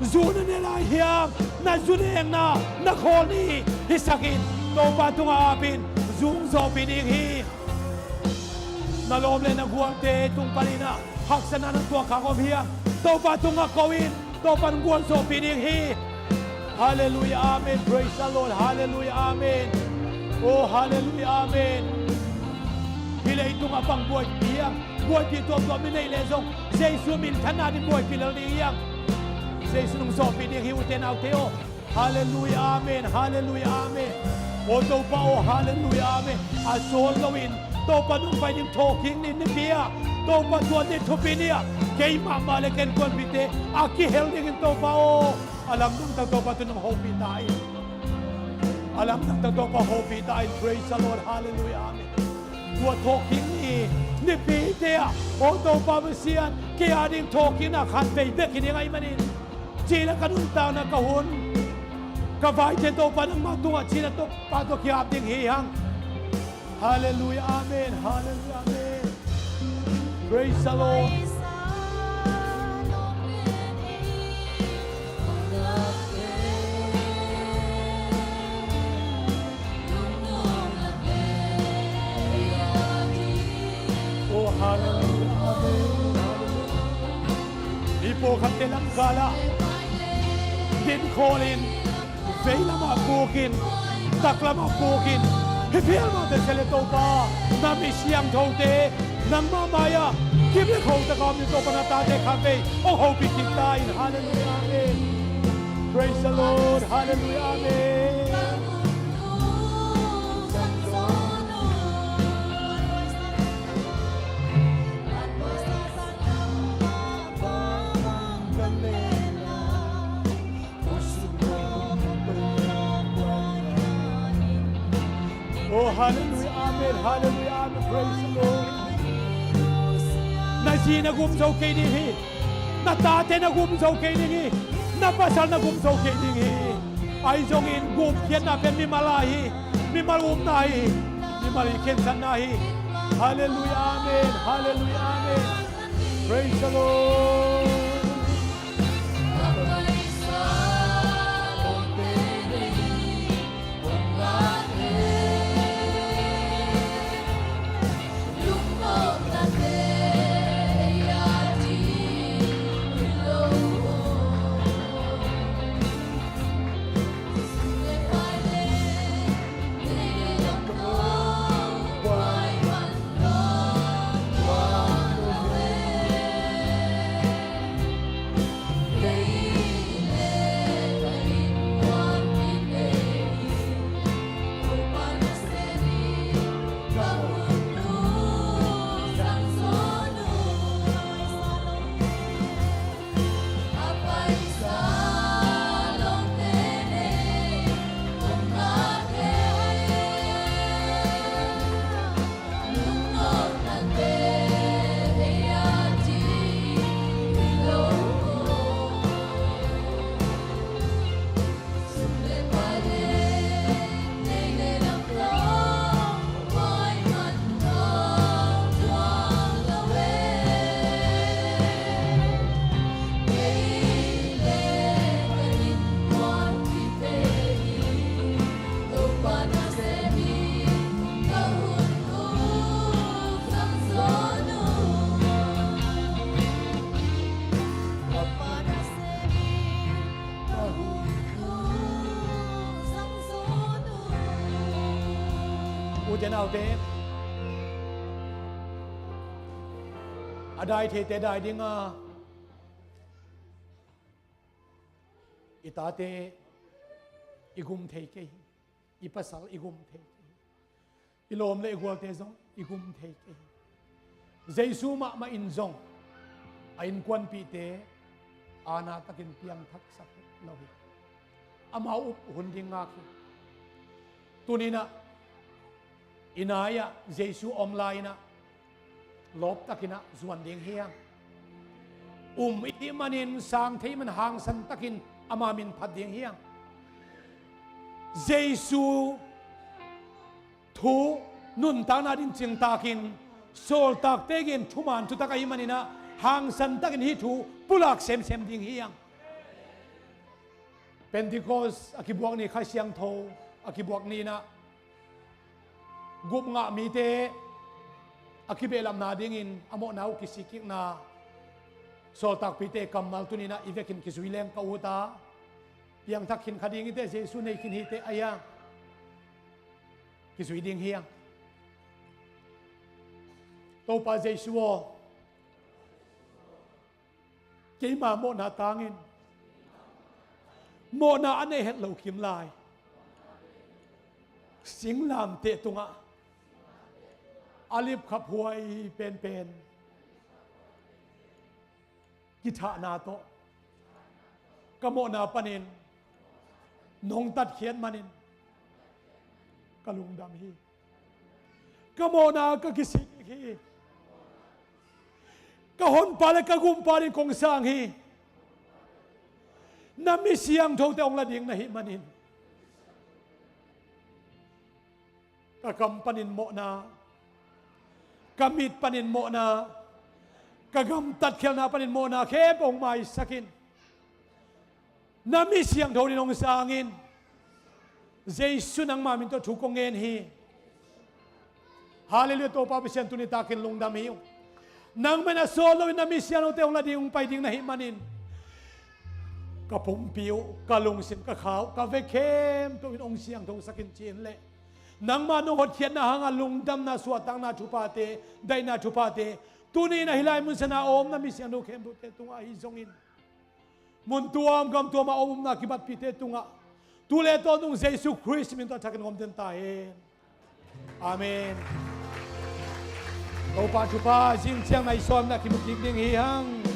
zu na ne lai hiam? Na zu nekna na khawl ni hisakin Topa tungah apin zu hong zawhpih ding hi. Na lawm le na gualte tung panin ah haksatna na tuak khak om hiam? Topa tungah ko in, Topa in gualzawhpih ding hi. Hallelujah, amen. Praise the Lord. Hallelujah, amen. Oh, hallelujah, amen. Hih leitungah bang buaipih hiam? Buaipih tuamtuam i neih leh zong Jesu minthanna ding buaipih lel ding hiam? Jesu in hong zawhpih ding hi, ute naute aw. Hallelujah, amen. Hallelujah, amen. Aw Topa aw, hallelujah, amen. A sawl loin Topa nong pai ding thawhkik ni, nipi ah Topa tuan ni, thupi ni ah kei mahmah le ka innkuanpihte a kihel dingin Topa aw, a lamdang tak Topa tu nong hopih ta in. A lamdang tak Topa hopih ta in. Praise the Lord. Hallelujah, amen. Tua thawhkik ni, nipite ah, aw Topa Pasian, kei a ding thawhkikna khat vei bek hi ding ahih manin, cih leh ka nuntakna, ka hun, Ka vaite Topa nangmah tungah cina Topa tawh kiap ding hi hang. Halleluiah, amen. Halleluiah, amen. Praise the Lord. Oh, halleluiah, amen. Halleluiah. Mi pawlkhatte lamkal ah dinkhawl in, veilam ah pukin, taklam ah pukin, hih phial mah teh sia le Topa, na mi siangthote nangmah mai-ah kim le kho takin om ni Topa, na tate khatvei hong hopih kik ta in. Halleluiah, amen. Praise the Lord. Halleluiah, amen. Oh, halleluiah, amen. Halleluiah, amen. Praise the Lord. Na zi na gum zo kei ding hi. Na tate na gum zo kei ding hi. Na pasal na gum zo kei ding hi. Ahi zongin gupkhiatna pen mimal a hi. Mimal upna hi. Mimal i khensatna hi. Halleluiah, amen. Halleluiah, amen. Praise the Lord. U te nau te, a dai theite dai ding a, i tate i gum thei kei hi. I pasal i gum thei kei hi. I lawm le i gualte zong i gum thei kei hi. Jesu mahmah in zong a innkuanpihte aana takin piangthaksak lo hi. Amau up hun ding ngak hi. Tuni-in ah i nai-ah Jesu om lai-in ah lawptakin ah zuan ding hi hang. Um i hih manin sang thei man hangsan takin ama min phat ding hi hang. Jesu thu nuntakna ding cingtakin sawltakte gen thuman thutak ahih manin ah hangsan takin hih thu pulak semsem ding hi hang. Pentecost a kibuak ni, Kha Siangtho a kibuak ni-in ah gup ngah mite a kibehlapna dingin a mawhna uh kisikkikna sawltakpite kammal tuni-in ah i vekin kizui leng ka ut a, piangthak khin kha ding hi teh, Jesu nei khin hi teh, a hia kizui ding hi hang. Topa Jesu aw, keima mawhna tangin mawhna a nei het lo kim lai singlamteh tungah a lipkhaphuai penpen kithahna tawh ka mawhna panin nong tatkhiat manin ka lungdam hi. Ka mawhna ka kisik hi. Ka honpa le ka gumpa ding kong sang hi. Na mi siangthote hong la ding na hih manin Ka kam panin mawhna, ka mit panin mawhna, ka gamtat khialhna panin mawhna khempeuh hong maisak in. Na mi siangtho dingin hong sang in. Jesu nangma min tawh thu kong ngen hi. Halleluiah, Topa Pasian, tuni takin lungdam hi ung. Nangmah in a sawt loin na mi siangthote hong la ding, hong pai ding na hih manin, ka pumpi uh, ka lungsim, ka kha uh, ka vek khempeuh in hong siangthosak in ci-in leh, nangmah nong hotkhiatna hanga lungdamna, suahtakna thuphate, daihna thuphate, tuni-in a hih lai mun sana a om na mi siangtho khempeuhte tungah ahi zongin, mun tuam gam tuam a om upna kibatpihte tungah, tu le tawntung Jesu Khrist min tawh a thakin hong om den ta hen. Amen. Topa thupha, zing ciang nai sawm na kimu kik ding hi hang.